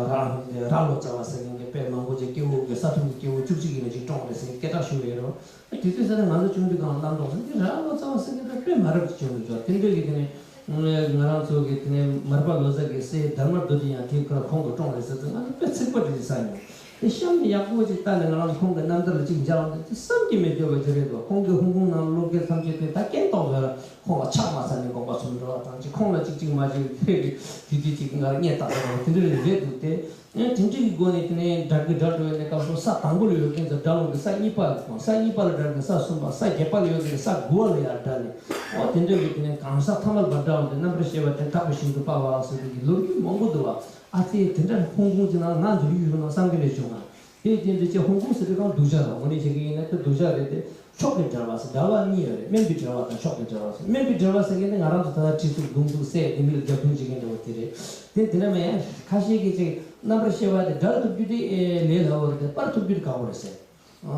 ར་ལོ་ཙཱ་བ་ཟེར་མཁན་གྱི་དཔེ་མང་པོ་ཅིག་སྐྱེ་བོ་གི་ས་ཐོབ་ཀྱི་སྐྱེ་བོ་བཅུ་གཅིག་ཡིན་ན་ཅིག་བཀྲོངས་རེད་ཟེར་སྐད་གྲགས་ཞུ་བ་ཡོད་རེད། དེ་དུས་ཟེར་ན་ང་ཚོ་ཆུང་དུས་སྒང་ལ་རྣམ་རྟོག་ཟེར་དེ་ར་ལོ་ཙཱ་བ་ཟེར་མཁན་དེ་དཔེ་མ་རབས་ཅིག་བྱུང་འདུག་དེ་འདྲ་གི་དེ་ནས་ང་རང་ཚོ་གི་དེ་ནས་མར་པ་ལོ་ཙཱ་གི་སྲས་དྷརྨ་རྡོ་རྗེ་ཡང་དེའི་ཁར་ཁོང་གིས་བཀྲོངས་རེད་ཟེར་དུས་ང་ཚོ་དཔེ་ཚིག་པ་འདྲ་ཞིག་ཟ་མྱོང་། དེ་གཤམ་ནས་ཡག་པོ་ཅིག་ལྟ་ནས་ང་རང་ཚོ་ཁོང་གི་རྣམ་ཐར་ལ་ཅིག་མཇལ་བ་འདི་བསམ་གྱིས་མི་ཁྱབ་པ་ཅིག་རེད་འདུག་ཁོང་གིས་ཧོང་ཀོང་ནང་ལོག་མཁན་ཐམས་ཅད་དེ་ད་སྐད་ཏོག་ཙམ་ལ་ཁོང་ལ་ཕྱག་མ་འཚལ་ནས་དགོངས་པ་ཚོམ་འགྲོ་བ་དང་ཅིག་ཁོང་ལ་ཅིག་ཅིག་མ་ཅིག་ཕེབས་ཀྱི་དེ་དུས་ཅིག་ང་རང་སྙད་བཏགས་པ་དང་དེ་འདྲ་རེད་འདུག་སྟེ། ཨེ་དེ་འདྲ་གི་སྒོ་ནས་དེ་ནས་དགྲ་བགེགས་བསྒྲལ་འགྲོ་བའི་གནས་སྐབས་སུ་ས་དང་པོ་ལ་ཡོད་མཁན་ཚོ་བསྒྲལ་འོང་གི་ས་གཉིས་པ་ལ་ས་གཉིས་པ་ལ་བསྒྲལ་མཁན་ས་གསུམ་པ་ས་བརྒྱད་པ་ལ་ཡོད་མཁན་ས་དགུ་པ་ལ་ཡར་བསྒྲལ་ནས་ཨོ་དེ་འདྲ་གི་དེ་ནས་གང་ཟག་ཐ་མལ་པ་བསྒྲལ་འོང་དེ་རྣམ་པར་ཤེས་པ་དེ་དག་པའི་ཞིང་དུ་སྤར་བ་ལ་སོགས་པའི་གི་ལོ་རྒྱུས་མང་པོ་འདུག་བ། ཨ་ཙི་དེ་འདྲ་ཧོང་ཀོང་ཅིག་ནང་ང་འདུག་ཡུལ་ནང་བསམ་གི་ལས་བྱུང་ང་། དེ་རྐྱེན་དེ་ཅི་ཧོང་ཀོང་ཟེར་དུས་གང་གདུལ་བྱ་དང་དངོས་གནས་བྱེད་ཀྱི་ཡིན་ན་དེ་གདུལ་བྱ་རེད་དེ། མཆོག་གི་བསྒྲལ་བ་ཟེར་བསྒྲལ་བ་གཉིས་ཡོད་རེད། དམན་པའི་བསྒྲལ་བ་དང་མཆོག་གི་བསྒྲལ་བ་ཟེར། དམན་པའི་བསྒྲལ་བ་ཟེར་མཁན་དེ་ང་རང་ཚོ་ད་ལྟ་གྲི་བཙུགས་མདུང་བཙུགས་བསད་དེ་མི་ལ་རྒྱབ་རྡུང་བྱེད་མཁན་འདྲ་བོ་དེ་རེད། དེ་དེ་འདྲ་མ་ཡིན། ཁ་ཤས་ཀྱིས་ཅིག་རྣམ་པར་ཤེས་པ་དེ་བསྒྲལ་ཐུབ་རྒྱུ་དེ་ལས་སླ་པོ་རེད་དེ་སྤར་ཐུབ་རྒྱུ་དེ་ཁག་པོ་རེད་ཟེར།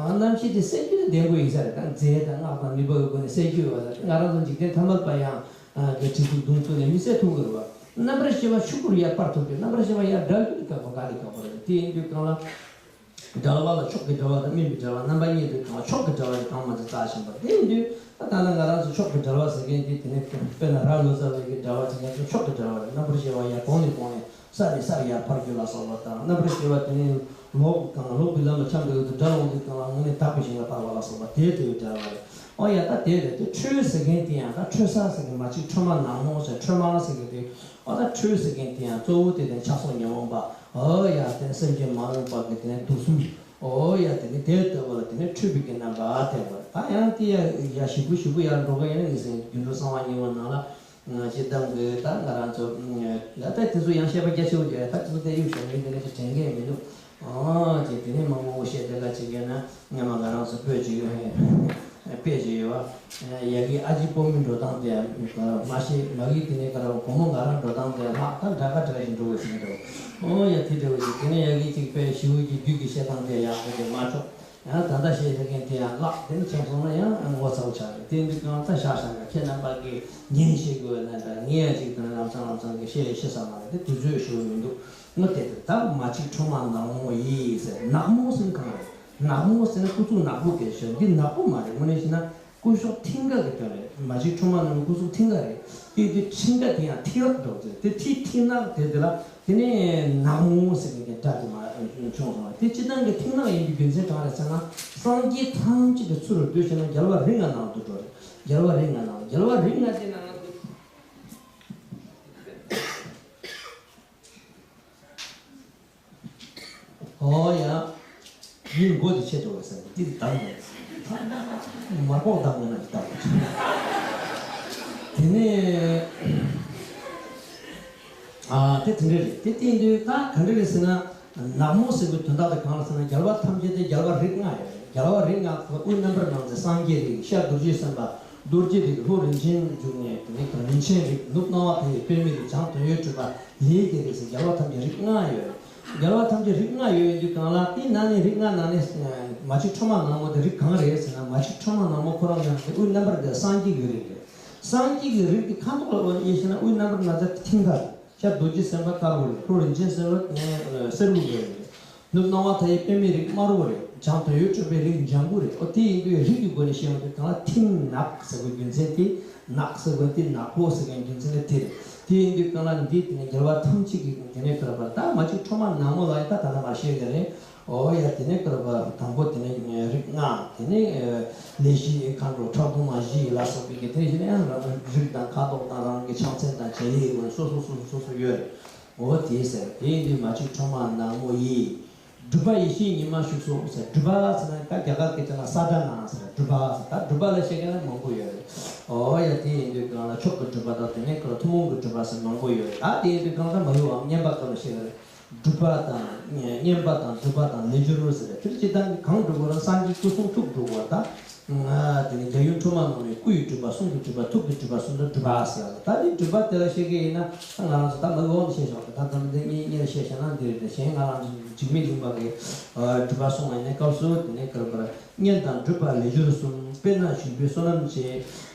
རྣམ་ཤེས་དེ་བསད་རྒྱུ་དེ་བདེ་པོ་ཡིན་ས་རེད། ད་རྫས་དང་སྔགས་དང་ནུས་པ་ཡོད་སྒོ་ནས་བསད་རྒྱུ་ཡོད་པ་ད་ང་རང་ཚོ་འཇིག་རྟེན་ཐ་མལ་པ་ཡང་གྲི་བཙུགས་མདུང་བཙུགས་ནས་མི་བསད་ཐུབ་ཀྱི་རེད་བ། རྣམ་པར་ཤེས་པ་ཆུ་བུར་ཡར་སྤར་ཐུབ་རྒྱུ་རྣམ་པར་ཤེས་པ་ཡར་བསྒྲལ་རྒྱུ་དེ་ཁག་པོ་ག་ལས་ཁག་པོ་རེད། དེ་ཡིན་དུས་གང་ལ། འབྲེལ་བ་ལ་ཕྱོགས་ཀྱི་འབྲེལ་བ་དང་དམིགས་པའི་འབྲེལ་བ། རྣམ་པ་གཉིས་དེ་གང་ཕྱོགས་ཀྱི་འབྲེལ་བ་དེ་གང་མ་དེ་རྩ་ཆེན་པོ་དེ་ཡིན་དུས། ད་ལྟ་ང་རང་ཚོ་ཕྱོགས་ཀྱི་འབྲེལ་བ་ཟེར་མཁན་དེ་དེ་ནི་དཔེར་ན་རྭ་ལོ་ཙཱ་བའི་གི་འབྲེལ་བ་ཟེར་མཁན་དེ་ཕྱོགས་ཀྱི་འབྲེལ་བ་རེད། རྣམ་པར་ཤེས་པ་ཡང་གོང་ནས་གོང་ནས། ས་ནས་སར་ཡར་འཕར་རྒྱུ་ལ་སོགས་པ་དང་། རྣམ་པར་ཤེས་པ་དེ་ནི་ལོག་གི་སྒང་ལོག་གི་ལམ་ལ་འཁྱམས་པའི་འོག་ཏུ་དགྲ་འོང་དུས་སྒང་ལ་དངོས་གནས་དག་པའི་ཞིང་ལ་འཕར་བ་ལ་སོགས་པ་དེ་ལྟ་བུའི་འབྲེལ་བ་རེད། ཨོ་ཡ། ད་དེ་རེད་དེ། འཕྲོས་ཟེར་མཁན་དེ་ཡང་ད་འཕྲོས་ས་ཟེར་མཁན་མ་གཅིག་འཕྲོས་མ་ནག་མོ་ཟེར། འཕྲོས་མ་ཟེར་མཁན་དེ། ཨོ་ད་འཕྲོས་ཟེར་མཁན་དེ་ཡང་གཙོ་བོ་དེ་དེ་ཆགས་སོགས་ཉོན་མོངས་པ། ཨོ་ཡ། དེ་སེམས་ཅན་མ་རུངས་པ་གི་དེ་ནས་དུག་གསུམ། ཨོ་ཡ། དེ་ནི་དེ་ལྟ་བུ་ལ་དེ་ནི་འཕྲོས་པའི་གི་རྣམ་པ་དེ་བ། ད་ཡང་དེ་ཡ་ཡ་ཞིབ་པོ་ཞིབ་པོ་ཡར་འགྲོ་གི་ཡིན་ན་ངེས་སེ་རྒྱུ་འབྲས་གསང་བ་གཉིས་པོ་ནང་ལ། སྤྱིར་བཏང་གི་ད་ང་རང་ཚོ་ད་ལྟ་དེ་ཚོ་ཡང་བཤད་པ་རྒྱ་ཆེ་བོ་རྒྱག་ཡ། ད་དེ་ཚོ་དེ་གཡུག་བཞག་མིན་དེ་འདྲ་ཅིག་དྲན་གི་མི་འདུག་ཨོ་ཅེ། དེ་ནས་མང་པོ་བཤད་དེ་ལ་བྱེད་མཁན་ན་སྔ་མ་ང་རང་ཚོ་པོད་ཅིག་ཡོད། པོད་ཅིག་ཡོད་པ། ཡ་གི་ཨ་ཅེ་སྤོ་མི་འགྲོ་སྟངས་དེ་མ་ཤེས། མ་གི་དེ་ནས་ག་ར་བུ་མོ་ང་རང་འགྲོ་སྟངས་དེ་ལྷག་ད་འདྲ་ག་འདྲ་ཞིག་འགྲོ་དགོས་ཟིན་འགྲོ། ཨོ་ཡ། དེ་འདྲ་བོ་ཅིག་དེ་ནས་ཡ་གི་ཅིག་པའི་ཞི་བོ་གི་རྒྱུད་ཀྱི་བཤད་སྟངས་དེ་ཡག་པོ་དེ་མ་ཆོག་ཡང་ད་ལྟ་བཤད་བཞག་མཁན་དེ་ཡང་བརླག་དེ་ནི་ཁྱེད་ཚོ་ལ་ཡང་ངོ་ཚ་བོ་ཆགས་རེད། དེ་འདི་གང་ལྟར་བཞག་བཞག་ན་ཁྱེད་རྣམ་པ་གིས་ཉན་ཤེས་དགོས་ན་འདྲ། ངས་ཡང་ཅིག་དང་ལམ་སང་ལམ་སང་གི་བཤད་ཤེས་ས་མ་རེད། དེ་དུས་ཚོད་ཞུ་བ་མི་འདུག་ངོ་དེ་དེ་ད་མ་གཅིག་འཕྲོས་མ་ནག་མོ་ཡིས་ཟེར། ནག་མོ་ཟེར་ན་གང་རེད། ནག་མོ་ཟེར་ན་སྐུ་གཟུགས་ནག་པོ་སྐད་ཆ། འདི་ནག་པོ་མ་རེད། དངོས་གནས་བྱས་ན་སྐུ་གཟུགས་མཐིང་ག་གི་དོན་རེད། མ་གཅིག་འཕྲོས་མ་ནག་མོ་སྐུ་གཟུགས་མཐིང་ག་རེད། དེ་དེ་མཐིང་ག་དེ་ཡང་མཐིང་ནག་འགྲོ་ཟེར། དེ་མཐིང་མཐིང་ནག་དེ་དེ་ལ། དེ་ནས་ནག་མོ་ཟེར་མཁན་གྱི་སྒྲ་དེ་མ་བྱུང་སོང་བ། དེ་སྤྱིར་བཏང་གི་མཐིང་ནག་ཡིན་པའི་རྒྱུ་མཚན་གང་རེད་ཟེར་ན། སངས་རྒྱས་ཐམས་ཅད་ཀྱི་ཚུལ་ལ་འདོད་བྱས་ན་རྒྱལ་བ་རིགས་ལྔ་ནང་དུ་འགྲོ་རེད། རྒྱལ་བ་རིགས་ལྔ་ནང་། རྒྱལ་བ་རིགས་ལྔ་དེ་ནང་དུ། ཨོ་ཡ། ཡིན་མགོ་དེ་ཆེ་འགྲོ་བ་ཟེར་ན་ཏི་དང་ནས་མ་ལྐོག་དང་ངོ་ན་ཅི་ལྟ་བུ། དེ་ནས། ཨ་དེ་དེ་འདྲ་རེད། དེ་བསྟན་དུས་ད་ག་འདྲ་རེད་ཟེར་ན། ནག་མོ་ཟེར་བའི་དོན་དག་དེ་གང་ལ་ཟེར་ན། རྒྱལ་བ་ཐམས་ཅད་དེ་རྒྱལ་བ་རིགས་ལྔ་ཡོད་རེད། རྒྱལ་བ་རིགས་ལྔ་དབུས་རྣམ་པར་སྣང་མཛད་སངས་རྒྱས་རིགས། ཤར་རྡོ་རྗེ་སེམས་དཔའ་རྡོ་རྗེ་རིགས། ལྷོ་རིན་ཆེན་འབྱུང་གནས་དེ་ནི་རིན་ཆེན་རིགས། ནུབ་སྣང་བ་མཐའ་ཡས་པདྨའི་རིགས། བྱང་དོན་ཡོད་སྤྲུལ་པ་ལས་ཀྱི་རིགས་ཟེར་རྒྱལ་བ་ཐམས་ཅད་རིགས་ལྔ་ཡོད་རེད། རྒྱལ་བ་ཐམས་ཅད་རིགས་ལྔ་ཡོད་ཡོད་དུས་གང་ལ། དེའི་ནང་ནས་རིགས་ལྔ་ནང་ནས་མ་གཅིག་འཕྲོས་མ་ནག་མོ་དེ་རིགས་གང་རེད་ཟེར་ན། མ་གཅིག་འཕྲོས་མ་ནག་མོ་ཁོ་རང་ཡང་དེ་དབུས་རྣམ་པར་དེ་སངས་རྒྱས་ཀྱི་རིགས་རེད། སངས་རྒྱས་ཀྱི་རིགས་དེ་ཁ་དོག་ལ་དབྱེ་ཞེ་ན། དབུས་རྣམ་པར་སྣང་མཛད་མཐིང་ག་རེད། ཤར་རྡོ་རྗེ་སེམས་དཔའ་དཀར་པོ་རེད། ལྷོ་རིན་ཆེན་སེམས་དཔའ་སེར་པོ་རེད། ནུབ་སྣང་བ་མཐའ་ཡས་པདྨའི་རིགས་དམར་པོ་རེད། བྱང་དོན་ཡོད་སྤྲུལ་པའི་རིགས་ལྗང་གུ་རེད། ཨོ་དེ་ཡིན་དུས་རིགས་ཀྱི་སྒོ་ནས་བཤད་ཡོང་དུས་གང་ལ་མཐིང་ནག་ཟེར་བའི་རྒྱུ་མཚན་དེ། ནག་ཟེར་བ་དེ་ནག་པོ་ཟེར་མཁན་རྒྱུ་མཚན་དེ་དེ་རེད། དེ་ཡིན་དུས་གང་ལ་འདི་དེ་ནས་རྒྱལ་བ་ཐམས་ཅད་ཀྱི་དེ་ནས་བསྐོར་བ། ད་མ་གཅིག་འཕྲོས་མ་ནག་མོ་ལ་ཡང་ད་ད་ལྟ་མ་བཤད་ཀྱི་རེད། ཨོ་ཡ། དེ་ནས་བསྐོར་བ་དང་པོ་དེ་ནས་རིགས་ལྔ། དེ་ནས་ལས་བཞི་མཁའ་འགྲོ་ཁྲག་འཐུང་མ་བཞི་ལ་སོགས་པའི་གི་དེ་ནས་གཞི་ནས་ཡང་རང་རིགས་དང་ཁ་དོག་དང་རང་གི་ཕྱག་མཚན་དང་བྱ་ཡིག་སོ་སོ་སོ་སོ་སོ་ཡོད་རེད། འོ་དེ་ཟེར། དེ་ཡིན་དུས་མ་གཅིག་འཕྲོས་མ་ནག་མོ་ཡིས། སྒྲུབ་པ་ཡེ་ཤེས་ཉི་མ་བཞུགས་སོ་ཟེར། སྒྲུབ་པ་ཟེར་ན་ད་རྒྱ་གར་སྐད་ཆ་ན་སཱ་དྷ་ན་ཟེར། སྒྲུབ་པ་ཟེར། ད་སྒྲུབ་པ་ལ་བཤད་མཁན་ལ་མང་པོ་ཡོད་རེད། ཨོ་ཡ། དེ་ཡིན་དུས་གང་ལ་མཆོག་གི་སྒྲུབ་པ་དང་དེ་ནས་གང་ལ་ཐུན་མོང་གི་སྒྲུབ་པ་ཟེར་མང་པོ་ཡོད་རེད། ད་དེ་ཡིན་དུས་གང་ལ་མ་ལུས་པའམ་བསྙེན་པ་སྐབས་ལ་བཤད་ཀྱི་རེད། སྒྲུབ་པ་དང་བསྙེན་པ་དང་སྒྲུབ་པ་དང་ལས་སྦྱོར་ཟེར་རེད། དེ་སྤྱིར་བཏང་གི་གང་སྒྲུབ་དགོས་རུང་སངས་རྒྱས་སྐུ་གསུང་ཐུགས་སྒྲུབ་དགོས་རེད། ད་དེ་ནས་རྒྱལ་ཡུམ་འཕྲོག་མ་ནོར་བའི་སྐུ་ཡི་སྒྲུབ་པ། གསུང་གི་སྒྲུབ་པ། ཐུགས་ཀྱི་སྒྲུབ་པ་གསུམ་དུ་སྒྲུབ་པ་ཟེར་བ། ད་འདི་སྒྲུབ་པ་དེ་ལ་བཤད་ཀྱི་ཡིན་ན། ད་ང་རང་ཚོ་ད་མ་འོག་ནས་བཤད་ཤོག་ད་ད་འདི་ངས་སྔར་ལ་འཇིགས་མེད་གླིང་པ་གི་འཇིགས་མེད་གླིང་པ་གི་སྒྲུབ་པ་གསུང་བ་ཡིན་ན། སྐབས་སུ་དེ་ནས་བསྐོར་བར་བསྙེན་དང་སྒྲུབ་པ་ལས་སྦྱོར་གསུམ། དཔེར་ན་ཞིང་པའི་བསོད་ནམས་ཆེ།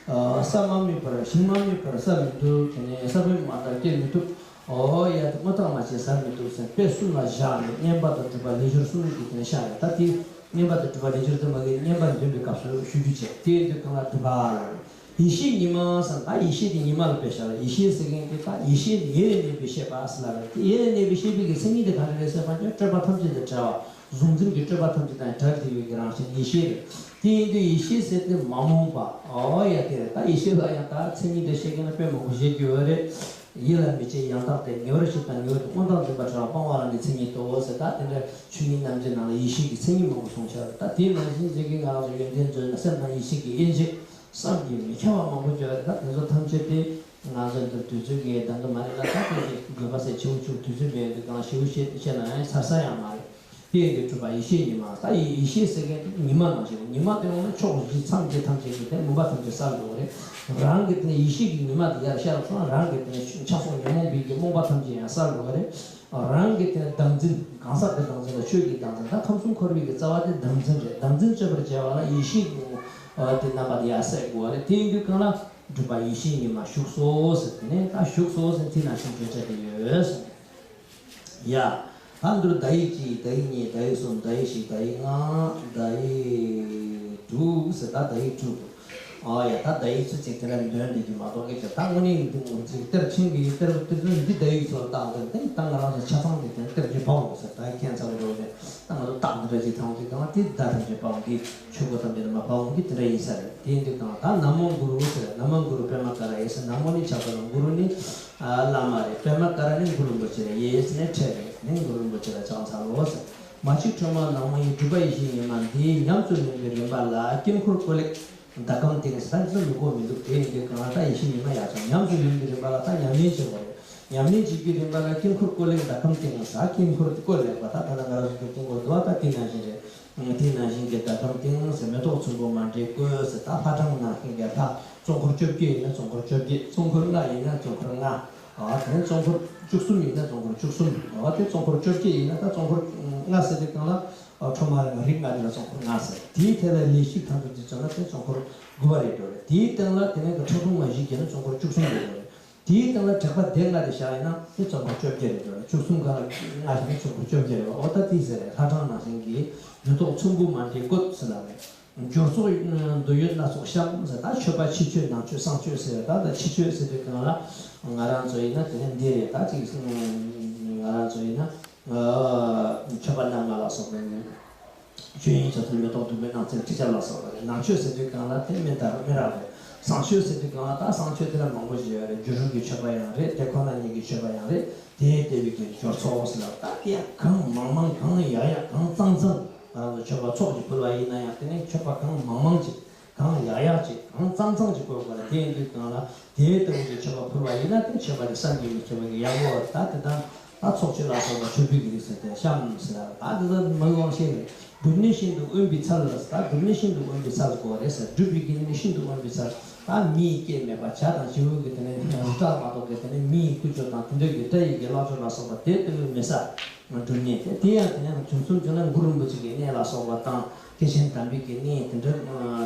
ས་མ་སྨིན་པར་ཞིང་མ་སྨིན་པར་ས་མི་འདུལ། དེ་ནས་ས་བོན་མ་དག་སྐྱེ་མི་ཐུབ། ཨོ་ཡ། དེ་སྔོ་ཐག་མ་བྱས་ཟ་མི་ཐུབ་ཟེར། དཔེ་གསུམ་ལ་བཞག་ནས་བསྙེན་པ་དང་སྒྲུབ་པ་ལས་སྦྱོར་གསུམ་གྱི་དེ་ནས་བཤད་ཡོད། ད་དེ་བསྙེན་པ་དང་སྒྲུབ་པ་ལས་སྦྱོར་དེ་མ་གི་བསྙེན་པ་འདོན་པའི་སྐབས་སུ་ཞུ་རྒྱུ་བྱས། དེ་ཡིན་དུས་གང་ལ་སྒྲུབ་པ་ལ། ཡེ་ཤེས་ཉི་མ་ཟེར། ད་ཡེ་ཤེས་དེ་ཉི་མ་ལ་དཔེ་བཞག་ལ། ཡེ་ཤེས་ཟེར་མཁན་དེ་ད་ཡེ་ཤེས་ཡེ་ནས་གནས་པའི་ཤེས་པ་ཟེར་ལ་རེད། དེ་ཡེ་ནས་གནས་པའི་ཤེས་པའི་གི་མཚན་ཉིད་དེ་ག་རེ་རེད་ཟེར་བ་ཅིན་སྤྲོས་པ་ཐམས་ཅད་དང་བྲལ་བ། གཟུང་འཛིན་གྱི་སྤྲོས་པ་ཐམས་ཅད་དང་བྲལ་བསྡད་པའི་གི་རང་བཞིན་ཡེ་ཤེས་རེད། དེ་ཡིན་དུས་ཡེ་ཤེས་ཟེར་དེ་མ་རྨོངས་པ། ཨོ་ཡ། དེ་རེད། ད་ཡེ་ཤེས་ལ་ཡང་ད་མཚན་ཉིད་དེ་བཤད་མཁན་ལ་དཔེ་མང་པོ་བཤད་རྒྱུ་ཡོད་རེད། ཡིད་ལ་མི་བྱེད་ཡང་དག་སྟེ། ངེས་པར་ཞིག་དང་ངེས་པར་དུ། སྔོ་ཐག་འཛིན་པ་བྲལ་བ་སྤང་བ་ལ་ནི་མཚན་ཉིད་དོ་ཟེར། ད་དེ་འདྲ་ཆོས་ཉིད་རྣམ་འབྱེད་ནང་ལ་ཡེ་ཤེས་ཀྱི་མཚན་ཉིད་མང་པོ་གསུངས་བཞག་རེད། ད་དེ་ནང་བཞིན་ཅིག་གི་ང་རང་ཚོ་ཡོན་ཏན་མཛོད་ན་སེམས་དང་ཡེ་ཤེས་ཀྱི་དབྱེ་འབྱེད། བསམ་གྱིས་མི་ཁྱབ་པ་མང་པོ་བརྗོད་རེད། ད་དེ་ཚོ་ཐམས་ཅད་དེ་ང་ཚོ་འདིར་དུས་ཚོད་ཀྱིས་འདང་གི་མ་རེད་ལ། ད་དེ་ཞིག་དགོས་པ་ཟེར་ཆེ་བོ་ཆུ་དུས་ཚོད་མེད་དུས་གང་ཞེ་པོ་བཤད་བཤད་ན་ཡང་ཚར་ས་ཡང་མ་རེད། དེ་ཡིན་དུས་སྒྲུབ་པ་ཡེ་ཤེས་ཉི་མ། ད་ཡེ་ཡེ་ཤེས་ཟེར་མཁན་དེ་ཉི་མ་ནང་བཞིན། ཉི་མ་དེ་འོང་ན་ཕྱོགས་བཞི་མཚམས་བརྒྱད་ཐམས་ཅད་ཀྱི་དེ་མུན་པ་ཐམས་ཅད་བསལ་འགྲོ་གི་རེད། རང་གི་དེ་ནས་ཡེ་ཤེས་ཀྱི་ཉི་མ་དེ་ཡར་ཤར་སོང་ན། རང་གི་དེ་ནས་ཆགས་སོགས་ཉོན་མོངས་པའི་གི་རྨོངས་པ་ཐམས་ཅད་ཡང་བསལ་འགྲོ་གི་རེད། རང་གི་དེ་བདག་འཛིན། གང་ཟག་གི་བདག་འཛིན་དང་ཆོས་ཀྱི་བདག་འཛིན། ད་ཁམས་གསུམ་འཁོར་བའི་གི་རྩ་བ་དེ་བདག་འཛིན་རེད། བདག་འཛིན་གཅོད་པར་བྱ་བ་ལ་ཡེ་ཤེས་ཀྱི་དེ་རྣམ་པ་དེ་ཡར་གསལ་དགོས་པ་རེད། དེ་ཡིན་དུས་གང་ལ་སྒྲུབ་པ་ཡེ་ཤེས་ཉི་མ་བཞུགས་སོ་ཟེར། དེ་ནས་ད་བཞུགས་སོ་ཟེར་དེ་ནང་བཞིན་བརྗོད་བྱ་དེ་ཡོད་ཟེར། ཡ། ད་འདིར་བརྡ་ཡིག་གཅིག་བརྡ་ཡིག་གཉིས། བརྡ་ཡིག་གསུམ། བརྡ་ཡིག་བཞི། བརྡ་ཡིག་ལྔ། བརྡ་ཡིག་དྲུག་ཟེར། ད་བརྡ་ཡིག་དྲུག་ཨ་ཡ། ད་བརྡ་ཡིག་ཚོ་ཅིག་དེ་འདྲ་འདོན་བསྡད་རྒྱུ་མ་གཏོགས་སྐད་ཆ། ད་དངོས་གནས་ཡིན་དུས་ངོ་ཅིག་གཏེར་ཆེན་གྱི་གཏེར་གཏེར་ཚོ་འདི་བརྡ་ཡིག་ཚོ་བཏང་སྟེ། ད་ང་རང་ཚོ་ཆ་ཚང་གི་དེ་གཏེར་གྱི་པའོ་ཟེར། ད་ཁྱད་མཚར་འགྲོ་ནས་ད་ང་ཚོ་རྟགས་འདི་འདྲ་ཅིག་མཐོང་དུས། ད་དེ་བརྡ་ཐམས་ཅད་པའོ། འདི་ཆོས་སྐོར་ཐམས་ཅད་ནི་མ་པའོ་འདི་དེ་འདྲ་ཡིན་ས་རེད། དེ་ཡིན་དུས་ད་ན་མོ་གུ་རུ་ཟེར། ན་མོ་གུ་རུ་པདྨ་ཀ་ར་ཡེ་ཟེར། ན་མོ་ནི་ཕྱག་འཚལ་ལོ། གུ་རུ་ནི་ཨ་བླ་མ་རེད། པདྨ་ཀ་ར་ནི་གུ་རུ་རིན་པོ་ཆེ་རེད། ཡེ་ཟེར་ནི་ཁྲེལ་རེད། ནི་གུ་རུ་རིན་པོ་ཆེ་ལ་ཕྱག་འཚལ་ལོ་ཟེར། མ་གཅིག་ཁྲོས་མ་ནག་མོ་ཡི། སྒྲུབ་པ་ཡིད་བཞིན་ཉི་མ་འདི། ཉམས་སུ་ལེན་པའི་རིམ་པ་ལ། དཀྱིལ་འཁོར་བཀོད་ལེགས་ཟླ་གམ་སྟེང་ཟེར། ད་འདི་ཚོ་མི་གོ་མི་འདུག་དེ་ཡིན་དུས་གང་ལ་ད་ཡིད་བཞིན་ཉི་མ་ཡག་ཅིང་ཉམས་སུ་ལེན་པའི་རིམ་པ་ལ། ད་ཉམས་ལེན་བྱེད་དགོས་རེད། ཉམས་ལེན་བྱེད་ཀྱི་རིམ་པ་ལ། དཀྱིལ་འཁོར་བཀོད་ལེགས་ཟླ་གམ་སྟེང་ཟེར། དཀྱིལ་འཁོར་བཀོད་ལེགས་པ། ད་ད་ལྟ་ང་རང་ཚོ་དཀྱིལ་འཁོར་འདུག་བ། ད་དེ་ནང་བཞིན་རེད། དེ་ནང་བཞིན་གྱི་ཟླ་གམ་སྟེང་ཟེར། མེ་ཏོག་ཚོམ་བུ་མ་འདྲེས་བཀོད་ཟེར། ད་ལྷ་གྲངས་ནང་བཞིན་གྱི་ལྷ། ཙོང་ཁོར་བཅོ་བརྒྱད་ཡིན་ན་ཙོང་ཁོར་བཅོ་བརྒྱད། ཙོང་ཁོར་ལྔ་ཡིན་ན་ཙོང་ཁོར་ལྔ། ཨ་དེ་ནས་ཙོང་ཁོར་བཅུ་གསུམ་ཡིན་ན་ཙོང་ཁོར་བཅུ་གསུམ། ཨ་དེ་ཙོང་ཁོར་བཅོ་བརྒྱད་ཡིན་ན། ད་ཙོང་ཁོར་ལྔ་ཟེར་དུས་གང་ལ། ཨ་ཁྲོ་མ་རིགས་ལྔ་དེ་ལ་ཙོང་ཁོར་ལྔ་ཟེར། དེའི་ཐད་ལ་ལས་ཤིག་ཐམས་ཅད་དེ་བྱས་ན་དེ་ཙོང་ཁོར་དགུ་པ་རེད་འགྲོ་རེད། དེའི་སྟེང་ལ་དེ་ནས་ཁྲག་འཐུང་མ་བཞི་བརྒྱབ་ན་ཙོང་ཁོར་བཅུ་གསུམ་རེད་འགྲོ་རེད། དེའི་སྟེང་ལ་དྲེག་པ་སྡེ་ལྔ་དེ་བཞག་ཡིན་ན་དེ་ཙོང་ཁོར་བཅོ་བརྒྱད་རེད་འགྲོ་རེད། བཅུ་གསུམ་ག་ལ་ལྔ་བཞག་ན་ཙོང་ཁོར་བཅོ་བརྒྱད་རེད་བ། འོ་ད་དེ་ཟེར་རེད། ལྷ་གྲངས་ནང་བཞིན་གྱི་མེ་ཏོག་ཚོམ་བུ་མ་འདྲེས་བཀོད་ཟེར་ལབ་རེད། སྦྱོར་ཚོགས་འདོད་ཡོན་སྣ་ཚོགས་བཤམས་ཟེར། ད་མཆོད་པ་ཕྱི་མཆོད་ནང་མཆོད་གསང་མཆོད་ཟེར། ད་ད་ཕྱི་མཆོད་ཟེར་དུས་གང་ལ་ང་རང་ཚོ་ཡིན་ན་དེ་ནས་འདི་རེད། ད་ཅིག་ང་རང་ཚོ་ཡིན་ན་མཆོད་པ་སྣ་ལྔ་ལ་སོགས་པའི་མཆོད་ཡོན་ཆ་ཚང་མེ་ཏོག་བདུག་སྤོས་སྣང་གསལ་ཁྲི་ཆབ་ལ་སོགས་པ་རེད། ནང་མཆོད་ཟེར་དུས་གང་ལ་དེ་སྨན་དང་སྨན་རག་རེད། གསང་མཆོད་ཟེར་དུས་གང་ལ་ད་གསང་མཆོད་དེ་ལ་མང་པོ་ཞིག་ཡོད་རེད། སྒྱུ་འཕྲུལ་གྱི་མཆོད་པ་ཡང་རེད། དེ་ཁོ་ན་ཉིད་ཀྱི་མཆོད་པ་ཡང་རེད། དེའི་ལྟེ་བའི་གི་སྦྱོར་ཚོགས་ཟེར་ལ། ད་དེ་ཡང་གང་མང་མང་གང་ཡག་ཡག་གང་གཙང་གཙང་། ང་རང་ཚོ་མཆོད་པ་ཚོགས་ཀྱིས་ཕུལ་བ་ཡིན་ན་ཡང་། དེ་ནས་མཆོད་པ་གང་མང་མང་ཅིག་གང་ཡག་ཡག་ཅིག་གང་གཙང་གཙང་ཅིག་དགོས་པ་རེད། དེ་ཡིན་དུས་གང་ལ་དེའི་ལྟ་བུ་གི་མཆོད་པ་ཕུལ་བ་ཡིན་ན་དེ་མཆོད་པ་དེ་བསམ་གྱིས་མི་ཁྱབ་པ་གི་ཡག་པོ་རེད། ད་དེ་དང་ད་ཚོགས་མཆོད་ལ་སོགས་པ་མཆོད་འབུལ་གྱི་རིགས་ཟེར་དེ་བཤམས་ཟེར། ད་དེ་ད་མ་དབང་ཤེས་རེད། སྒྲུབ་གནས་ཤིན་ཏུ་དབེན་པའི་ཚལ་ལ་ཟེར། ད་སྒྲུབ་གནས་ཤིན་ཏུ་དབེན་པའི་ཚལ་དགོས་རེད་ཟེར། སྒྲུབ་པའི་གི་གནས་ཤིན་ཏུ་དབེན་པའི་ཚལ། ད་མིའི་སྐྱེ་མེད་པ། བྱ་དང་བྱིའུ་གི་དེ་ནས་རི་བྲག་མ་གཏོགས་གི་དེ་ནས་མི་ཡི་ཁུ་བྱུག་དང་དེ་འདྲ་གི་སྐྲ་ཡི་གི་ལག་འཇུ་ལ་སོགས་པ་དེ་ལྟ་བུའི་མེད་ས། སྒྲུབ་གནས་དེ་དེ་ཡང་དེ་ནས་བྱུང་གསུམ་བྱུང་ན་གུ་རུ་རིན་པོ་ཆེ་གི་གནས་ལ་སོགས་པ་དང་། ཐེག་ཆེན་དམ་པའི་གི་གནས་དེ་འདྲ།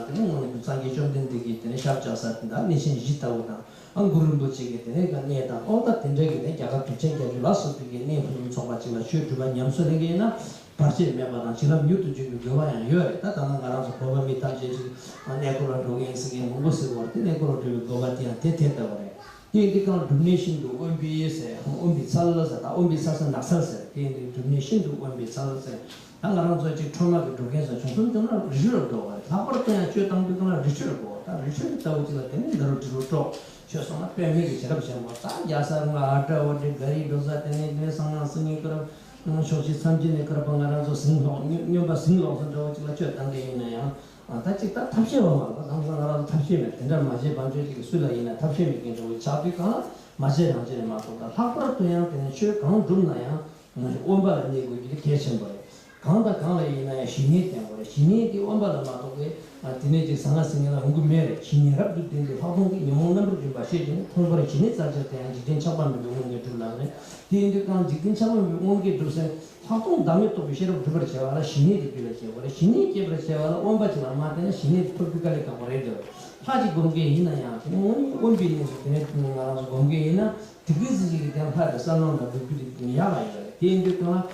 དེ་ནས་སངས་རྒྱས་བཅོམ་ལྡན་འདས་ཀྱི་དེ་ནས་ཞབས་བཅགས་ས་དེ་འདྲ་གནས་ཆེན་བཞི་ལྟ་བུ་དང་། ཨ་གུ་རུ་རིན་པོ་ཆེ་གི་དེ་ནས་ག་གནས་དང་། ཨོ་ད་དེ་འདྲ་གི་ནས་རྒྱ་གར་གྲུབ་ཆེན་བརྒྱད་ཅུ་ལ་སོགས་པའི་གི་གནས་ཕུན་སུམ་ཚོགས་པ་ཅིག་ལ་ཆོས་སྒྲུབ་པ་ཉམས་སུ་ལེན་གྱི་ཡིན་ན། བར་ཆད་མེད་པ་དང་བྱིན་རླབས་མྱུར་དུ་འབྱུང་བའི་དགོས་པ་ཡང་ཡོད་རེད། ད་ད་ང་ང་རང་ཚོ་བོད་པ་མི་ཐམས་ཅད་ཅིག་གནས་སྐོར་ལ་འགྲོ་གི་ཡིན་ཟེར་མཁན་མང་པོ་ཟེར་བ་རེད། དེ་གནས་སྐོར་ལ་འགྲོ་བའི་དགོས་པ་དེ་ཡང་དེ་དེ་ལྟ་བུ་རེད། དེ་ཡིན་དུས་གང་སྒྲུབ་གནས་ཤིན་ཏུ་དབེན་པའི་ཟེར། དབེན་པའི་ཚལ་ཟེར། ད་དབེན་པའི་ཚལ་ཟེར་ན་ཚལ་ཟེར། དེ་ཡིན་དུས་སྒྲུབ་གནས་ཤིན་ཏུ་དབེན་པའི་ཚལ་ཟེར། ད་ང་རང་ཚོ་ཅིག་ཁྲོས་མ་གི་སྒྲུབ་མཁན་ཟེར་བྱུང་སོང་དུས་ན་རི་ཁྲོད་ལ་འགྲོ་བ་རེད། ལྷག་པར་དུ་ཡང་ཆོས་བཏང་དུས་གང་ལ་རི་ཁྲོད་ལ་འགྲོ་བ། ད་རི་ཁྲོད་ལྟ་བུ་ཅིག་ལ་དེ་ནས་འདི་རུ་འབྲི་རུ་སྤྲོ་ཆོས་སོང་ན་དཔེ་མེད་ཀྱི་བྱིན་རླབས་ཆེན་པོ། ད་རྒྱ་ས་ང་ཨ་བྲ་བ་འདྲི་ག་རི་འགྲོ་ས། དེ་ནས་དེ་ནས་སང་ཉིན་སང་ཉིན་སྐོར་ཕྱོགས་བཞི་མཚམས་བརྒྱད་ནས་སྐོར་པ་ང་རང་ཚོ་ཟིང་སློག་སྨྱོན་པ་ཟིང་སློག་ས་འདྲ་བོ་ཅིག་ལ་ཆོས་བཏང་མཁན་ཡིན་ན་ཡང་། ད་ཅིག་ད་ཐབས་ཤེས་པ་མ་ལ་དང་སང་ང་རང་ཚོ་ཐབས་ཤེས་མེད། དེ་འདྲ་མ་བྱེད་པ་འཇོག་ཅིག་སུ་ལ་ཡིན་ན་ཐབས་ཤེས་མེད་མཁན་འདྲ་བོ་ཆགས་དུས་གང་ལ་མ་བྱེད་རང་བྱེད་མ་གཏོགས། ད་ལྷག་པར་དུ་ཡང་དེ་ནས་ཆོས་གང་བསྒྲུབ་ན་ཡང་དབེན་པ་ལ་གནས་དགོས་རྒྱུ་དེ་གལ་ཆེན་པོ་རེད། གང་དང་གང་ལ་ཡིན་ན་ཡང་ཞི་གནས་བསྟེན་དགོས་རེད། ཞི་གནས་དེ་དབེན་པ་ལ་མ་གཏོགས་པའི་དེ་ནས་ཅིག་ཟང་ངེ་ཟིང་ངེ་ལ་འོང་གི་མེད་རེད། ཞི་གནས་རབ་ཏུ་བརྟན་པའི་ལྷག་མཐོང་གི་ཉོན་མོངས་རྣམ་པར་འཇོམས་པ་ཞེས་བྱ་ནི་མཐོང་བར་ཞི་གནས་རྩ་ཆེར་བསྟེན་ཡང་། འཇིག་རྟེན་ཆགས་པ་མེད་པའི་དབང་གིས་འགྲུབ་ལགས་ནས། དེ་ཡིན་དུས་གང་འཇིག་རྟེན་ཆགས་པ་མེད་པའི་དབང་གིས་འགྲུབ་ཟེར། ལྷག་མཐོང་བདག་མེད་རྟོགས་པའི་ཤེས་རབ་སྒྲུབ་པར་བྱ་བ་ལ་ཞི་གནས་དེ་རྒྱུད་ལ་སྐྱེ་དགོས་རེད། ཞི་གནས་སྐྱེ་བར་བྱ་བ་ལ་དབེན་པ་ཅིག་ལ་མ་བསྟེན་ན་ཞི་གནས་དེ་ཐོབ་རྒྱུ་དཀའ་ལས་ཁག་པོ་རེད་འདོད། ལྷ་ཅིག་སྒོམ་མཁན་ཡིན་ན་ཡང་དེ་ནས་དངོས་གནས་དབེན་པའི་གནས་སུ་དེ་ནས་ང་རང་ཚོ་སྒོམ་མཁན་ཡིན་ན་དེ་གི་ཟིག་གི་དེ་ལྷ་དང་བསོད་ནམས་དང་སྒྲུབ་རྒྱུ་དེ་ཡག་ལ་ཡོད་རེད། དེ་ཡིན་དུས་གང་ལ་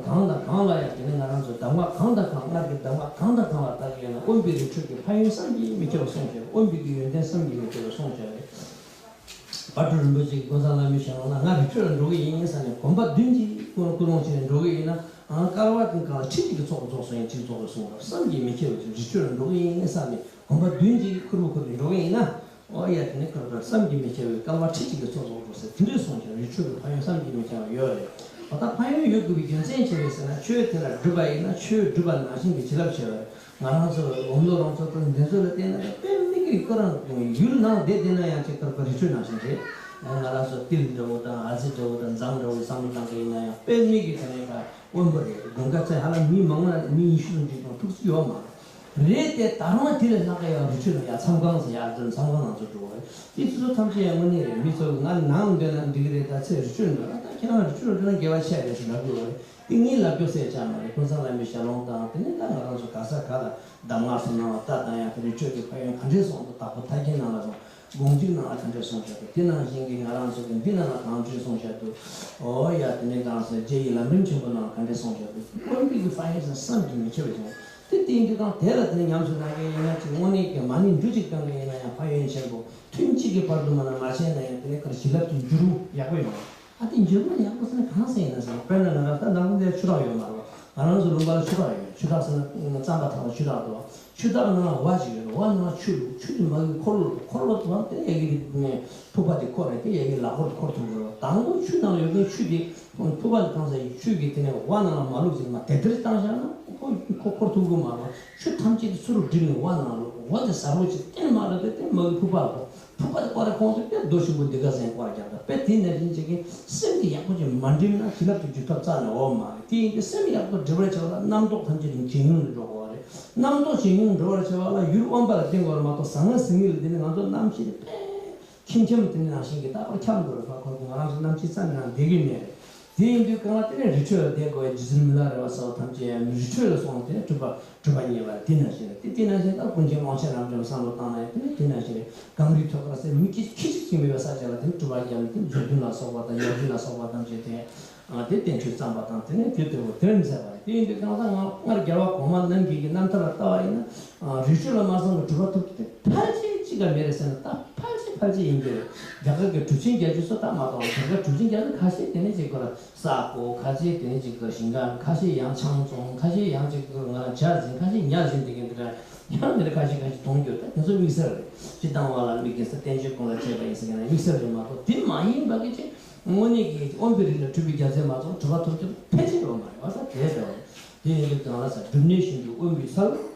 གང་དང་གང་ལ་ཡང་དེ་ནས་ང་རང་ཚོ་གདམས་ངག་གང་དང་གང་སྔར་གྱི་གདམས་ངག་གང་དང་གང་ལ་བལྟ་གི་ཡོད་ན་དབེན་པའི་རི་ཁྲོད་ཀྱི་ཕན་ཡོན་བསམ་གྱིས་མི་ཁྱབ་པ་གསུངས་བྱས། དབེན་པའི་གི་ཡོན་ཏན་བསམ་གྱིས་མི་ཁྱབ་པ་གསུངས་བྱས་རེད། དཔལ་སྤྲུལ་རིན་པོ་ཆེ་གིས་ཀུན་བཟང་བླ་མའི་ཞལ་ལུང་ལ་ང་རི་ཁྲོད་ལ་འགྲོ་གི་ཡིན་བསམ་ནས་གོམ་པ་བདུན་གྱིས་ཀུན་ཀུན་སློང་བྱས་ནས་འགྲོ་གི་ཡིན་ན། ཨང་། སྐལ་བ་ཀུན་གང་ལ་ཁྲི་གཅིག་གི་ཚོགས་རྫོགས་སོང་ཡང་གཅིག་རྫོགས་པའི་གསུང་རབ་བསམ་གྱིས་མི་ཁྱབ་པའི་རི་ཁྲོད་ལ་འགྲོ་གི་ཡིན་བསམ་ནས་གོམ་པ་བདུན་གྱིས་ཁུར་བོ་ཁུར་ནས་འགྲོ་གི་ཡིན་ན། ཨོ་ཡ། དེ་ནི་ཁུར་བོ་བསམ་གྱིས་མི་ཁྱབ་པའི་སྐལ་བ་ཁྲི་གཅིག་གི་ཚོགས་རྫོགས་འགྲོ་ཟེར་དེ་འདྲའི་གསུང་ཀྱང་རི་ཁྲོད་ཀྱི་ཕན་ཡོན་བསམ་གྱིས་མི་ཁྱབ་པ་ཡོད་རེད། འོ་ད་ཕན་ཡོན་ཡོད་དགོས་པའི་རྒྱུ་མཚན་ཅི་རེད་ཟེར་ན། ཆོས་དེ་ལ་སྒྲུབ་པ་ཡིན་ན་ཆོས་སྒྲུབ་པ་ནང་བཞིན་གྱི་བྱིན་རླབས་ཆེ་བ་རེད། ང་རང་ཚོ་འོམ་ལོ་རང་ཚོ་དང་འདི་ཚོ་ལ་བལྟས་ན་ཡང་དཔེ་མི་སྲིད། ཁོ་རང་ཡུལ་ནང་བསྡད་བསྡད་ན་ཡང་ཅིག་ཁུར་བོ་རི་ཁྲོད་ནང་བཞིན་རེད། ང་རང་ཚོ་ཏིལ་འདྲ་བོ་དང་ཨ་ཙི་འདྲ་བོ་དང་ཛང་འདྲ་བོ་བསམ་བློ་བཏང་གི་ཡིན་ན་ཡང་དཔེ་མི་སྲིད་དེ་ནས་ད་དབེན་པ་རེད། དགུན་ཁ་ཚེ་ཧ་ལམ་མི་མང་ན་མི་ཉི་ཤུ་ཙམ་ཅིག་དང་ཐུག་ས་ཡོད་མ་རེད། དེ་ད་རུང་དེ་ལས་ལྷག་གི་ཡང་རི་ཁྲོད་ལ་ཡང་མཚམས་ཁང་ཟེར་ཡག་དེ་མཚམས་ཁང་ནང་ཚོ་འགྲོ་བ་རེད། དེ་ཚོ་ཐམས་ཅད་ཡང་དངོས་གནས་རེད། མི་ཚོ་ང་ནང་འདོད་ན་འགྲིག་གི་རེད། ད་ཚེ་རི་ཁྲོད་འགྲོ་ན། ད་ཁྱེད་རང་རི་ཁྲོད་འགྲོ་ན་དགེ་བ་ཆེ་རེད་ཟེར་ལབ་དགོས་པ་རེད། དེ་ངས་ལབ་རྒྱུ་ཟེར་ཆགས་མ་རེད། ཀུན་བཟང་བླ་མའི་ཞལ་ལུང་དང་དེ་ནས་ད་ང་རང་ཚོ་ག་ས་ག་ལ་གདམས་ངག་སུ་གནང་བ་ལྟ་དང་ཡང་དེ་རི་ཁྲོད་ཀྱི་ཕན་ཡོན་ག་འདྲས་སོང་དུ་དྭགས་པོ་ཐར་རྒྱན་ནང་ལ་སོང་། དགོངས་འདུས་ནང་ལ་ག་འདྲས་གསུངས་བཞག་འདུག་དེ་ནང་བཞིན་གྱི་ང་རང་ཚོ་གི་འདི་ནང་ལ་གང་བྱོས་གསུངས་བཞག་འདུག་ཨོ་ཡ་དེ་ནས་གང་ཟེར་རྗེ་ཡི་ལམ་རིམ་ཆེན་པོ་ནང་ལ་ག་འདྲས་གསུངས་བཞག་འདུག་དཀོན་པའི་གི་ཕ་ཡིན་ཟེར་བསམ་གྱིས་མི་ཁྱབ་པ་བྱུང་། དེ་དེ་ཡིན་དུས་གང་དེ་ལ་དེ་ནས་ཉམས་སུ་བླང་མཁན་ཡིན་ན་ཅིག་དངོས་གནས་ཀྱི་མ་ཎི་འབྲུ་གཅིག་བཏང་མཁན་ཡིན་ན་ཡང་ཕན་ཡོན་ཆེན་པོ། ཐུན་གཅིག་གི་བར་དུ་མ་ན་མ་བྱས་ན་ཡང་དེ་ནས་ཁར་བྱིན་རླབས་ཀྱི་འགྱུར་བ་ཡག་པོ་ཡོང་བ། ཨ་དེ་འགྱུར་བ་ཡག་པོ་ཟེར་ན་གང་ཟེར་ཡིན་ན་ཟེར་ན། དཔེར་ན་ང་རང་ད་ནང་ཁུལ་འདིར་ཆུ་རགས་ཡོད་མ་རེད་བ། ང་རང་ཚོ་ལུང་པ་ལ་ཆུ་རགས་ཡོད། ཆུ་རགས་ཟེར་ན་རྩམ་པ་འཐག་པའི་ཆུ་རགས་འདུག་བ། ཆུ་རགས་ནང་ལ་ཝ་ཅིག་ཡོད་རེད། ཝ་ནང་ལ་ཆུ་བླུགས། ཆུ་དེ་མ་གི་འཁོར་ལོ་འཁོར་ལོ་དུ་བ་དེ་ཡ་གི་ཕུག་པ་དེ་འཁོར་རེད། དེ་ཡ་གི་ལག་འཁོར་འཁོར་ཐུབ་ཀྱི་རེད། དང་པོ་ཆུ་ནང་ཡོད་མཁན་ཆུ་དེ་ཕུག་པ་དེ་གང་ཟེར་ཆུ་གི་དེ་ནས་ཝ་ནང་ལ་མ་བླུགས་ཟེར་མ་དེ་དེར་བཏང་བཞག་ན་ཁོ་ཁོ་འཁོར་ཐུབ་ཀྱི་མ་རེད། ཆུ་ཐམས་ཅད་དེ་ཚུར་བསྒྲིལ་ནས་ཝ་ནང་ལ་ཝ་དེ་གཟར་བོ་ཅིག་བསྟན་མ་རེད། དེ་དེ་མ་གི་ཕུག་པ་ལ་ཕུག་པ་དེ་སྐོར་ར་ཁོང་ཚོས་དཔེ་རྡོ་ཆེན་པོ་འདི་ག་ཟེར་སྐོར་རྒྱག་ད་དཔེ་དེ་ནང་བཞིན་བྱེད་མཁན་སེམས་དེ་ཡག་པོ་ཅིག་མ་འགྲིམ་ན་བྱིན་རླབས་དེ་འཇུག་ཐབས་རྩ་ནས་ཡོད་མ་རེད། དེ་ཡིན་དུས་སེམས་ཡག་པོ་སྒྲིམ་པར་བྱ་བ་ལ་རྣམ་རྟོག་ཐམས་ཅད་དེ་ཇེ་ཉུང་དུ་འགྲོ་དགོས་པ་རེད། རྣམ་རྟོག་ཇེ་ཉུང་དུ་འགྲོ་བར་བྱ་བ་ལ་ཡུལ་དབེན་པ་ལ་བསྟེན་དགོས་རེད་མ་གཏོགས་ཟང་ངེ་ཟིང་ངེ་ལ་བསྟེན་ནས་ང་ཚོ་རྣམ་ཤེས་དེ་དཔེ་ཁྱིམ་ཁྱིམ་དེ་ནང་བཞིན་གྱི་རྟག་པར་འཁྱམས་དགོས་རེད་པ། ཁོ་ཚོ་ང་རང་ཚོ་རྣམ་ཤེས་རྩ་ནས་རང་བསྡད་ཀྱི་མེད་རེད། དེ་ཡིན་དུས་གང་ལ་དེ་ནས་རི་ཁྲོད་ལ་བསྡད་དགོས་ཡ་རྗེ་བཙུན་མི་ལ་རས་པ་ཟེར་བ་ཐམས་ཅད་ཡང་རི་ཁྲོད་ལ་སོང་དེ་ནས་སྤྲུལ་པ་སྤྲུལ་པ་རྙེད་པ་དེ་ནང་བཞིན་རེད། དེ་དེ་ནང་བཞིན་ད་ཀུན་མཁྱེན་ཀློང་ཆེན་རབ་འབྱམས་བསམ་བློ་བཏང་ན་ཡང་དེ་ནས་དེ་ནང་བཞིན་རེད། གངས་རི་ཐོད་དཀར་ཟེར་མི་སྐྱིད་ཁྱི་གཅིག་ཅིག་མེད་པའི་ས་ཆ་ལ་དེ་ནས་སྤྲུལ་པ་བརྒྱབ་ནས་དེ་ནས་མཛོད་བདུན་ལ་སོགས་པ་དང་ཡབ་རྗེ་ལ་སོགས་པ་ཐམས་ཅད་དེ་དེ་བསྟན་བཅོས་བརྩམས་པ་དང་དེ་ནས་དེ་ལྟ་བུ་དེར་མཛད་པ་རེད། དེ་ཡིན་དུས་གང་ལྟར་ང་སྔར་རྒྱལ་བ་གོང་མ་རྣམས་ཀྱི་གི་རྣམ་ཐར་ལ་ལྟ་བ་ཡིན་ན་རི་ཁྲོད་ལ་མ་སོང་བའི་གྲུབ་པ་ཐོབ་རྒྱུ་དེ་ཕལ་ཆེར་གཅིག་ཀ་མེད་རེད་ཟེར་ན། ད་ཕལ་ཆེར་ཕལ་ཆེར་ཡིན་གྱི་རེད། རྒྱ་གར་གྱི་གྲུབ་ཆེན་བརྒྱད་ཅུ་སོགས་ད་མ་གཏོགས་རྒྱ་གར་གྲུབ་ཆེན་བརྒྱད་ཅུ་ཁ་ཤས་དེ་ནས་ཅིག་གོ་ལ་ས་རྐོ། ཁ་ཤས་དེ་ནས་ཅིག་གི་ཞིང་ཁ། ཁ་ཤས་ཡང་ཆང་བཙོང་། ཁ་ཤས་ཡང་ཅིག་གི་ང་ཇ་ཟིན། ཁ་ཤས་ཉ་ཟིན། དེ་ག་འདི་འདྲ་ཡང་འདི་འདྲ་ཁ་ཤས་ཁ་ཤས་གཏོང་རྒྱུ་ད་དེ་ཚོ་དམིགས་བསལ་རེད། སྤྱིར་བཏང་བ་ལ་དམིགས་ཀྱི་ས་བསྟན་བཅོས་ཀུན་ལ་དཔྱད་པ་ཡིན་ཟེར་མཁན་ལ་དམིགས་བསལ་རེད་མ་གཏོགས་དེ་མ་ཡིན་པ་གི་ཅིག་དངོས་གནས་ཀྱི་དབེན་པའི་རི་ལ་སྤྲུལ་པའི་རྒྱལ་མཚན་མ་ཚོགས་གྲུབ་པ་ཐོབ་རྒྱུ་ཕལ་ཆེར་ཡོད་མ་རེད་པ། ད་དེ་འདྲ་བ་རེད། དེ་ཡིན་དུས་གང་ལ་ས་སྒྲུབ་གནས་ཤིན་ཏུ་དབེན་པའི་སར།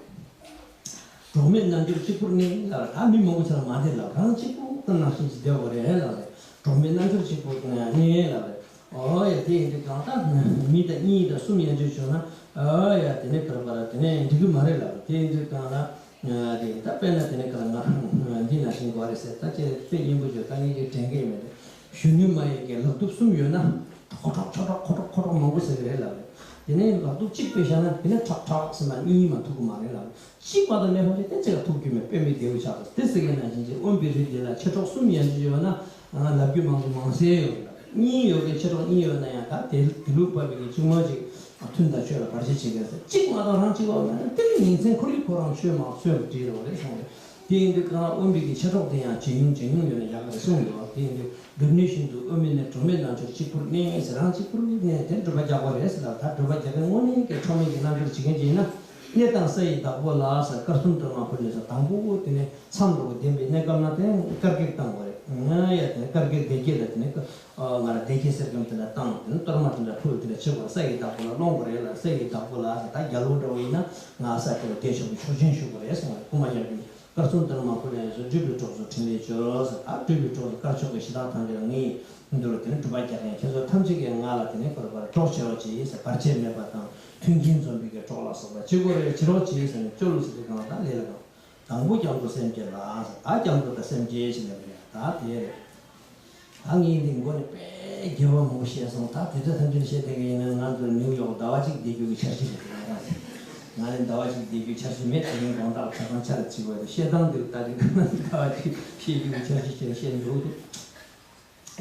གྲོགས་མེད་རྣལ་འབྱོར་གཅིག་པུར་གནས་ལ། ད་མི་མང་པོ་ཆ་ལ་མ་བསྡད་ལ་རང་གཅིག་པུ་ལྟ་ནང་བཞིན་གྱི་བསྡད་དགོས་རེད་ལ་རེད། གྲོགས་མེད་རྣལ་འབྱོར་གཅིག་པུར་གནས་ལ་རེད། ཨོ་ཡ་དེ་ཡིན་དུས་གང་ལྟར་མི་དང་གཉིས་དང་གསུམ་ཡན་ཆད་བྱུང་ན་ཨོ་ཡ་དེ་ནས་ག་རེ་བ་ར་དེ་ནས་འགྲིག་གི་མ་རེད་ལ། དེ་ཡིན་དུས་གང་ལ་དེ་ད་དཔེར་ན་དེ་ནས་ག་རེ་ང་འདི་ནང་བཞིན་དགོས་རེད་ཟེར་ད་ཅེས་དཔེ་སྙན་པོ་བརྗོད་ད་ངས་ཀྱི་དྲན་གི་མེད་དེ། གཞོན་ནུ་མ་ཡི་གི་ལག་གདུབ་གསུམ་ཡོད་ན། ཁོ་ཁྲག་ཁོ་ཁྲག་ཁོ་ཁྲག་ཁོ་ཁྲག་མང་པོ་ཟེར་གི་རེད་ལབ་རེད། དེ་ནས་ལག་གདུབ་གཅིག་སྤེལ་བཞག་ན་དེ་ནས་ཁྲག་ཁྲག་ཟེར་ན་གཉིས་མ་ཐུག་གི་མ་རེད་ལབ་རེད། གཅིག་མ་གཏོགས་མེད་པ་དེ་ཅིག་ལ་ཐུག་རྒྱུ་མེད། དཔེ་མི་བདེ་བོ་ཆགས་སོང་། དེ་ཟེར་གི་ནང་བཞིན་གྱི་དབེན་པའི་རི་དེ་ལ་མཆེད་གྲོགས་གསུམ་ཡན་ཆད་ཡོད་ན་ལབ་རྒྱུ་མང་པོ་མང་སེ་ཡོད་རེད། གཉིས་ཡོད་མཁན་མཆེད་གྲོགས་གཉིས་ཡོད་ན་ཡང་ད་དེ་དེ་ལུགས་བབས་པའི་གཅིག་མ་གཅིག་མཐུན་དང་ཆོས་ལ་བར་ཆད་བྱེད་མཁན་ཟེར་གཅིག་མ་གཏོགས་རང་གཅིག་པ་མེད་ན་དེ་ནི་ཉིན་མཚན་ཁོར་ཡུག་ཁོ་རང་ཆོས་མང་ཆོས་ལ་བྲིས་རོགས་རེད་གསུངས་རེད། དེ་ཡིན་དུས་གང་དབེན་པའི་གི་མཆེད་གྲོགས་དེ་ཡང་ཇེ་ཉུང་ཇེ་ཉུང་ཡོད་ན་ཡག་ག་རེད་གསུངས་འདུག་དེ་ཡིན་དུས་སྒྲུབ་གནས་ཤིན་ཏུ་དབེན་མིན་ནས། གྲོགས་མེད་རྣལ་འབྱོར་གཅིག་པུར་གནས་ཟེར། རང་གཅིག་པུར་གནས་དེ་སྒྲུབ་པ་རྒྱག་པ་རེད་ཟེར་ལ། ད་སྒྲུབ་པ་རྒྱག་མཁན་དངོས་གནས་ཀྱི་གྲོགས་མེད་ཀྱི་རྣལ་འབྱོར་བྱེད་མཁན་ཅིག་ཡིན་ན། གནས་དང་ས་ཡི་བདག་པོ་ལ་ཟེར། དཀར་གསུམ་སྟོན་མ་ཕུལ་ནས་ཟེར། དང་པོ་དེ་ནས་མཚམས་འགྲོ་གི་བདེན་པའི་གནས་སྐབས་ན་དེ་དཀར་སྒེག་བཏང་དགོས་རེད། ང་ཡ་དེ་ནས་དཀར་སྒེག་བདེ་སྐྱིད་ལ་དེ་ནས་ང་ར་བདེ་སྐྱིད་གསེར་སྐྱེམས་དེ་འདྲ་བཏང་། དེ་ནས་གཏོར་མ་དེ་འདྲ་ཕུལ། དེ་འདྲ་བྱེད་དགོས་རེད། ས་ཡི་བདག་པོ་ལ་སློང་དགོས་རེད་ལ། ས་ཡི་བདག་པོ་ལ་ཟེར། ད་རྒྱལ་པོ་འདྲ་བོ་ཡིན་ན་ང་ས་དེ་ལ་བསྡད་ཆོག་གི་ཆོག་མཆན་ཞུ་དགོས་རེད་གསུངས་རེད། སྐུ་མ་ཡར་རྒྱུག་དཀར་གསུམ་སྟོན་མ་ཕུལ་ནས་སུ། སྒྲུབ་པའི་གྲོགས་སུ་ཕྲིན་ལས་བཅོལ་ཟེར། ད་སྒྲུབ་པའི་གྲོགས་སུ་དཀར་ཕྱོགས་ཀྱི་གཞི་བདག་ཐམས་ཅད་ལ་ངས་འདི་ལ་དེ་ནས་སྒྲུབ་པ་རྒྱག་མཁན་ཁྱེད་ཚོ་ཐམས་ཅད་ཀྱིས་ང་ལ་དེ་ནས་ག་རེ་བ་ར་གྲོགས་བྱེད་རོགས་གྱིས་ཟེར། བར་ཆད་མེད་པ་དང་མཐུན་རྐྱེན་འཛོམས་པའི་གི་གྲོགས་ལ་སོགས་པ་བྱེད་དགོས་རེད། བྱེད་རོགས་གྱིས་ཟེར་ནས་བཅོལ་ཟེར་དུས་གང་ལ་ད་ལས་ལ་གང་། དང་པོ་སྐྱབས་འགྲོ་སེམས་བསྐྱེད་ལ་ཟེར། ད་སྐྱབས་འགྲོ་དང་སེམས་བསྐྱེད་ཟེར་ནས་རེད། ད་དེ་རེད། ད་ངས་འདི་མགོ་ནས་དཔེ་རྒྱས་པ་མང་པོ་བཤད་སོང་། ད་དེ་ཚོ་ཐམས་ཅད་བཤད་བསྡད་མཁན་ཡིན་ན་ང་ཚོ་ནིའུ་ཡོག་ཟླ་བ་གཅིག་བསྡད་རྒྱུ་གི་འཆར་གཞི་རེད། ང་རང་ཚོ་ང་ནི་ཟླ་བ་གཅིག་བསྡད་རྒྱུའི་འཆར་གཞི་མེད། དེ་རིང་དགོང་དག་ཆ་ཚང་ཆ་ལ་བྱིས་པ་རེད། བཤད་སྟངས་འདི་ལ་ལྟ་དུས་ང་ནི་ཟླ་བ་གཅིག་བཤད་རྒྱུ་གི་འཆར་གཞི་བྱས་བཤད་འདུག་དེ།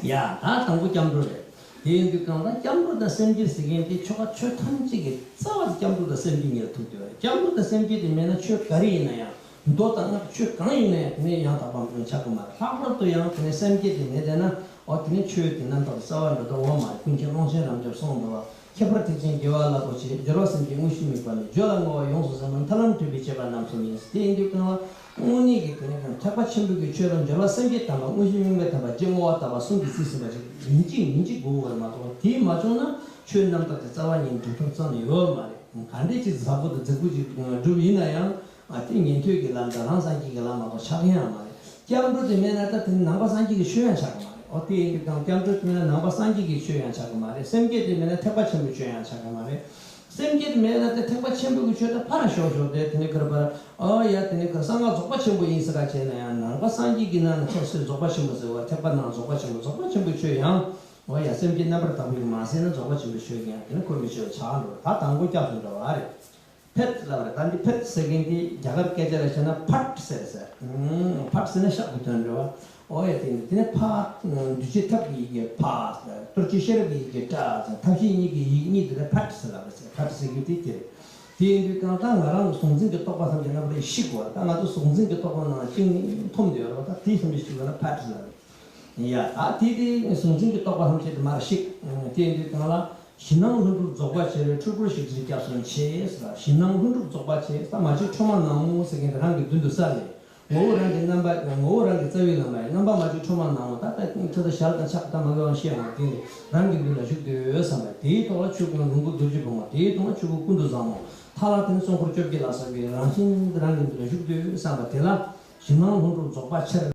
ཡ། ད་དང་པོ་སྐྱབས་འགྲོ་རེད། དེ་ཡིན་དུས་གང་ལྟར་སྐྱབས་འགྲོ་དང་སེམས་བསྐྱེད་ཟེར་མཁན་དེ་ཆོ་ག་ཆོས་ཐམས་ཅད་ཀྱི་རྩ་བ་དེ་སྐྱབས་འགྲོ་དང་སེམས་བསྐྱེད་གཉིས་ལ་ཐུག་བསྡད་པ་རེད། སྐྱབས་འགྲོ་དང་སེམས་བསྐྱེད་དེ་མེད་ན་ཆོས་ག་རེ་ཡིན་ན་ཡང་། མདོ་དང་སྔགས་ཆོས་གང་ཡིན་ན་ཡང་དེ་ནས་ཡང་དག་པ་ཆགས་ཀྱི་མ་རེད། ལྷག་པར་དུ་ཡང་དེ་ནས་ག་རེ་བ་ར། ཨ་དེ་ནས་སེམས་བསྐྱེད་དེ་མེད་བསྡད་ན། འོ་དེ་ནས་ཆོས་དེ་རྣམ་དག་གི་རྩ་བ་འགྲོ་ཐབས་ཡོད་མ་རེད། ཀུན་མཁྱེན་ཀློང་ཆེན་རབ་འབྱམས་གསུངས་འདུག་བ། ཁྱད་པར་ཐེག་ཆེན་དགེ་བ་རླབས་པོ་ཆེ། སྦྱོར་བ་སེམས་བསྐྱེད་དངོས་གཞི་དམིགས་པ་ནི། བརྗོད་ལ་བསྔོ་བ་ཡོངས་སུ་ཟིན་པ། མཐའ་ལམ་འདྲེན་པའི་བྱེད་པ་རྣམ་གསུམ་ཡིན། དེ་ཡིན་དུས་གང་ལ་དངོས་གནས་ཀྱི་དེ་ནས་ཐེག་པ་ཆེན་པོའི་གི་ཆོས་ལ་སྦྱོར་བ་སེམས་བསྐྱེད་དམ་པ། དངོས་གཞི་དམིགས་པ་དམ་པ། རྗེས་བསྔོ་བ་དམ་པ་གསུམ་གྱིས་རྩིས་ཟིན་པ་ཞིག་ཡིན་གཅིག་མིན་གཅིག་དགོས་པ་རེད་མ་གཏོགས། དེ་མ་བྱུང་ན་ཆོས་རྣམ་དག་དེ་རྩ་བ་ཉིད་འགྲུབ་ཐབས་རྩ་ནས་ཡོད་མ་རེད། ག་འདྲས་ཅིག་ཟབ་པོ་དང་རྫིག་པོ་ཅིག་སྒྲུབ་ཡིན་ན་ཡང་། ཨ་དེ་ཉན་ཐོས་ཀྱི་ལམ་དང་རང་སངས་རྒྱས་ཀྱི་ལམ་མ་གཏོགས་ཆགས་ཡ་མ་རེད། སྐྱབས་འགྲོ་དེ་མེད་ན་ད་དེ་ནང་པ་སངས་རྒྱས་ཀྱི་ཆོས་ཡང་ཆགས་ཀྱི་མ་རེད། ཨོ་དེ་ཡིན་དུས་གང་སྐྱབས་འགྲོ་དེ་མེད་ན་ནང་པ་སངས་རྒྱས་ཀྱི་ཆོས་ཡང་ཆགས་ཀྱི་མ་རེད། སེམས་བསྐྱེད་དེ་མེད་ན་ཐེག་པ་ཆེན་པོའི་ཆོས་ཡང་ཆགས་ཀྱི་མ་རེད། སེམས་བསྐྱེད་དེ་མེད་ན་ད་ཐེག་པ་ཆེན་པོའི་ཆོས་ད་ཕར་ཞོག་ཞོག་དེ་དེ་ནས་ག་རེ་བ་ར། ཨོ་ཡ་དེ་ནས་ག་རེ་གསང་སྔགས་རྫོགས་པ་ཆེན་པོ་ཡིན་ཟེར་ག་བྱས་ན་ཡང་ནང་པ་སངས་རྒྱས་ཀྱི་ནང་ན་ཆོས་སྲིད་རྫོགས་པ་ཆེན་པོ་ཟེར་བ། ཐེག་པ་ནང་རྫོགས་པ་ཆེན་པོ་རྫོགས་པ་ཆེན་པོའི་ཆོས་ཡང་། འོ་ཡ། སེམས་བསྐྱེད་རྣམ་པར་དག་པའི་གི་མ་ཟིན་ན་རྫོགས་པ་ཆེན་པོའི་ཆོས་ཀྱང་དེ་ནི་ཁོ་མི་ཆོས་ཆགས་འགྲོ། ད་དང་པོ་སྐྱབས་སུ་འགྲོ་བ་རེད། ཕེད་ལབ་རེད། ད་འདི་ཕེད་ཟེར་མཁན་དེ་རྒྱ་གར་སྐད་ཆ་ལ་བཤད་ན་ཕཊ་ཟེར་ཟེར། ཨུམ། ཕཊ་ཟེར་ན་ཤག་གི་དོན་རེད་བ། ཨོ་ཡ། དེ་ནི་དེ་ནས་ཕ། འདུས་བྱས་ཐབས་ཀྱི་ཡི་གེ་ཕ་ཟེར། གཏོར་བཅས་ཤེས་རབ་ཀྱི་ཡི་གེ་ཏྲ་ཟེར། ཐབས་ཤེས་གཉིས་ཀྱི་ཡིག་གཉིས་དེ་ལ་ཕཊ་ཟེར་ལབ་རེད་ཟེར། ཕཊ་ཟེར་རྒྱུ་དེ་དེ་རེད། དེ་ཡིན་དུས་གང་ལྟར་ང་རང་གི་གཟུང་འཛིན་གྱི་རྟོག་པ་ཐམས་ཅད་རྣམ་པར་ཤེས་དགོས་པ། ད་ང་ཚོ་གཟུང་འཛིན་གྱི་རྟོག་པ་ནང་གཅིག་ནི་འཐོམས་བསྡད་ཡོད་རེད་བ། ད་དེ་ཐམས་ཅད་ཤེས་དགོས་ན་ཕཊ་ཟེར་ལབ་རེད། ཡ། ད་དེ་དེ་གཟུང་འཛིན་གྱི་རྟོག་པ་ཐམས་ཅད་དེ་མར་བཤིག་དེ་ཡིན་དུས་གང་ལ། གཞི་སྣང་ལྷུན་གྲུབ་རྫོགས་པ་ཕྱིར། འཁྲུལ་འཁོར་ཞིག་ཕྱིར་སྐྱབས་སུ་མཆི་ཟེར། གཞི་སྣང་ལྷུན་གྲུབ་རྫོགས་པ་ཕྱིར། ད་མ་བཅོས་ཁྲོས་མ་ནག་མོ་ཟེར་མཁན་དེ་རང་གི་མདུན་དུ་ས་ལས། ངོ་བོ་རང་གི་རྣམ་པ། ངོ་བོ་རང་གི་རྩ་བའི་རྣམ་པ་ཡིན། རྣམ་པ་མ་བཅོས་ཁྲོས་མ་ནག་མོ། ད་ལྟ་ཁྱོད་ད་ཞལ་དང་ཕྱག་དང་མ་འགལ་བ་ཤེས་ཡོང་། དེ་ནི་རང་གི་མདུན་ལ་བཞུགས་སྡོད་བསམ་པ། དེའི་ཐོག་ལ་ཆོས་ཀུན་ལོངས་སྐུ་རྡོ་རྗེ་ཕག་མོ། དེའི་ཐོག་ལ་ཆོས་སྐུ་ཀུན་ཏུ་བཟང་མོ། མཐའ་ལ་དེ་ནི་ཚོགས་འཁོར་བཅོ་བརྒྱད་ལ་སོགས་པའི་རང་བཞིན་རང་གི་མདུན་ལ་བཞུགས་སྡོད་བསམ་པ། དེ་ལ་གཞི་སྣང་ལྷུན་གྲུབ་རྫོགས་པ་ཕྱིར།